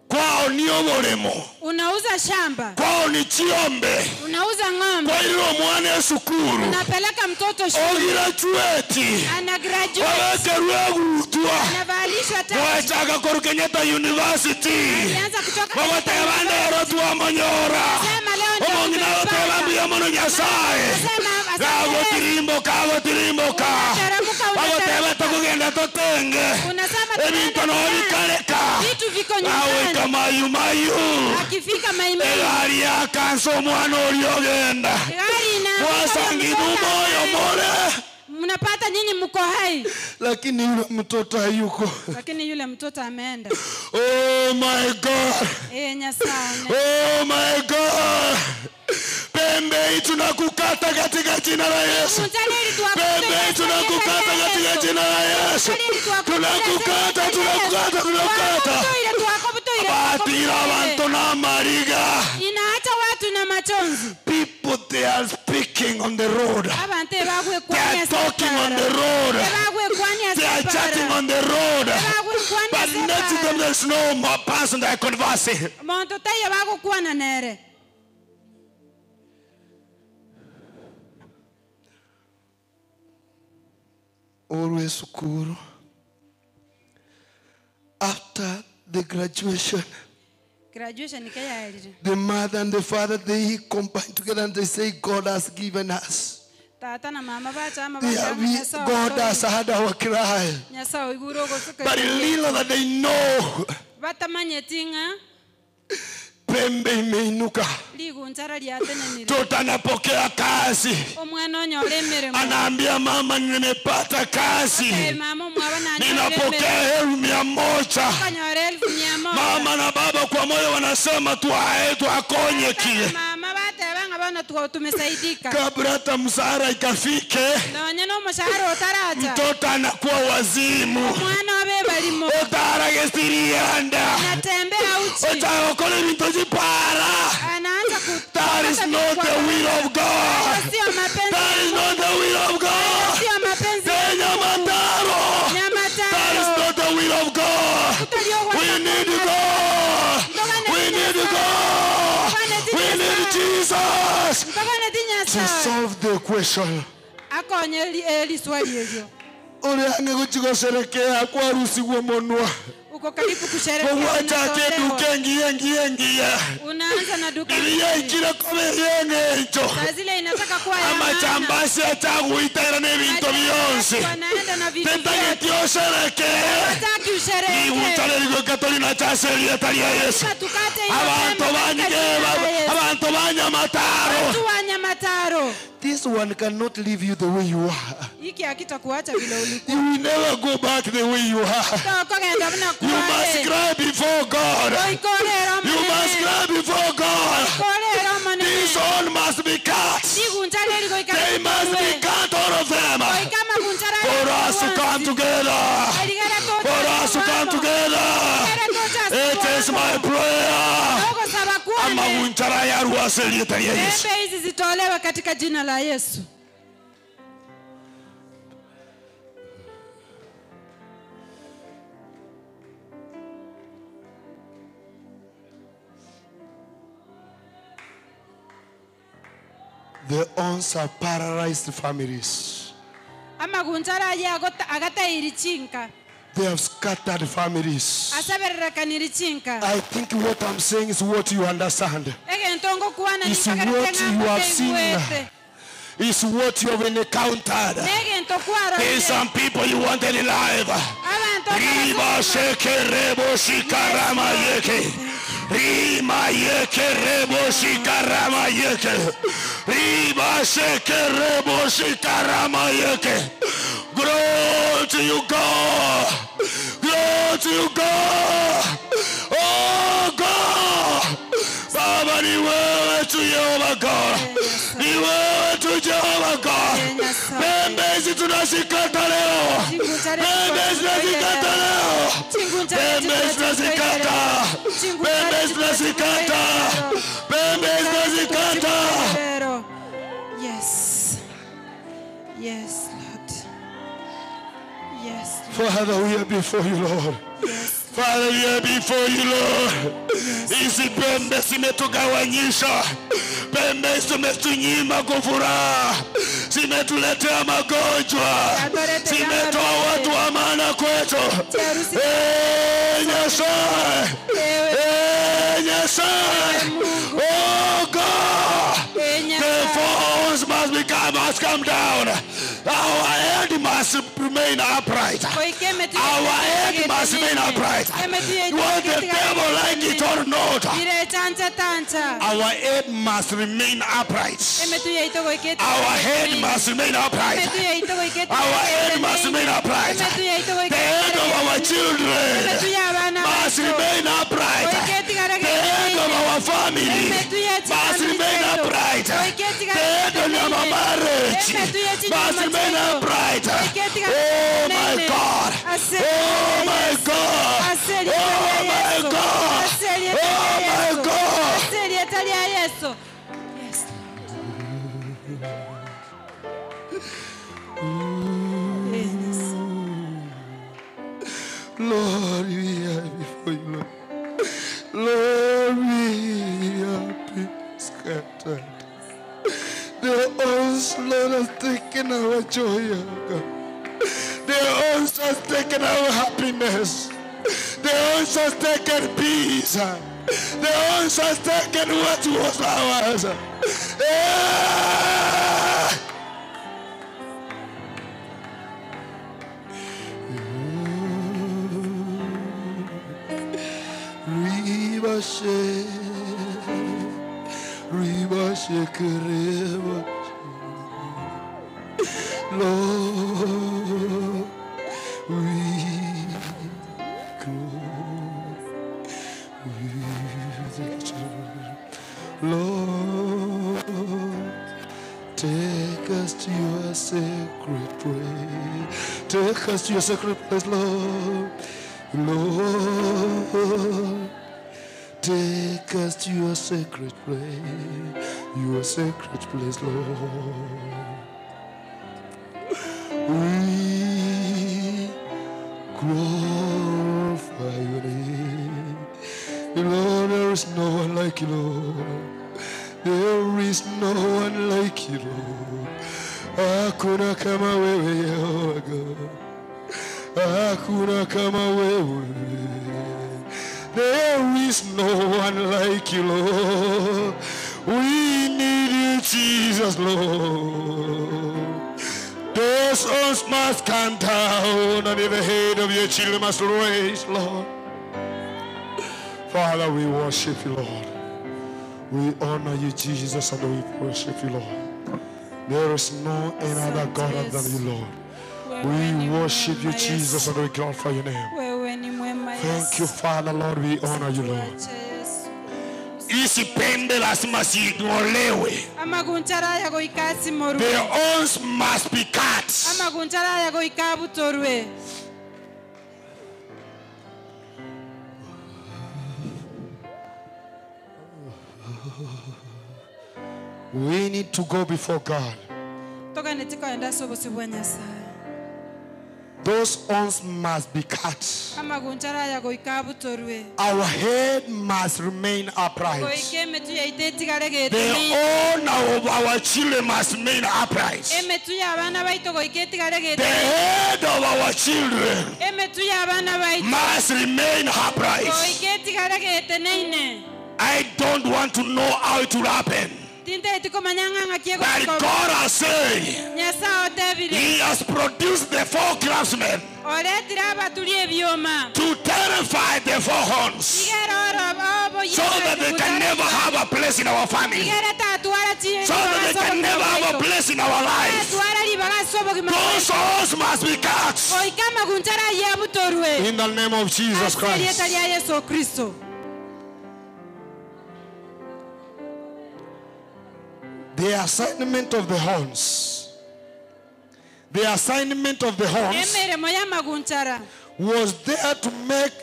Kwao ni oboremo. Unauza shamba, Kwao ni chiombe. unauza ng'ombe, Kwairira omwana esukuru. unapeleka mtoto shule, Ogirachueti. ana graduate, Wabekerwe egutwa. anavalishwa taji, Gwachaka koru Kenyatta University. alianza kutoka Bagoteba ndero twamonyora. Sema leo ndio Omong'ina tumempata. goteba mbuya mono Nyasaye. Sema asante. Gagotirimboka gotirimboka. Unateremka, Bagoteba unateremka. tokogenda totenge. Unasema Ebinto tunaenda nobikareka. Vitu viko Aweka nyumbani. mayumayu. Akifika maimai, Egari yakansa omwana oria ogenda. gari inaanguka, Mwasangida omoyo more. mnapata nyinyi mko hai, lakini yule mtoto hayuko. lakini yule mtoto ameenda. Oh my God. Eh, Nyasaye. Oh my God. Pembe hii tunakukata katika jina la Yesu. Pembe hii tunakukata katika jina la Yesu. Tunakukata, tunakukata, tunakukata. Batira abantu n'amariga. Inaacha watu na machozi. People they are speaking on the road. Abantu They are ebagwekwania talking on the road. Ebagwekwania They are chatting on the road. But next to them there's no more person they are conversing. Monto taiyo bagokwana nere. Always sukuru. After the graduation, Graduation ikayarire. the mother and the father they combine together and they say, God has given us. Tata na mama bachama They are, we, God has heard our cry. Nyasaye oigure ogosuka. But little that they know, Batamanyeti ng'a pembe imeinuka, ligunchara liatenenire. Mtoto anapokea kazi, Omwana onyora emeremo. Anaambia mama, nimepata kazi, Ate mama omwaba nanyora ninapokea emeremo. 100,000. Okanyora 100,000. Mama na baba kwa moyo wanasema twae twakonye kile, Mama bateba ng'a bono tumesaidika. kabla hata msahara ikafike, Nonya na omoshahara otaracha. mtoto anakuwa wazimu, Omwana obe balimo. otaragestirianda Anatembea uchi. otakokora ebintu jipara. Anaanza ku That is not the will of God. Sio mapenzi. That is not the will of God. Sio mapenzi. ya The Mungu. Nyamataro. Nyamataro. That is not the will of God. We need God. We need God. We need Jesus Mtakaneti to Nyasaye. solve the question. Akonye liswali elyo. Uri ange kwarusigwo munwa Uko karibu kusherehekea. kogwachake unatolewa. eduka engiya engiya engiya Unaanza na duka. iriya ikire koba eryeng'encho Saa zile inataka kuwa ya maana. amachambasi achaguitaira n'ebintu byonse Wanaenda na vitu vyote. tetageti osherekee Hataki usherehekee. iguta rĩrigwĩka tũrĩ na chaceria tari ya Yesu Tukate hiyo abantu pembe katika banyige jina la Yesu. abantu banyamataro Watu wa Nyamataro. This one cannot leave you the way you are. Hiki hakitakuacha vile ulikuwa. You will never go back the way you are. Tokogenda buna You must kwale. cry before God. Oikorera You must omonene. cry before God. Oikorera omonene. This one must be cut. Ligunjara erigoika They must be cut, all of them. Oika magunjara For us to come together. For us to come together. It is my prayer. Ogosaba kuone. Amagunjara yaruaseria ya Yesu. Pembe hizi zitolewe katika jina la Yesu. The owns are paralyzed families. Amagunjara aya agatairi chinka. They have scattered families. Asabererekaniri chinka. I think what I'm saying is what you understand. Egentongo kuwana It's what you have seen. It's what you have encountered. Negento kwarorire. There's some people you wanted alive. Abantu Riba sheke rebo shikarama yeke. Rima yeke rebo shikarama yeke. Riba sheke rebo shikarama yeke. Glory to you, God. Glory to you, God. Oh, God. Baba ni wewe tu Yehova God. Ni wewe tu Jehova God. Pembe hizi tunazikata leo. Pembe zinazikata leo. Pembe zinazikata. Pembe zinazikata. Pembe zinazikata. Yes. Yes, Lord. Yes. Father, we are before you, Lord. Father, we are before you, Lord. Hizi pembe zimetugawanyisha, pembe zimetunyima kufuraha, zimetuletea magonjwa, zimetoa watu wa maana kwetu. Eh, Nyasaye, Eh, Nyasaye, oh God, the force must become, must come down. Our head must remain upright. Our head must remain upright. What the devil like it or not, Tancha tancha. our head must remain upright. Our head must remain upright. Our head must remain upright. The head of our children must remain upright. The head of our family must remain upright. The head of our marriage must remain upright. Oh my God. Oh my God. Oh my God. Oh my God. Yesu. Lord, we are before you, Lord. Lord, we are being scattered. The onslaught has taken our joy, oh God. The onslaught has taken our happiness. The onslaught has taken peace. The onslaught has taken what was ours. Eh! Ribashe, Ribashe, Ribashe. Lord, we Lord, take us to your sacred place. Take us to your sacred place, Lord. Lord, take us to your sacred place. Your sacred place, Lord. We glorify your name. Lord, there is no one like you, Lord. There is no one like you, Lord. Hakuna kama wewe, Yehova God. Hakuna kama wewe. There is no one like you, Lord. We need you, Jesus, Lord. Those oaths must come down, and the head of your children must raise, Lord. Father, we worship you, Lord. We honor you, Jesus, and we worship you, Lord. There is no another God other than you, Lord. We worship you, Jesus, and we glorify your name. Wewe ni mwema Thank you, Father, Lord. We honor you, Lord. Yesu. Hizi pembe lazima zing'olewe. Amagunchara aya goika asimorwe. The horns must be cut. Amagunchara aya goika abutorwe. We need to go before God. Toganeti koenda ase obosio bwa Nyasaye. Those horns must be cut. Amagunchara aya goika abutorwe. Our head must remain upright. Goika emetu yaito etigare The getumi. honor of our children must remain upright. Emetu ya abana baito goika etigare The getumi. head of our children Emetu ya abana baito must remain upright. goika etigare geteneine. I don't want to know how it will happen. Tintaeti komanya ng'a ng'aki But God has said, Nyasaye otebire. He has produced the four craftsmen Oretire abaturi ebyoma. to terrify the four horns Igere oro obo so that they can never have a place in our family, Igere tatwara chi so that they can never have a place in our life. Tatwara ribaga ase obogima Those horns must be cut. Goika amagunchara ayio abutorwe. In the name of Jesus Ase erieta Christ. ria Yesu Kristo. The assignment of the horns. The assignment of the horns Emeremo y'amagunchara. was there to make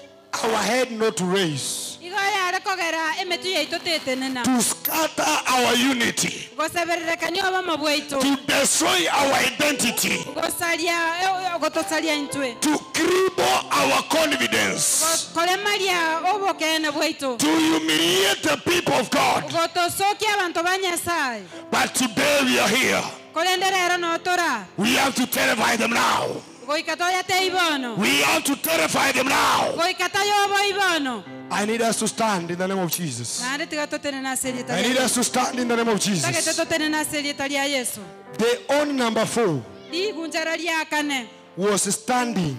our head not to raise, Igo yare kogera emetu yaito tetenena. to scatter our unity, Gosebererekania obomo bwaito. to destroy our identity, Gosaria gotosaria intwe. to cripple our confidence, Koremaria obokene bwaito. to humiliate the people of God. Gotosokia abanto ba Nyasaye. But today we are here. Korende rero notora. We have to terrify them now. Goika toyate ibono. We have to terrify them now. Goika tayobo ibono. I need us to stand in the name of Jesus. Naende tiga totenena ase erieta I ria need us to stand in the name of Tagete Jesus. totenena ase erieta ria Yesu. The on number four Rigunchara ria kane was standing.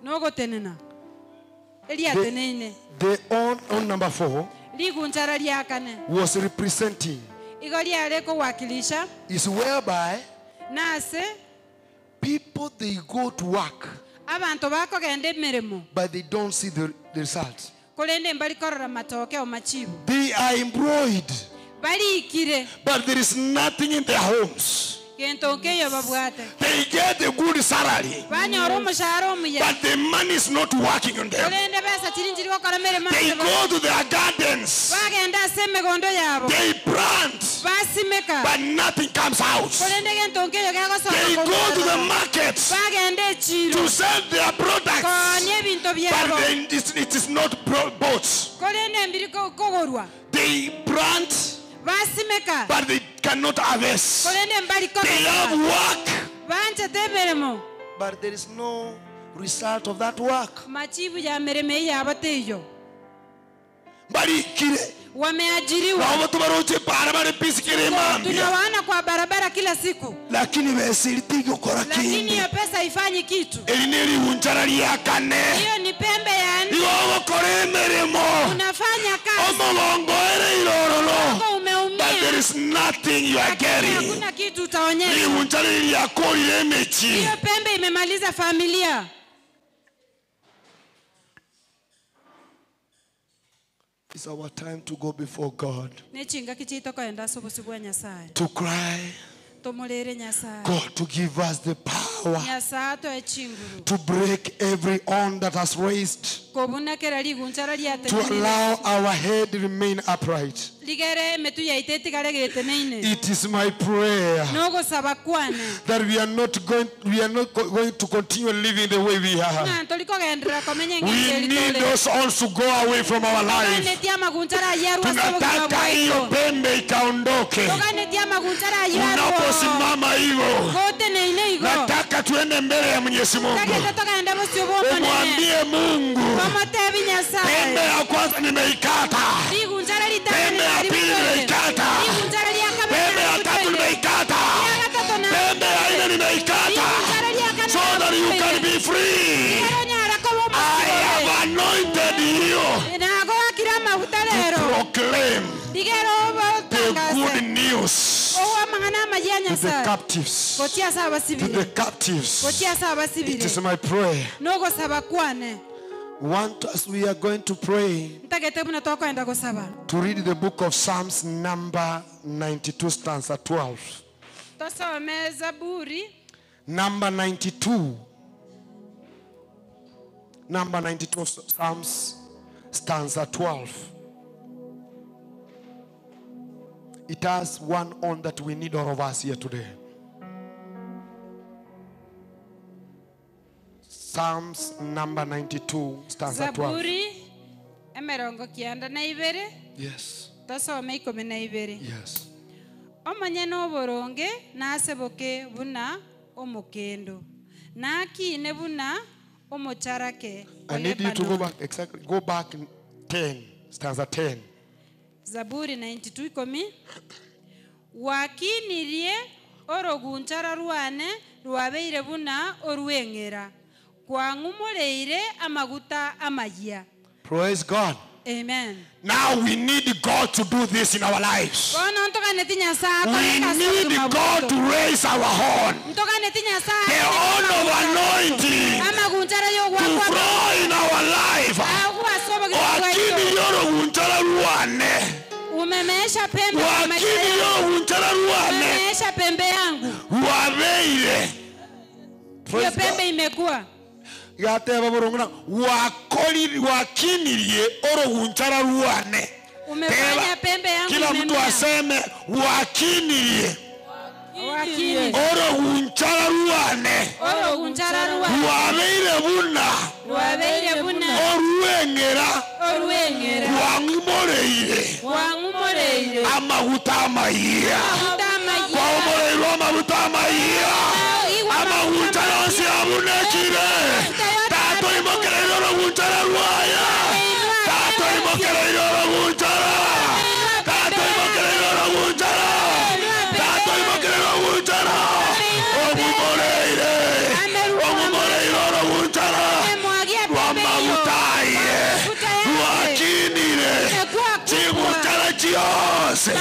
nogotenena. Eriateneine. The on number four Rigunchara ria kane. was representing Igo riare kowakilisha Is whereby nase people they go to work abantu bakogenda emirimo but they don't see the, the result. korende mbarikorora matokeo machibu They are employed, barikire but there is nothing in their homes. gento nkeyo babwate They get a good salary, banyora omushahara omuya but the money is not working on them. korende besa chiri nchiri gokora mirimo They ase go to their gardens, bagenda ase emigondo yabo they plant, basimeka but nothing comes out. korende gento nkeyo They gegosoka go to the markets bagenda echiro to sell their products, konia ebinto byabo but then it is not bought. korende mbiri kogorwa They plant, basimeka but they cannot harvest. korende mbari They have kogesa work, banchete emirimo But there is no result of that work. machibu ya mirimo eyabo teiyo barikire. Wameajiriwa. Nabo tubaroche para bare pisikiri mambia. Tunawaona kwa barabara kila siku, Lakini besiri tigokora lakini kindi. hiyo pesa haifanyi kitu. Eri nerigunchara ria kane. Hiyo ni pembe ya nne. Igo ogokora emeremo. Unafanya kazi, Omogongo ere irororo. Mungu But umeumia, there is nothing you are getting. hakuna kitu utaonyesha. Rigunchara riakorire emechi. Hiyo pembe imemaliza familia. It's our time to go before God. Nechinga kichito koenda ase obosi bwa Nyasaye To cry, tomorere Nyasaye God to give us the power Nyasaye atoe chinguru to break every horn that has raised, kobunakera rigunchara to riatenenire allow our head remain upright. ligere emetu yaito etigare geteneine It is my prayer nogosaba kwane that we are not going, we are not going to continue living the way we are. ng'a ntorikogenderera komenya We eng'encho need eri those horns to go away from our life. toganetie amagunchara ayerwa ase obogima Tunataka hiyo bwaito pembe ikaondoke. toganetie amagunchara ayerwa Unaposimama hivyo, goteneine igo nataka tuende mbele ya Mwenyezi Mungu, tagete togende bosio bwa omonene umwambie Mungu, tomotebi pembe Nyasaye ya kwanza nimeikata, rigunchara pembe ya pili nimeikata, pembe ya tatu nimeikata, pembe ya nne nimeikata, so that you can be free. I have anointed you nagowakire amaguta to rero proclaim rigero the otangase good news owamang'ana amaya to the Nyasaye captives. gotia ase To abasibire the captives. gotia ase It abasibire is my prayer. nogosaba kwane Want as we are going to pray ntagete buna tokoenda gosaba to read the book of Psalms number 92 stanza 12. tosome zaburi Number 92. Number 92 Psalms stanza 12. It has one on that we need all of us here today. Psalms number 92 stanza 12. zaburi emerongo kianda na ibere Yes. tosome ikumi na ibere Yes. omanye noboronge naseboke buna omokendo nakine buna omocharake I need you to go back exactly. Go back in 10, stanza 10. zaburi 92 ikumi wakinirie orogunchara rwane rwabeire buna orweng'era kwang'umoreire amaguta amayia Praise God. amen Now we need God to do this in our lives. bono ntoganeti nyasaye We akoreka ase need obogima God to bwaito. raise our horn, ntoganeti nyasaye the horn of anointing amagunchara to yogwakwa flow in our life. agwase obogima Wakini bwaito yorogunchara rwane. umemeesha pembe kwa maisha Wakini yangu. yorogunchara rwane. umemeesha pembe yangu Rwabeire. hiyo Praise God. pembe imekuwa Gateba borongona wakori wakinirie orogunchara rwane. umefanya Teba. pembe yangu Kila mtu imemea. aseme wakinirie Wakini. orogunchara rwane. orogunchara rwane Rwabeire buna rwabeire buna orweng'era orweng'era rwang'umoreire rwang'umoreire amaguta amayia amaguta amayia kwaomoreirwe amaguta amayia amaguta yonsi abunekire tato imokereire orogunchara rwaya tato imokereire orogunchara tato imokereire orogunchara tato imokereire orogunchara omumoreire omumoreire orogunchara rwamaguta aye rwakinire chiguchara chiyonse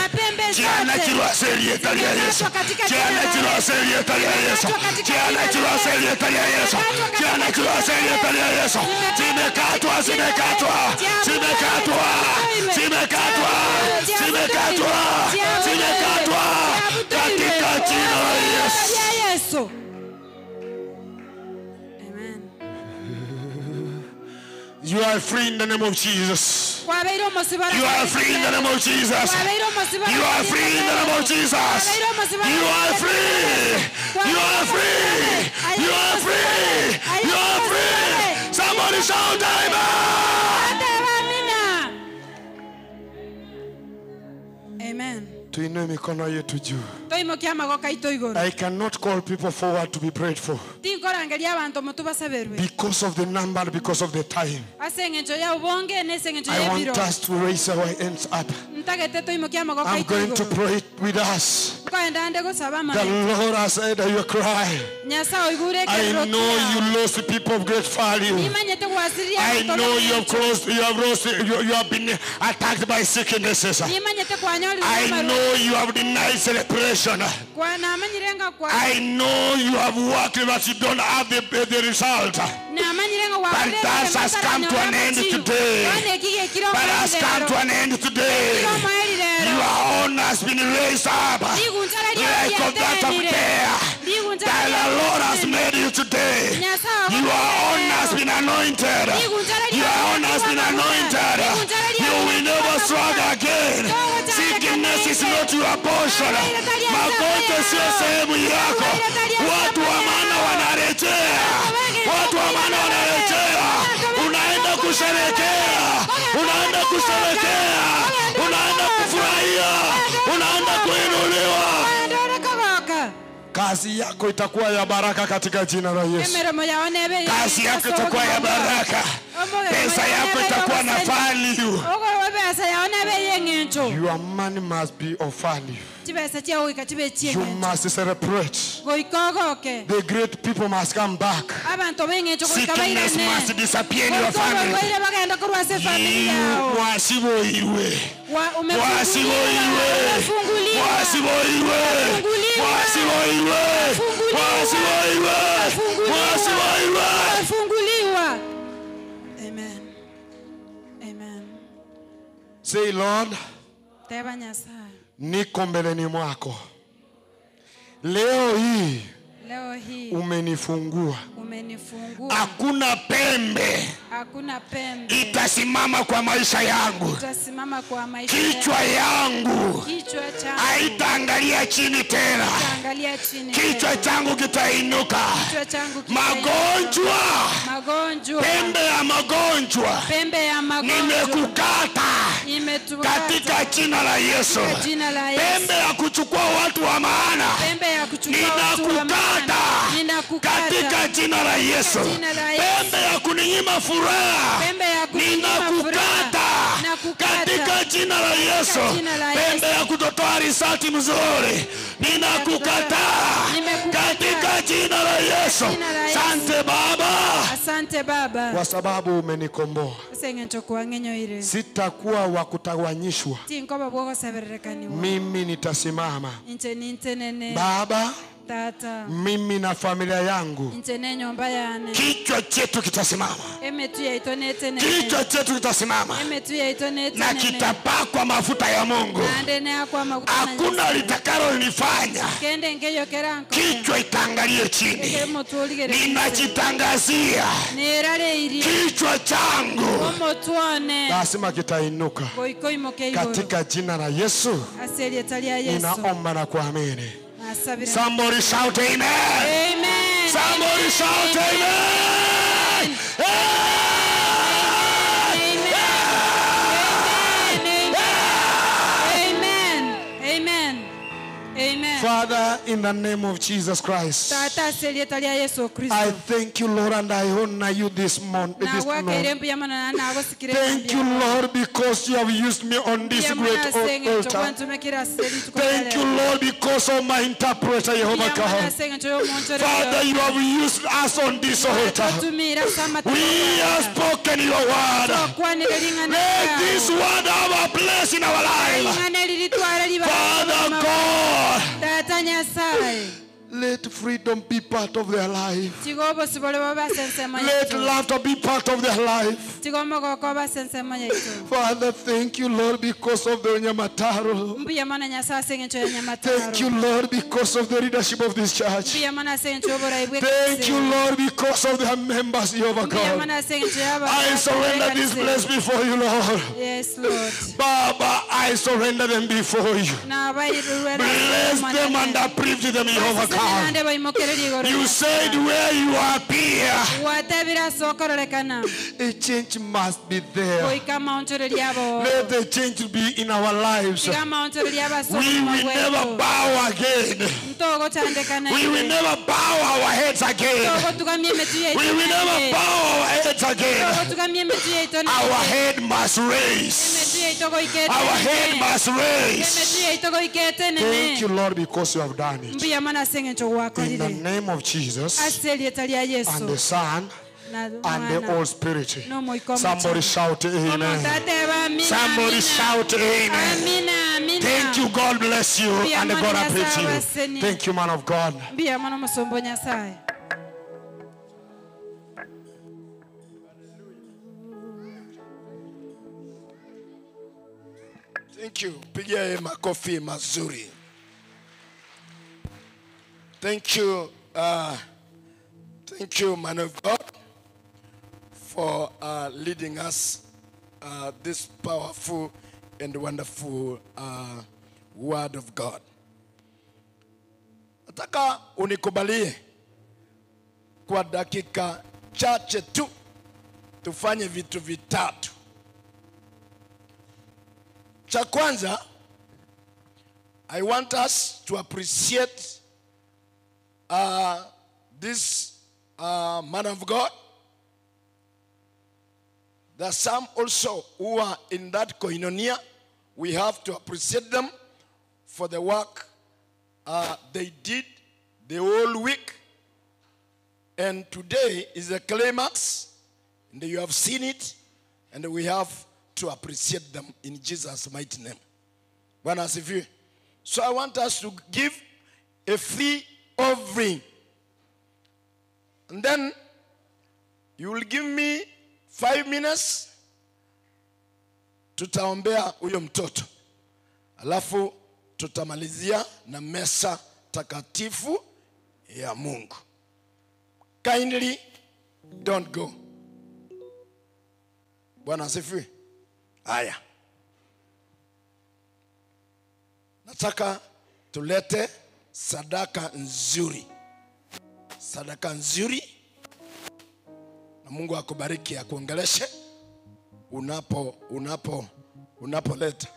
chiana chirwase erieta ria Yesu chiana chirwase erieta ria Yesu chiana chirwase erieta ria Yesu chiana chirwase erieta ria Yesu zimekatwa zimekatwa zimekatwa zimekatwa zimekatwa zimekatwa katika jina la Yesu ya Yesu You are free in the name of Jesus. kwabeire omosibara You are free in the name of Jesus. kwabeire omosibara You are free in the name of Jesus. You are free. You are free. You are free. You are free. Somebody shout amen. Amina. Amen. Tuinue mikono yetu juu. Toimokia amagoko aito igoro. I cannot call people forward to be prayed for Tinkorangeria abanto motu basaberwe. because of the number and because of the time. Ase eng'encho ya obonge na ase eng'encho I ya want ebiro. us to raise our hands up. Ntagete toimokia amagoko I'm aito going to igoro. pray with us. Nkoenda nde gosaba The amagoko. Lord has heard your cry. Nyasaye oigure I ekerero know kiao. you lost people of great value. Nimanyete gwasiria I abanto know you have b'eng'encho. crossed, you have lost, you have been attacked by sicknesses. Nimanyete kwanyorire I amarwaire. know you have denied celebration. Kwa namanyire nga kwa I know you have worked, but you don't have the result. namanyire nga But that has come to an end today. But has come to an end today. Your honor has been raised up like of that of there. That the Lord has made you today. Your honor has been anointed. Your honor has been anointed. You will never struggle again. Sickness is not your portion. Magonjwa sio sehemu yako. Watu wa maana wanarejea. Watu wa maana wanarejea. Unaenda kusherekea. Unaenda kusherekea. Unaenda kufurahia. Unaenda kuinuliwa. Kogoka. Kazi yako itakuwa ya baraka katika jina la Yesu. Emeremo yao nebe Kazi yako itakuwa ya baraka. Pesa yako itakuwa na value. Ogo besa yao nebe yeng'encho. Your money must be of value. Chibesa chiao goika chibe You chieng'encho. must celebrate. Goika ogoke. The great people must come back. Abanto b'eng'encho goika Sickness bairane. must disappear in your Goika family. oborwaire bagenda korwa ase family yao. Mwasiboirwe. Wa- umefunguliwa. Mwasiboirwe. Umefunguliwa. Mwasiboirwe. Umefunguliwa. Mwasiboirwe. Mwasiboirwe. Mwasiboirwe. Umefunguliwa. Amen. Amen. Say Lord, Teba Nyasaye. niko mbeleni mwako. Leo hii Leo hii umenifungua. umenifungua. Hakuna pembe Hakuna pembe itasimama kwa maisha yangu. itasimama kwa maisha Kichwa yangu Kichwa changu haitaangalia chini tena. itaangalia chini. Kichwa tena. changu kitainuka. Kichwa changu kitainuka. Magonjwa, Magonjwa. pembe ya magonjwa Pembe ya magonjwa. nimekukata Nimetukata. katika jina la Yesu. Katika jina la Yesu. Pembe ya kuchukua watu wa maana Pembe ya kuchukua watu wa maana. ninakukata katika jina la Yesu. Katika jina la Yesu. Pembe ya kuninyima furaha Pembe ya kuninyima ninakukata furaha. Nakukata. katika jina la Yesu. Katika jina la Yesu. Pembe ya kutotoa risati mzuri ninakukataa katika jina la Yesu. Jina la Yesu. Sante Baba Asante Baba. kwa sababu umenikomboa. Ase eng'encho kwang'enyoire. Sitakuwa wa kutawanyishwa, Tinkoba bwogosebererekaniwa. mimi nitasimama. Inche nintenene. Baba, Tata. mimi na familia yangu, Inche nenyomba yane. kichwa chetu kitasimama, Emetu yaito netenene. kichwa chetu kitasimama Emetu yaito na netenene. kitapakwa mafuta ya Mungu. Naende neakwa maguta na Hakuna Nyasaye. litakalolifanya Kende nkeyokera nkore. kichwa itaangalie chini. Eke motuoligere. Ninachitangazia Nerareirie. kichwa changu Omotwone. lazima kitainuka Goika oimoke igoro. katika jina la Yesu. Ase erieta ria Yesu. Ninaomba na kuamini. Nasabire. Somebody shout amen. Amen. Somebody shout amen. Amen. Amen. Amen. Father, in the name of Jesus Christ, Tata ase erieta ria Yesu Kristo. I thank you, Lord, and I honor you this morning. This Nagwakeire morning. mbuya mono na nagosikire Thank you, Lord, because you have used me on this Mbuya mono great ase eng'encho altar. gwantumekire ase rituko ria Thank you, rero. Lord, because of my interpreter, Jehovah Mbuya mono God. ase eng'encho y'omonchore Father, you have used us on this altar. Twatumire ase amatuko We have spoken your word. Twakwanire ring'ana Let this riao. word have a place in our life. Ring'ana eri ritware ribaga Father God, Tata Nyasaye let freedom be part of their life. tiga obosibore bobe ase ensemo Let yaito. laughter be part of their life. Tiga omogoko obe ase ensemo yaito. Father, thank you, Lord, because of the Onyamataro. Mbuya mono Nyasaye ase eng'encho ya Nyamataro. Thank you, Lord, because of the leadership of this church. Mbuya mono ase eng'encho y'oborai Thank you, bw'ekanisa. Lord, because of their members, Jehovah Mbuya God. mono ase eng'encho y'aba- I surrender this place before you, Lord. Yes, Lord. Baba, I surrender them before you. Bless them and uplift them, Jehovah God. nande baimokererie igoro You said where you appear, gwatebire ase okororekana a change must be there. goika amaonchoreria abo Let the change be in our lives. tiga amaonchoreria abo ase We obogima will never bwetu bow again. ntogochandekana We will never bow our heads again. togotugamia emetu yaitu We will never naende. bow our heads again. togotugamia emetu yaitu Our naende. head must raise. emetu yaitu goika Our head etenene. must raise. emetu yaitu goika Thank etenene you, Lord, because you have done it. mbuya mana ase eng'encho In the gwakorire name of Jesus ase erieta ria and yesu the Son na and the Mwana, Holy Spirit. n'Omoika Somebody Omochenu. shout amen. Omonto ateba amina, Somebody amina. shout amen. Amina, amina. Thank you. God bless you Mbuya and mono God Nyasaye uplift you. abasenie. Thank you, man of God. mbuya mono omosomba o nyasaye Thank you. Pigia yeye makofi mazuri. Thank you. Thank you, man of God, for leading us this powerful and wonderful word of God. Nataka unikubalie kwa dakika chache tu tufanye vitu vitatu. Cha kwanza, I want us to appreciate this man of God. There are some also who are in that koinonia. We have to appreciate them for the work they did the whole week. And today is the climax, and you have seen it, and we have to appreciate them in Jesus' mighty name. Bwana asifiwe. So I want us to give a free offering. And then you will give me 5 minutes. Tutaombea huyo mtoto. Alafu tutamalizia na mesa takatifu ya Mungu. Kindly don't go. Bwana asifiwe. Haya, nataka tulete sadaka nzuri, sadaka nzuri, na Mungu akubariki, akuongeleshe unapo unapo unapoleta.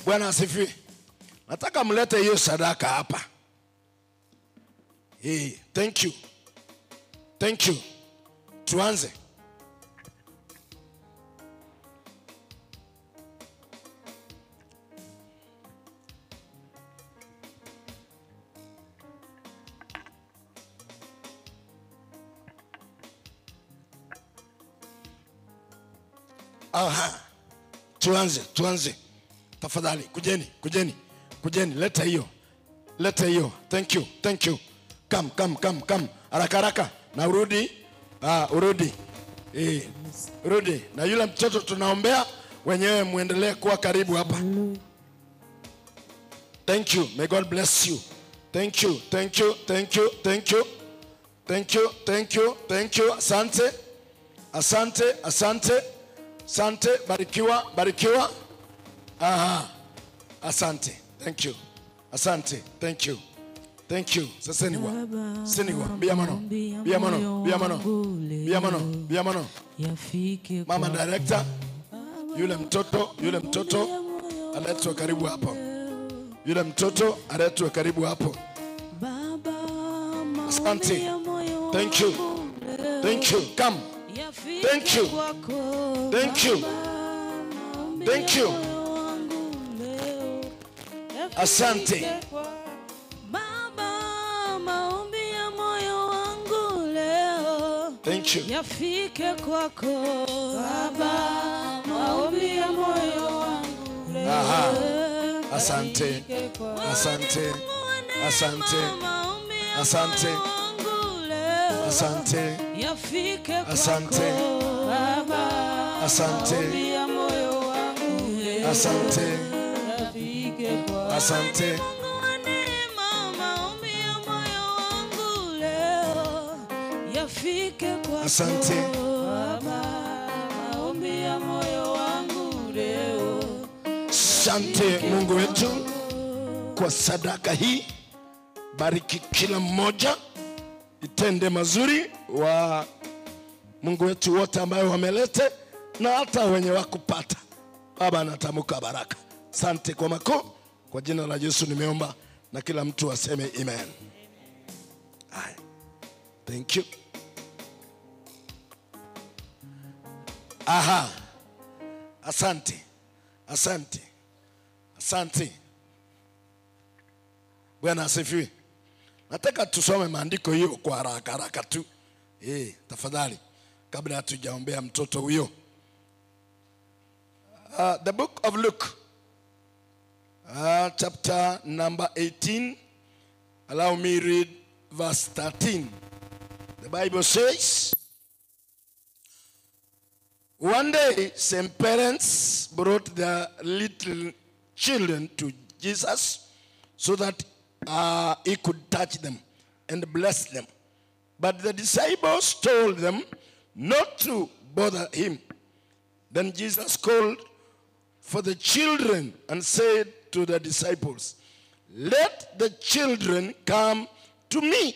Bwana asifiwe. Nataka mlete hiyo sadaka hapa. Hey, thank you. Thank you. Tuanze. Aha. Tuanze, tuanze. Tafadhali, kujeni, kujeni, kujeni, leta hiyo. Leta hiyo. Thank you, thank you. Come, come, come, come. Haraka haraka. Na urudi. Ah, urudi. Eh, urudi. Na yule mtoto tunaombea wenyewe muendelee kuwa karibu hapa. Thank you. May God bless you. Thank you. Thank you. Thank you. Thank you. Thank you. Thank you. Thank you. Asante. Asante. Asante. Asante. Barikiwa. Barikiwa. Aha. Asante. Thank you. Asante. Thank you. Thank you. Sasa ni wa. Siniwa. Bia mano. Bia mano. Bia mano. Bia mano. Bia mano. Yafike Mama kwako. director, yule mtoto, yule mtoto aletwe karibu hapo. Yule mtoto aletwe karibu hapo. Asante. Thank you. Thank you. Come. Thank you. Thank you. Thank you. Asante. Baba, maombi ya moyo wangu leo Thank you. yafike kwako Baba, maombi ya moyo wangu leo Aha. Asante. Asante. Asante. Asante. Asante. yafike kwako Asante. Baba, Asante. maombi ya moyo wangu leo Asante. yafike kwako Asante. maombi ya moyo Asante. Baba, maombi ya moyo wangu leo. Asante Mungu wetu kwa sadaka hii, bariki kila mmoja, itende mazuri wa Mungu wetu wote ambayo wamelete na hata wenye wakupata. Baba, anatamka baraka. Asante kwa makuu, kwa jina la Yesu nimeomba, na kila mtu aseme amen. Haya, thank you. Aha, asante, asante, asante. Bwana asifiwe. Nataka tusome maandiko hiyo kwa haraka haraka tu eh, tafadhali, kabla hatujaombea mtoto huyo. The book of Luke chapter number 18. Allow me read verse 13. The Bible says, One day, some parents brought their little children to Jesus so that he could touch them and bless them. But the disciples told them not to bother him. Then Jesus called for the children and said to the disciples, Let the children come to me.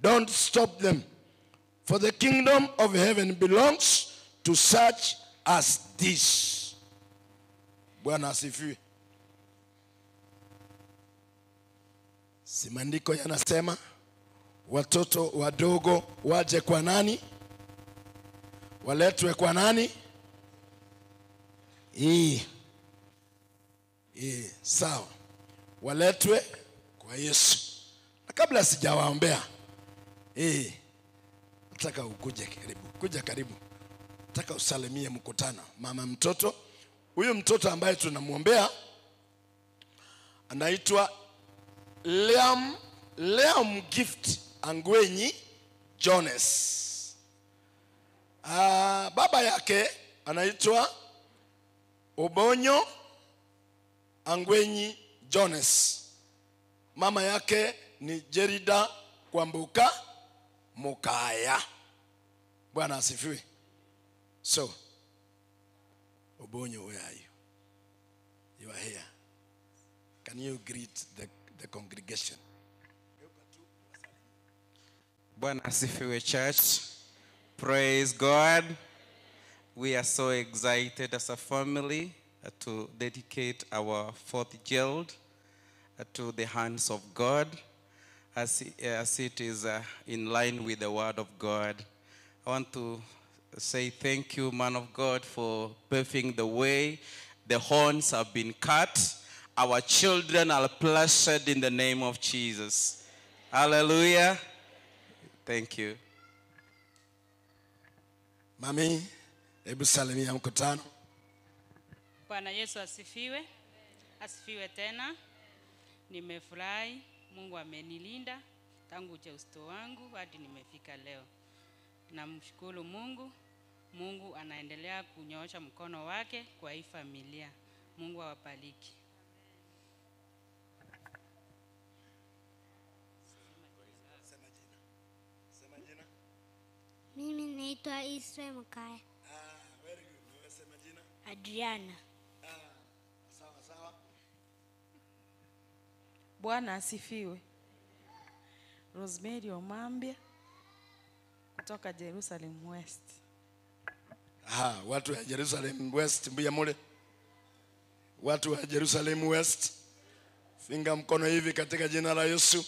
Don't stop them. For the kingdom of heaven belongs to such as this. Bwana asifiwe. Si maandiko yanasema watoto wadogo waje kwa nani? Waletwe kwa nani? Hii hii, sawa, waletwe kwa Yesu. Na kabla sijawaombea, eh, nataka ukuje karibu, kuja karibu, nataka usalimie mkutano. Mama mtoto huyu, mtoto ambaye tunamwombea anaitwa Liam, Liam Gift Angwenyi Jones. Ah, baba yake anaitwa Obonyo Angwenyi Jones. Mama yake ni Jerida Kwambuka Mukaya. Bwana asifiwe. So, Obonyo, where are you? You are here. Can you greet the congregation? Bwana asifiwe church. Praise God. We are so excited as a family to dedicate our fourth child to the hands of God as it is in line with the word of God. I want to say thank you, man of God, for paving the way. The horns have been cut. Our children are blessed in the name of Jesus. Hallelujah. Thank you. Mami, hebu salimia mkutano. Bwana Yesu asifiwe. Asifiwe tena. Nimefurahi, Mungu amenilinda tangu ujauzito wangu hadi nimefika leo. Namshukuru Mungu. Mungu anaendelea kunyoosha mkono wake kwa hii familia. Mungu awabariki. Mimi naitwa Israel Mkaya. Adriana. Bwana asifiwe. Rosemary Omambia kutoka Jerusalem West. Aha, watu wa Jerusalem West mbuya mule. Watu wa Jerusalem West, finga mkono hivi katika jina la Yesu.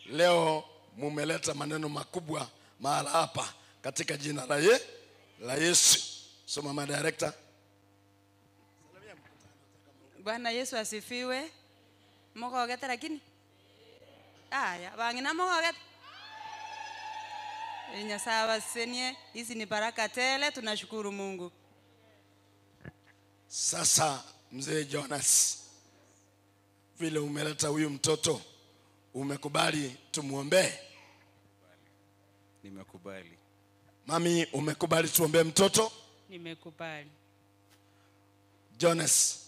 Leo mumeleta maneno makubwa mahala hapa katika jina la, ye, la Yesu. So mama director, Bwana Yesu asifiwe. Mukogete lakini aya bang'ina mukogete Eh, Nyasaye awasenie. Hizi ni baraka tele, tunashukuru Mungu. sasa mzee Jonas, vile umeleta huyu mtoto, umekubali tumwombee? Nimekubali. Mami, umekubali tuombee mtoto? Nimekubali. Jonas,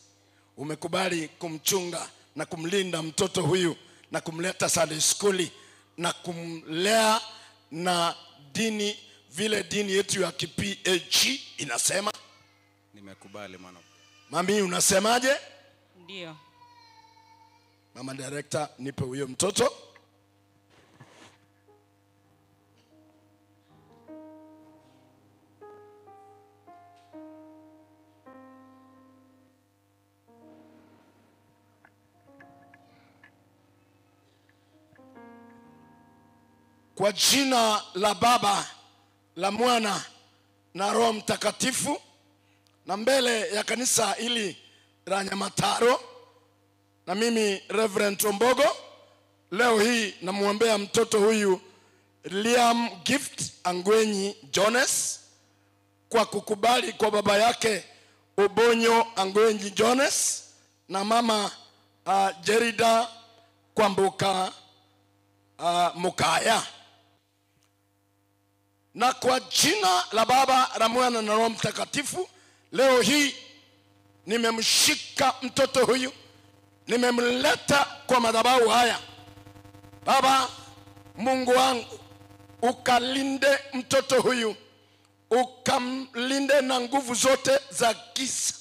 umekubali kumchunga na kumlinda mtoto huyu na kumleta Sunday skuli na kumlea na dini vile dini yetu ya KPAG inasema? Nimekubali mwana. Mami, unasemaje? Ndio. Mama director, nipe huyo mtoto. Kwa jina la Baba, la Mwana na Roho Mtakatifu, na mbele ya kanisa hili la Nyamataro, na mimi Reverend Ombogo, leo hii namwombea mtoto huyu Liam Gift Angwenyi Jones kwa kukubali kwa baba yake Obonyo Angwenyi Jones na mama Jerida Kwamboka Mukaya. Na kwa jina la Baba, la Mwana na Roho Mtakatifu, leo hii nimemshika mtoto huyu, nimemleta kwa madhabahu haya. Baba Mungu wangu, ukalinde mtoto huyu, ukamlinde na nguvu zote za giza.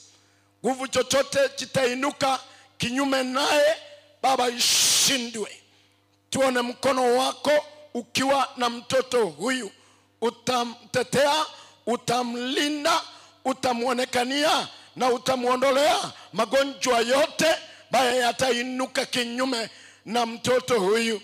Nguvu chochote kitainuka kinyume naye, Baba, ishindwe. Tuone mkono wako ukiwa na mtoto huyu, utamtetea, utamlinda, utamwonekania na utamwondolea magonjwa yote ambayo yatainuka kinyume na mtoto huyu.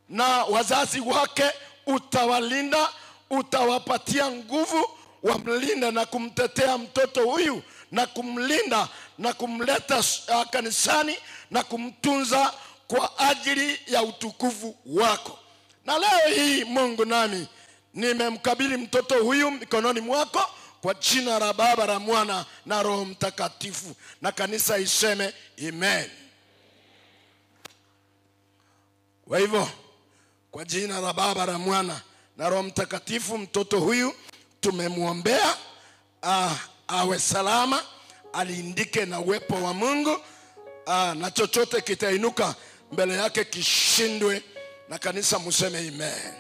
Na wazazi wake utawalinda, utawapatia nguvu wamlinde na kumtetea mtoto huyu na kumlinda na kumleta kanisani na kumtunza kwa ajili ya utukufu wako. Na leo hii Mungu, nami nimemkabili mtoto huyu mikononi mwako kwa jina la Baba, la Mwana na Roho Mtakatifu, na kanisa iseme amen. Kwa hivyo, kwa jina la Baba, la Mwana na Roho Mtakatifu, mtoto huyu tumemwombea awe salama, alindike na uwepo wa Mungu, na chochote kitainuka mbele yake kishindwe, na kanisa museme amen.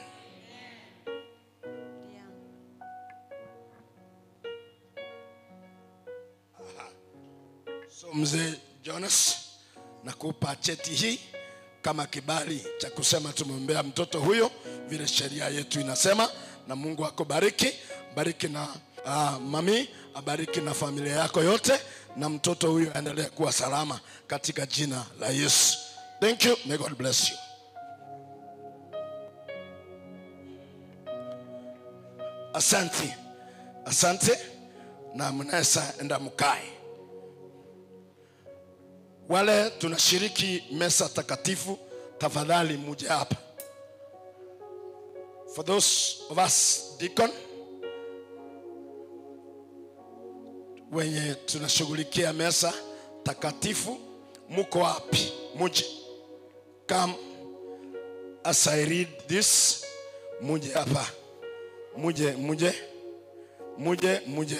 So mzee Jonas, nakupa cheti hii kama kibali cha kusema tumeombea mtoto huyo vile sheria yetu inasema, na Mungu akubariki, bariki na mami, abariki na familia yako yote, na mtoto huyo aendelee kuwa salama katika jina la Yesu. Thank you. May God bless you. Asante. Asante. Na mnaweza enda mkae. Wale tunashiriki mesa takatifu, tafadhali muje hapa. For those of us deacon wenye tunashughulikia mesa takatifu, muko wapi? Muje. Come as I read this, muje hapa. Muje, muje. Muje, muje.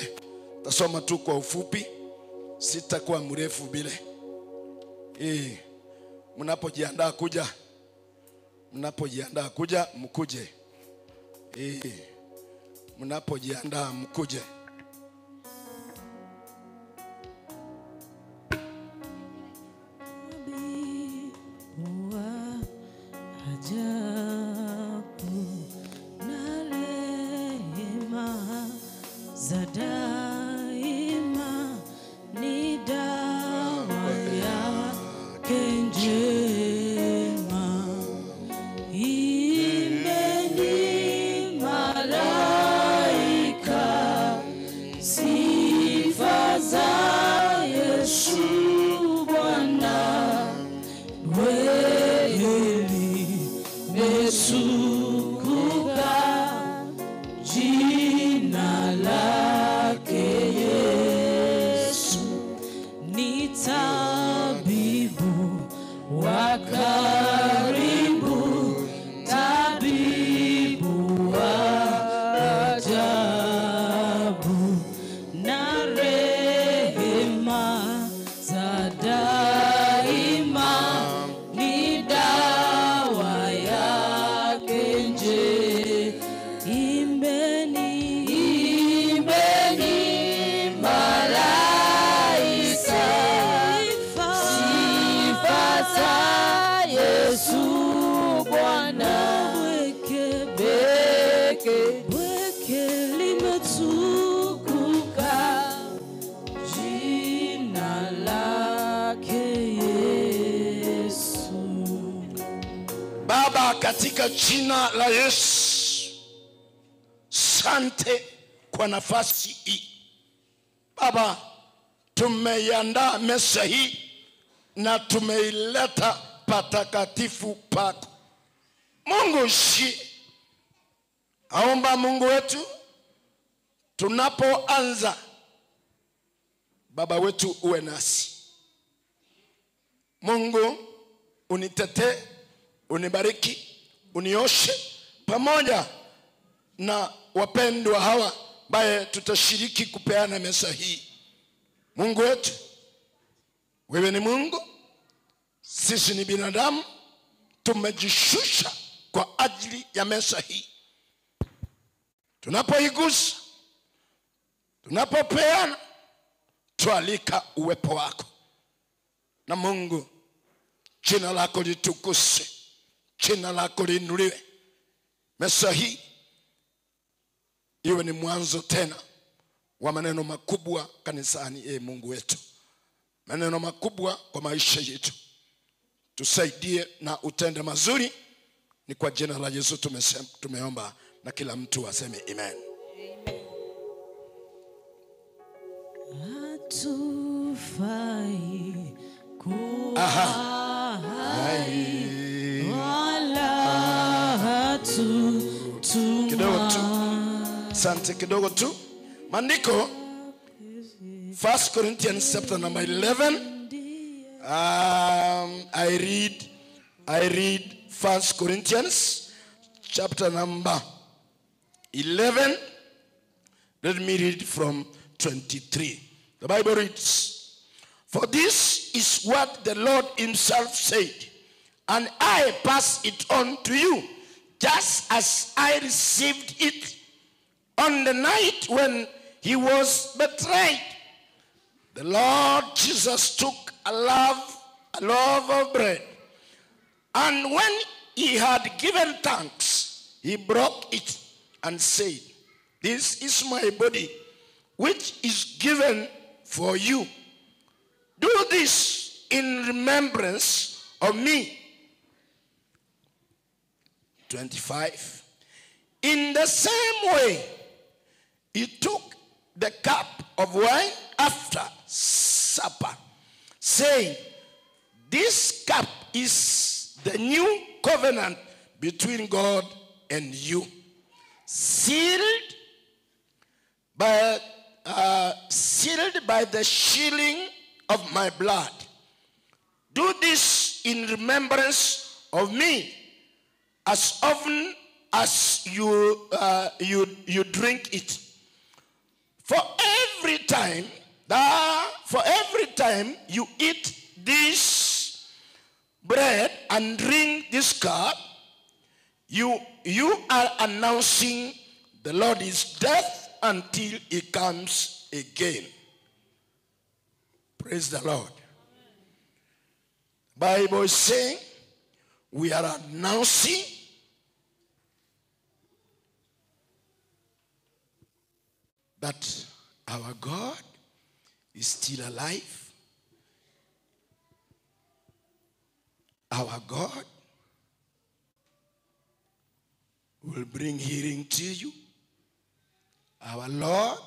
Tasoma tu kwa ufupi, sitakuwa mrefu bile. Mnapojiandaa kuja, mnapojiandaa kuja mkuje. Mnapojiandaa mkuje. Ajabu na rehema za daima ni dawa yake njema. Imbeni malaika, katika jina la Yesu, sante kwa nafasi hii Baba. Tumeiandaa meza hii na tumeileta patakatifu pako Mungu. Shi aomba Mungu wetu, tunapoanza Baba wetu uwe nasi. Mungu unitetee, unibariki, unioshe pamoja na wapendwa hawa ambaye tutashiriki kupeana meza hii. Mungu wetu, wewe ni Mungu, sisi ni binadamu, tumejishusha kwa ajili ya meza hii. Tunapoigusa, tunapopeana, twalika uwepo wako. Na Mungu, jina lako litukuzwe, jina lako liinuliwe. Meza hii iwe ni mwanzo tena wa maneno makubwa kanisani. E Mungu wetu, maneno makubwa kwa maisha yetu, tusaidie na utende mazuri. Ni kwa jina la Yesu tumesema, tumeomba na kila mtu aseme amen. Hatufai kuwa Aha. hai wala hatutumwa. Kidogo tu, asante, kidogo tu. Maandiko 1 Corinthians chapter number 11. I read 1 Corinthians chapter number 11. Let me read from 23. The Bible reads, For this is what the Lord himself said, and I pass it on to you, just as I received it on the night when he was betrayed. The Lord Jesus took a loaf of bread, and when he had given thanks, he broke it and said, This is my body, which is given for you. Do this in remembrance of me. 25. In the same way, he took the cup of wine after supper, saying, This cup is the new covenant between God and you, sealed by the shedding of my blood. Do this in remembrance of me, as often as you drink it. For every time you eat this bread and drink this cup, you are announcing the Lord's death until he comes again. Praise the Lord. Bible is saying we are announcing that our God is still alive. Our God will bring healing to you. Our Lord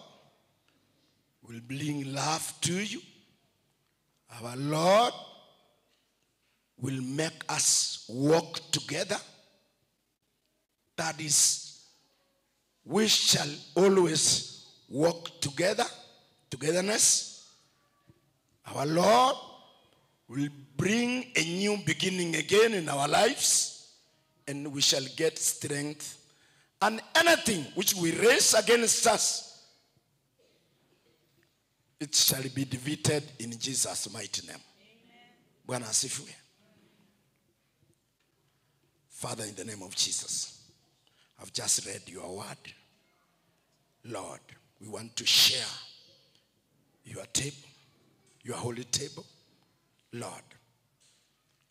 will bring love to you. Our Lord will make us walk together. That is, we shall always walk together, togetherness. Our Lord will bring a new beginning again in our lives, and we shall get strength. And anything which we raise against us, it shall be defeated in Jesus' mighty name. Bwana asifiwe. Father, in the name of Jesus, I've just read your word. Lord, we want to share your table, your holy table. Lord,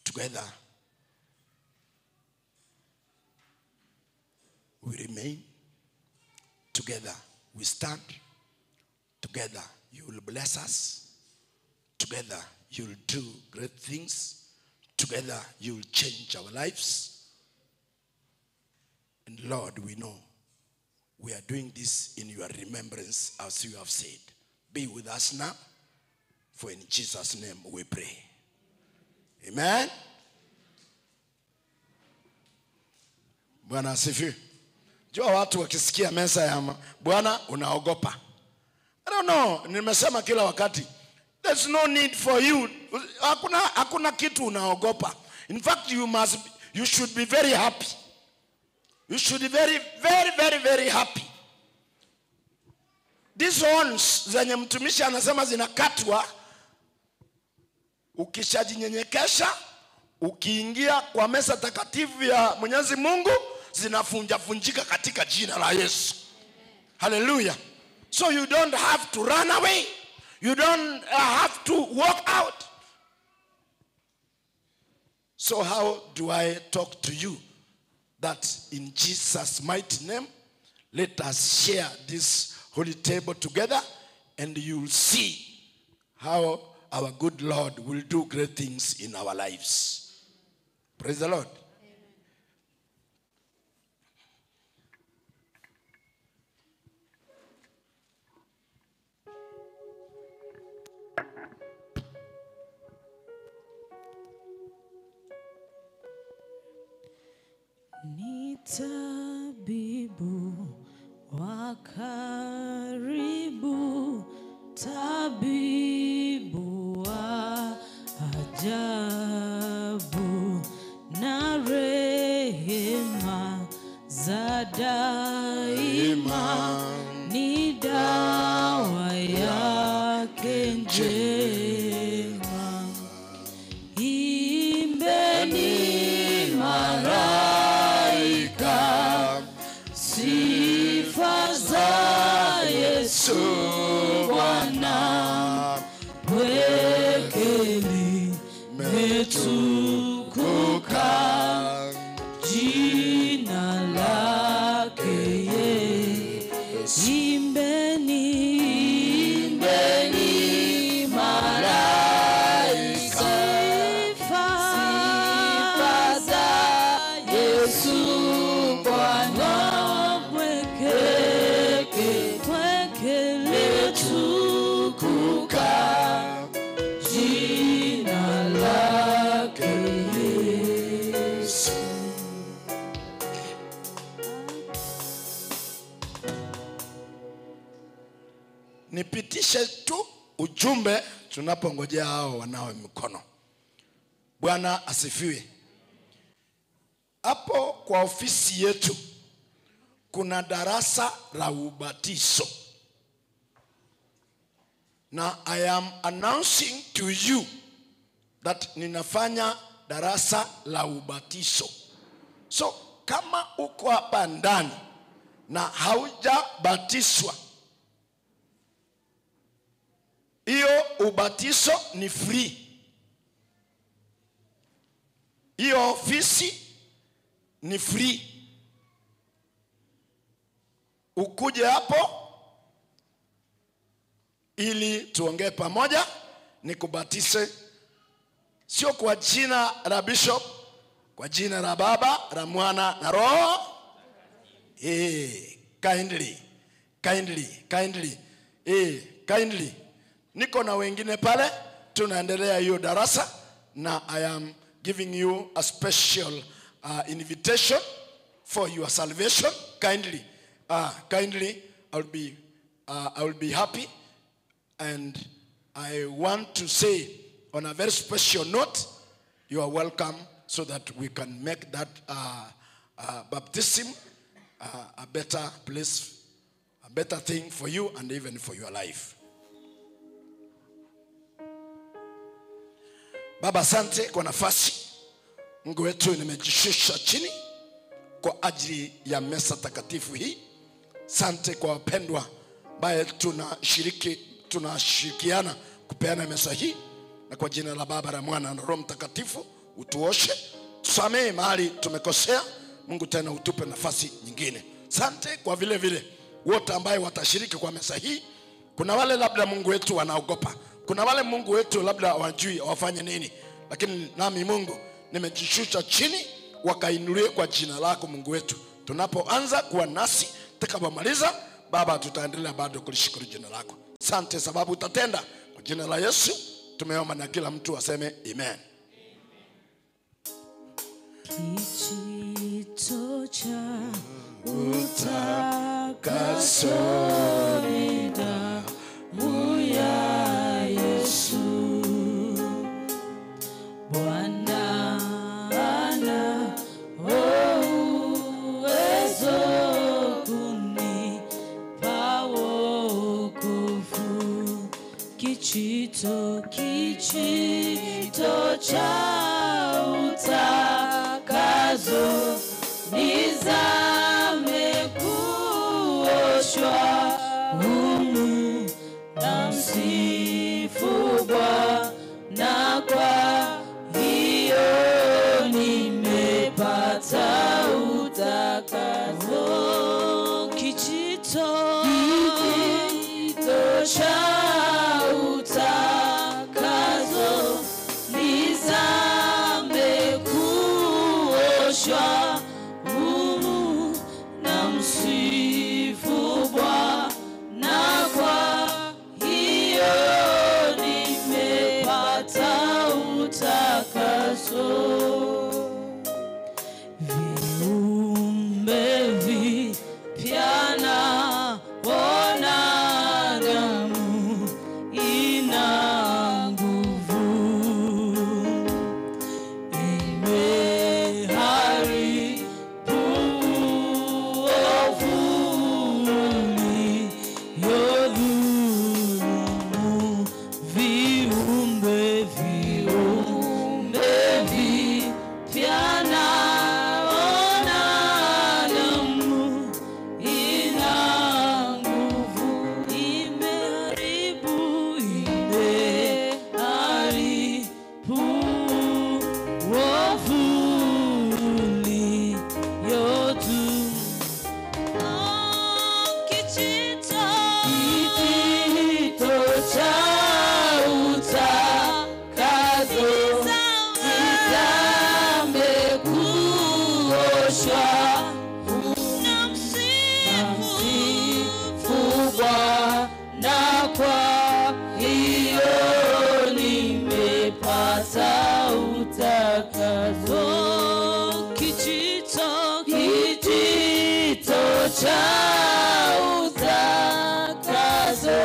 together we remain, together we stand, together you will bless us, together you will do great things, together you will change our lives. And Lord, we know we are doing this in your remembrance as you have said. Be with us now, for in Jesus' name we pray. Amen. Bwana asifiwe. Jua watu wakisikia meza ya Bwana unaogopa. I don't know, nimesema kila wakati. There's no need for you. Hakuna kitu unaogopa. In fact, you should be very happy. You should be very, very, very, very happy. These horns zenye mtumishi anasema zinakatwa, ukishajinyenyekesha, ukiingia kwa meza takatifu ya Mwenyezi Mungu, zinafunja-funjika katika jina la Yesu. Hallelujah. So you don't have to run away. You don't have to walk out. So how do I talk to you? That in Jesus' mighty name, let us share this holy table together, and you will see how our good Lord will do great things in our lives. Praise the Lord. Ni tabibu wa karibu, tabibu wa ajabu, na rehema za daima ni dawa yake njema. Imbeni malaika, sifa za Yesu Bwana, pweke limetukuka jina lake Yesu. Imbeni, imbeni malaika, sifa za Yesu Bwana, pweke limetukuka jina lake Yesu. Nipitishe tu ujumbe tunapongojea hao wanawe mikono. Bwana asifiwe. Hapo kwa ofisi yetu kuna darasa la ubatizo. Na I am announcing to you that ninafanya darasa la ubatizo. So kama uko hapa ndani na haujabatizwa, hiyo ubatizo ni free. Hiyo ofisi ni free. Ukuje hapo ili tuongee pamoja, nikubatize, sio kwa jina la bishop, kwa jina la Baba, la Mwana na Roho. Kindly, kindly, kindly. Kindly. Niko na wengine pale, tunaendelea hiyo darasa, na I am giving you a special invitation for your salvation. Kindly, kindly, I will be happy, and I want to say on a very special note, you are welcome, so that we can make that baptism a better place, a better thing for you and even for your life. Baba, asante kwa nafasi. Mungu wetu, nimejishusha chini kwa ajili ya meza takatifu hii. Asante kwa wapendwa ambaye tunashirikiana kupeana meza hii, na kwa jina la Baba, la Mwana na Roho Mtakatifu utuoshe, tusamehe mahali tumekosea. Mungu tena utupe nafasi nyingine. Asante kwa vile vile wote ambaye watashiriki kwa meza hii. Kuna wale labda Mungu wetu wanaogopa, kuna wale Mungu wetu labda hawajui wafanye nini, lakini nami Mungu nimejishusha chini, wakainulie kwa jina lako Mungu wetu, Tunapoanza kuwa nasi tutakapomaliza, Baba, tutaendelea bado kulishukuru jina lako. Asante sababu utatenda. Kwa jina la Yesu tumeomba na kila mtu aseme amen. Kijito cha Utakaso ni damu ya Yesu. Bwana ana uwezo kunipa wokovu. Kijito, kijito cha utakaso nizame kuoshwa humu na msifu Bwana, kwa hiyo nimepata utakaso. Kijito, kijito cha utakaso nizame kuoshwa humu na msifu Bwana, kwa hiyo nimepata utakaso. Viumbe vipya naona damu ina nguvu, imeharibu uovu uliodhulumu viumbe, viumbe vipya naona damu ina nguvu, imeharibu, imeharibu uovu uliotu- Kijito, kijito cha utakaso nizame kuoshwa na msifu Bwana, kwa hiyo nimepata utakaso. Kijito, kijito cha utakaso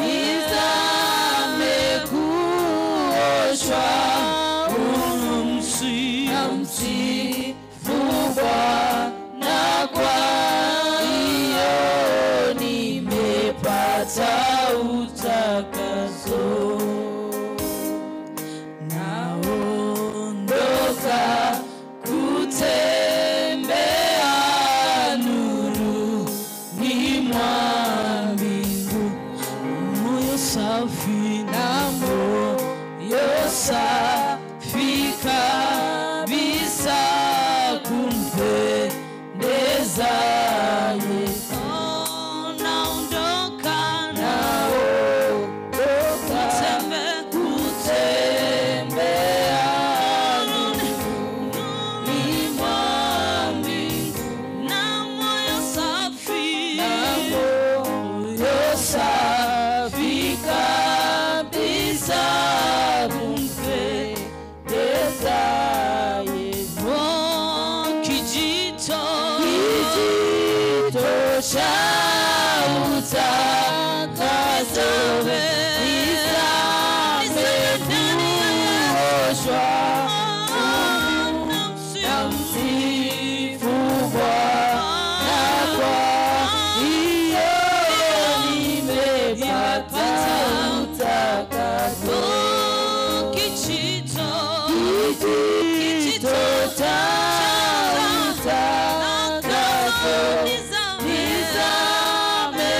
nizame kuoshwa na msifu Bwana, kwa hiyo nimepata utakaso. Naondoka kutembea nuruni mwa mbingu, moyo safi na moyo safi kabisa kumpendeza Yesu. Naondoka, naondoka kutembea nuruni mwa mbingu, na moyo safi, na moyo safi kabisa kumpendeza Yesu. Oh, kijito, kijito cha utakaso nizame kuoshwa na msifu Bwana, kwa hiyo nimepata utakaso. Kijito, kijito cha utakaso nizame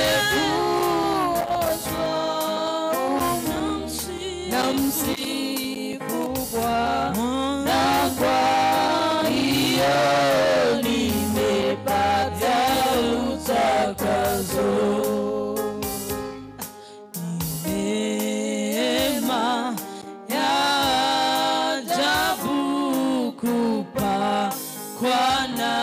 kuoshwa na msifu Bwana, kwa hiyo nimepata utakaso. Neema ya ajabu kupakwa na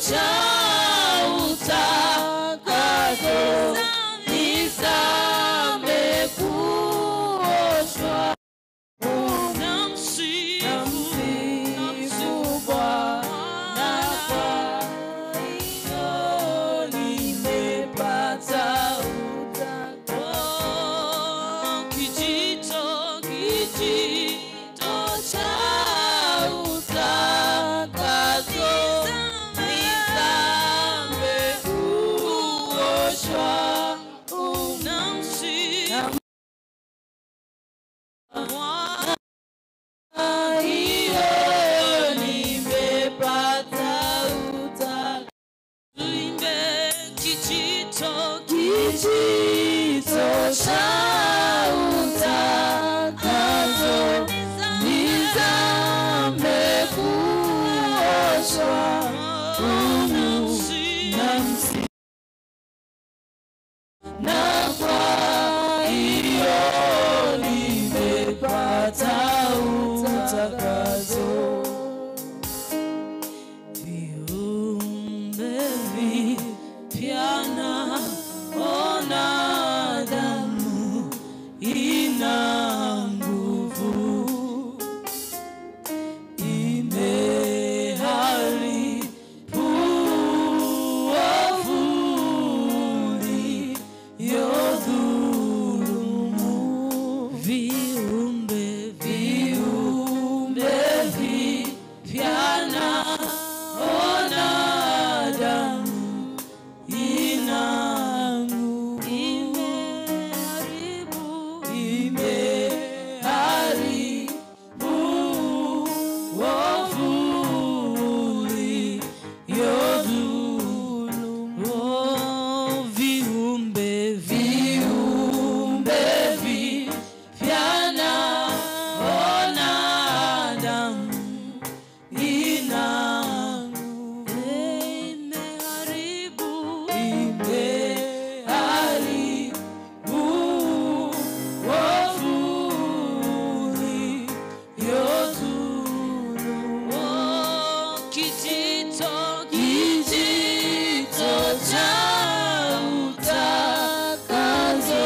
cha utakaso, nizame kuoshwa. Namsifu Bwana kwa hiyo nimepata utakaso. Kijito, kijito cha utakaso, nizame kuoshwa. Namsifu Bwana, hiyo nimepata utakaso. Tuimbe kijito, Kijito cha utakaso, nizame kuoshwa. Namsifu na kwa hiyo nimepata utakaso. Viumbe vipya naona damu ina nguvu, imeharibu uovu uliodhulumu. Viumbe, viumbe vipya naona damu ina nguvu, imeharibu, imeharibu uovu uliodhulumu. Oh, viumbe, viumbe vipya naona damu ina nguvu, imeharibu, imeharibu uovu uliodhulumu. Oh, kijito, Kijito cha utakaso,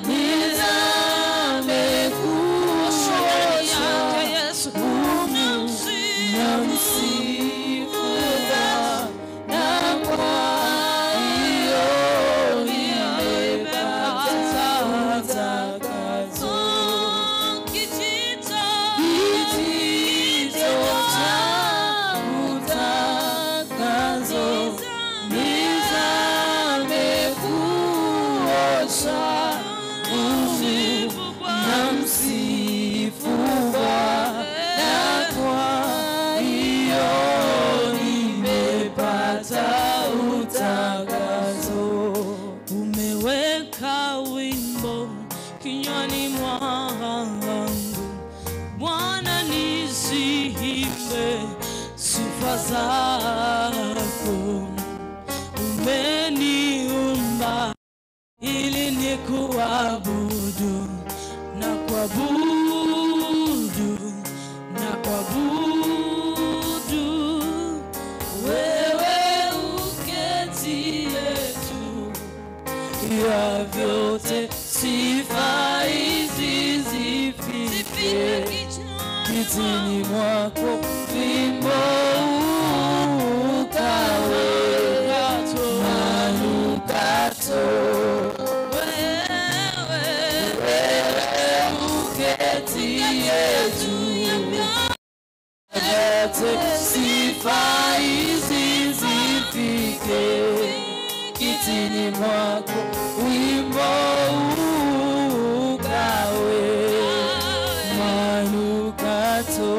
nizame kuoshwa. Namsifu Bwana kwa hiyo nimepata utakaso. Kijito, Kijito cha utakaso, nizame kuoshwa. Namsifu Bwana kwa hiyo nimepata utakaso. Umeweka wimbo kinywani mwangu, Bwana nisiimbe sifa zako. Umeniumba ili nikuabudu na kuabudu na kuabudu wewe uketie juu ya vyote, sifa hizi zifike kitini mwako, wimbo ukawe manukato. Wewe uketie juu ya vyote, sifa hizi zifike kitini mwako, wimbo ukawe manukato.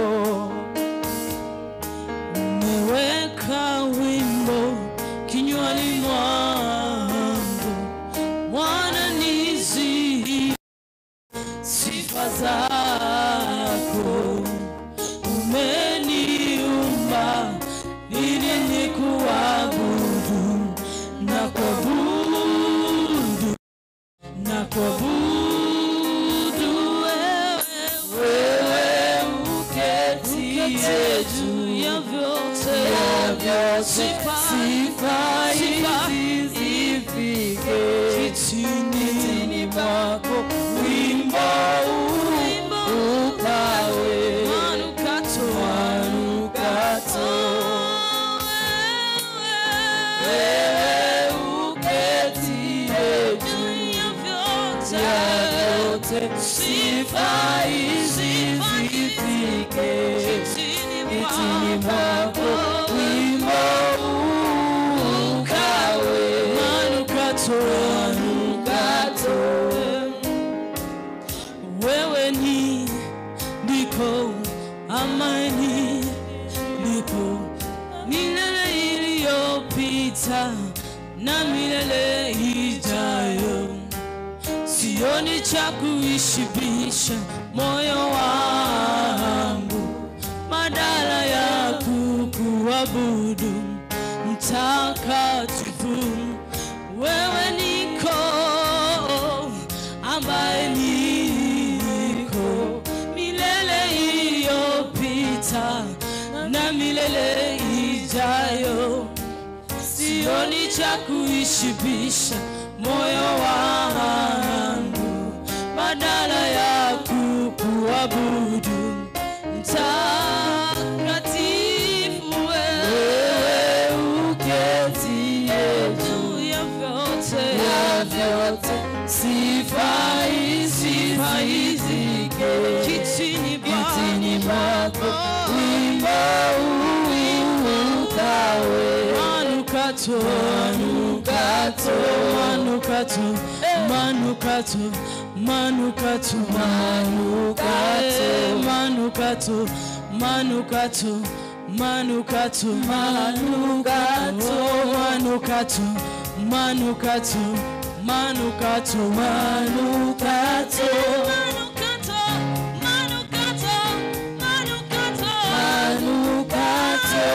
vyote, sifa hizi zifike kitini mwako, wimbo huu ukawe manukato, manukato. Wewe uketie juu ya vyote, sifa hizi zifike kitini mwako, wimbo huu ukawe manukato, manukato. Wewe ni ndiko amani ndipo milele iliyopita na milele ijayo, sioni cha kuishibisha moyo wangu badala ya kukuabudu mtakatifu. Wewe niko ambaye niko milele iliyopita na milele ijayo, sioni cha kuishibisha moyo wangu badala ya kukuabudu mtakatifu. Wewe uketie juu ya vyote, ya vyote, sifa hizi zifike kitini kitini mwako, wimbo huu ukawe manukato, manukato, manukato, manukato, manukato, manukato, manukato, manukato, manukato, manukato, manukato, manukato, manukato, manukato, manukato, manukato, manukato, manukato,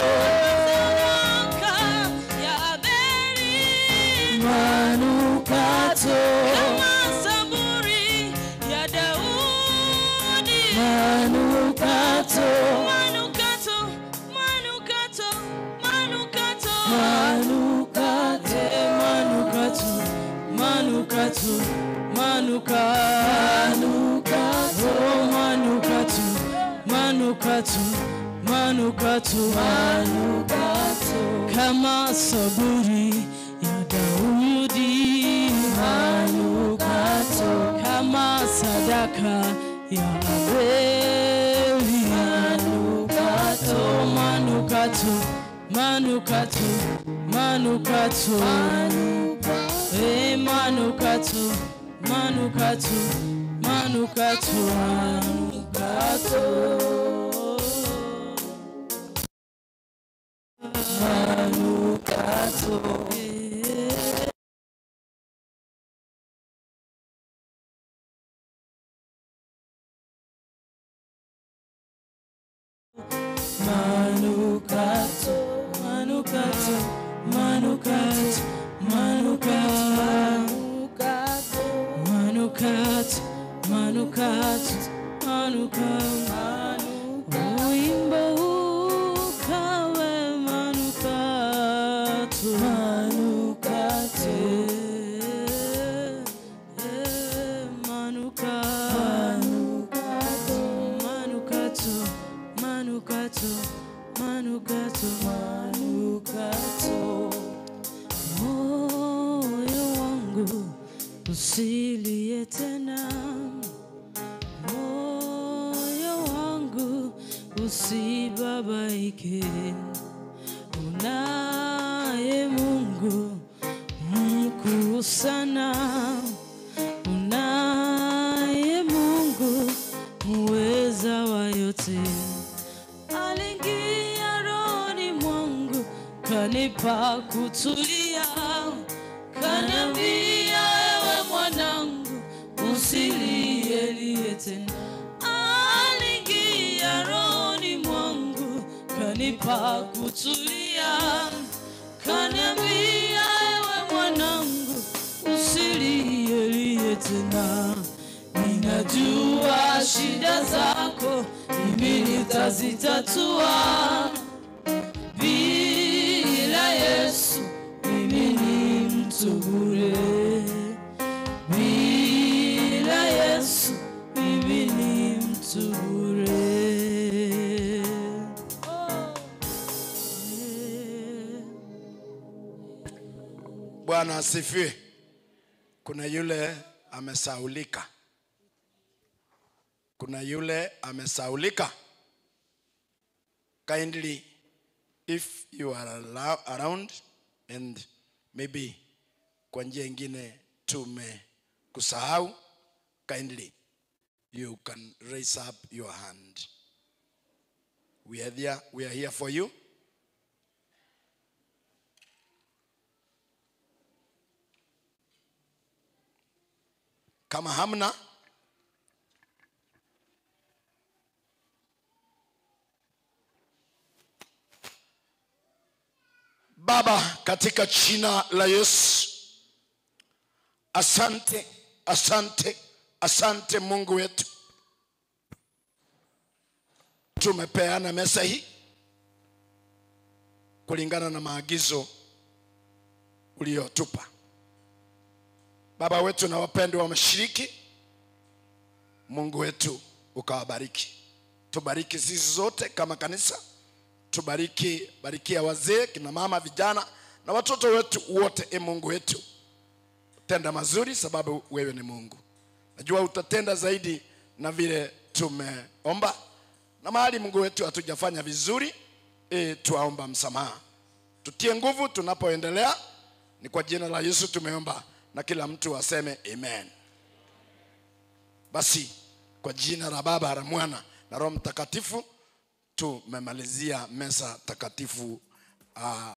Sadaka ya Abeli, manukato, kama zaburi ya Daudi, manukato, manukato, manukato, manukato, manukato, manukato, manukato, manukato, oh, manukato, manukato, manukato, manukato, kama saburi ya Daudi, manukato, kama sadaka ya Abeli, manukato, manukato, manukato, manukato, eh, manukato, manukato, manukato, manukato. Manukato. Manukato, manukato, manukato, manukato, manukato, manukato, manukato. Wimbo ukawe manukato, manukato, eh, manukato, manukato, manukato, manukato, manukato. Moyo wangu usilie tena, moyo wangu usibabaike, unaye Mungu mkuu sana, unaye Mungu muweza wa yote. Aliingia rohoni mwangu kanipa kutulia, kaniambia ewe mwanangu usilielie tena. Aliingia rohoni mwangu kanipa kutulia, kaniambia ewe mwanangu usilielie tena. Ninajua shida zako mimi nitazitatua bila mtu bure. Bila Yesu mimi ni mtu bure. Bwana asifiwe. Kuna yule amesaulika, kuna yule amesaulika. Kindly, if you are around and maybe kwa njia ingine tumekusahau, kindly you can raise up your hand. We are there, we are here for you. Kama hamna, Baba, katika jina la Yesu, asante, asante, asante Mungu wetu, tumepeana meza hii kulingana na maagizo uliyotupa. Baba wetu na wapendwa wameshiriki, Mungu wetu ukawabariki. Tubariki sisi zote kama kanisa, tubariki, barikia wazee, kina mama, vijana na watoto wetu wote. E Mungu wetu, tenda mazuri, sababu wewe ni Mungu. Najua utatenda zaidi na vile tumeomba, na mahali Mungu wetu hatujafanya vizuri, tuwaomba msamaha. Tutie nguvu tunapoendelea. Ni kwa jina la Yesu tumeomba, na kila mtu aseme amen. Basi kwa jina la Baba, la Mwana na Roho Mtakatifu tumemalizia meza takatifu.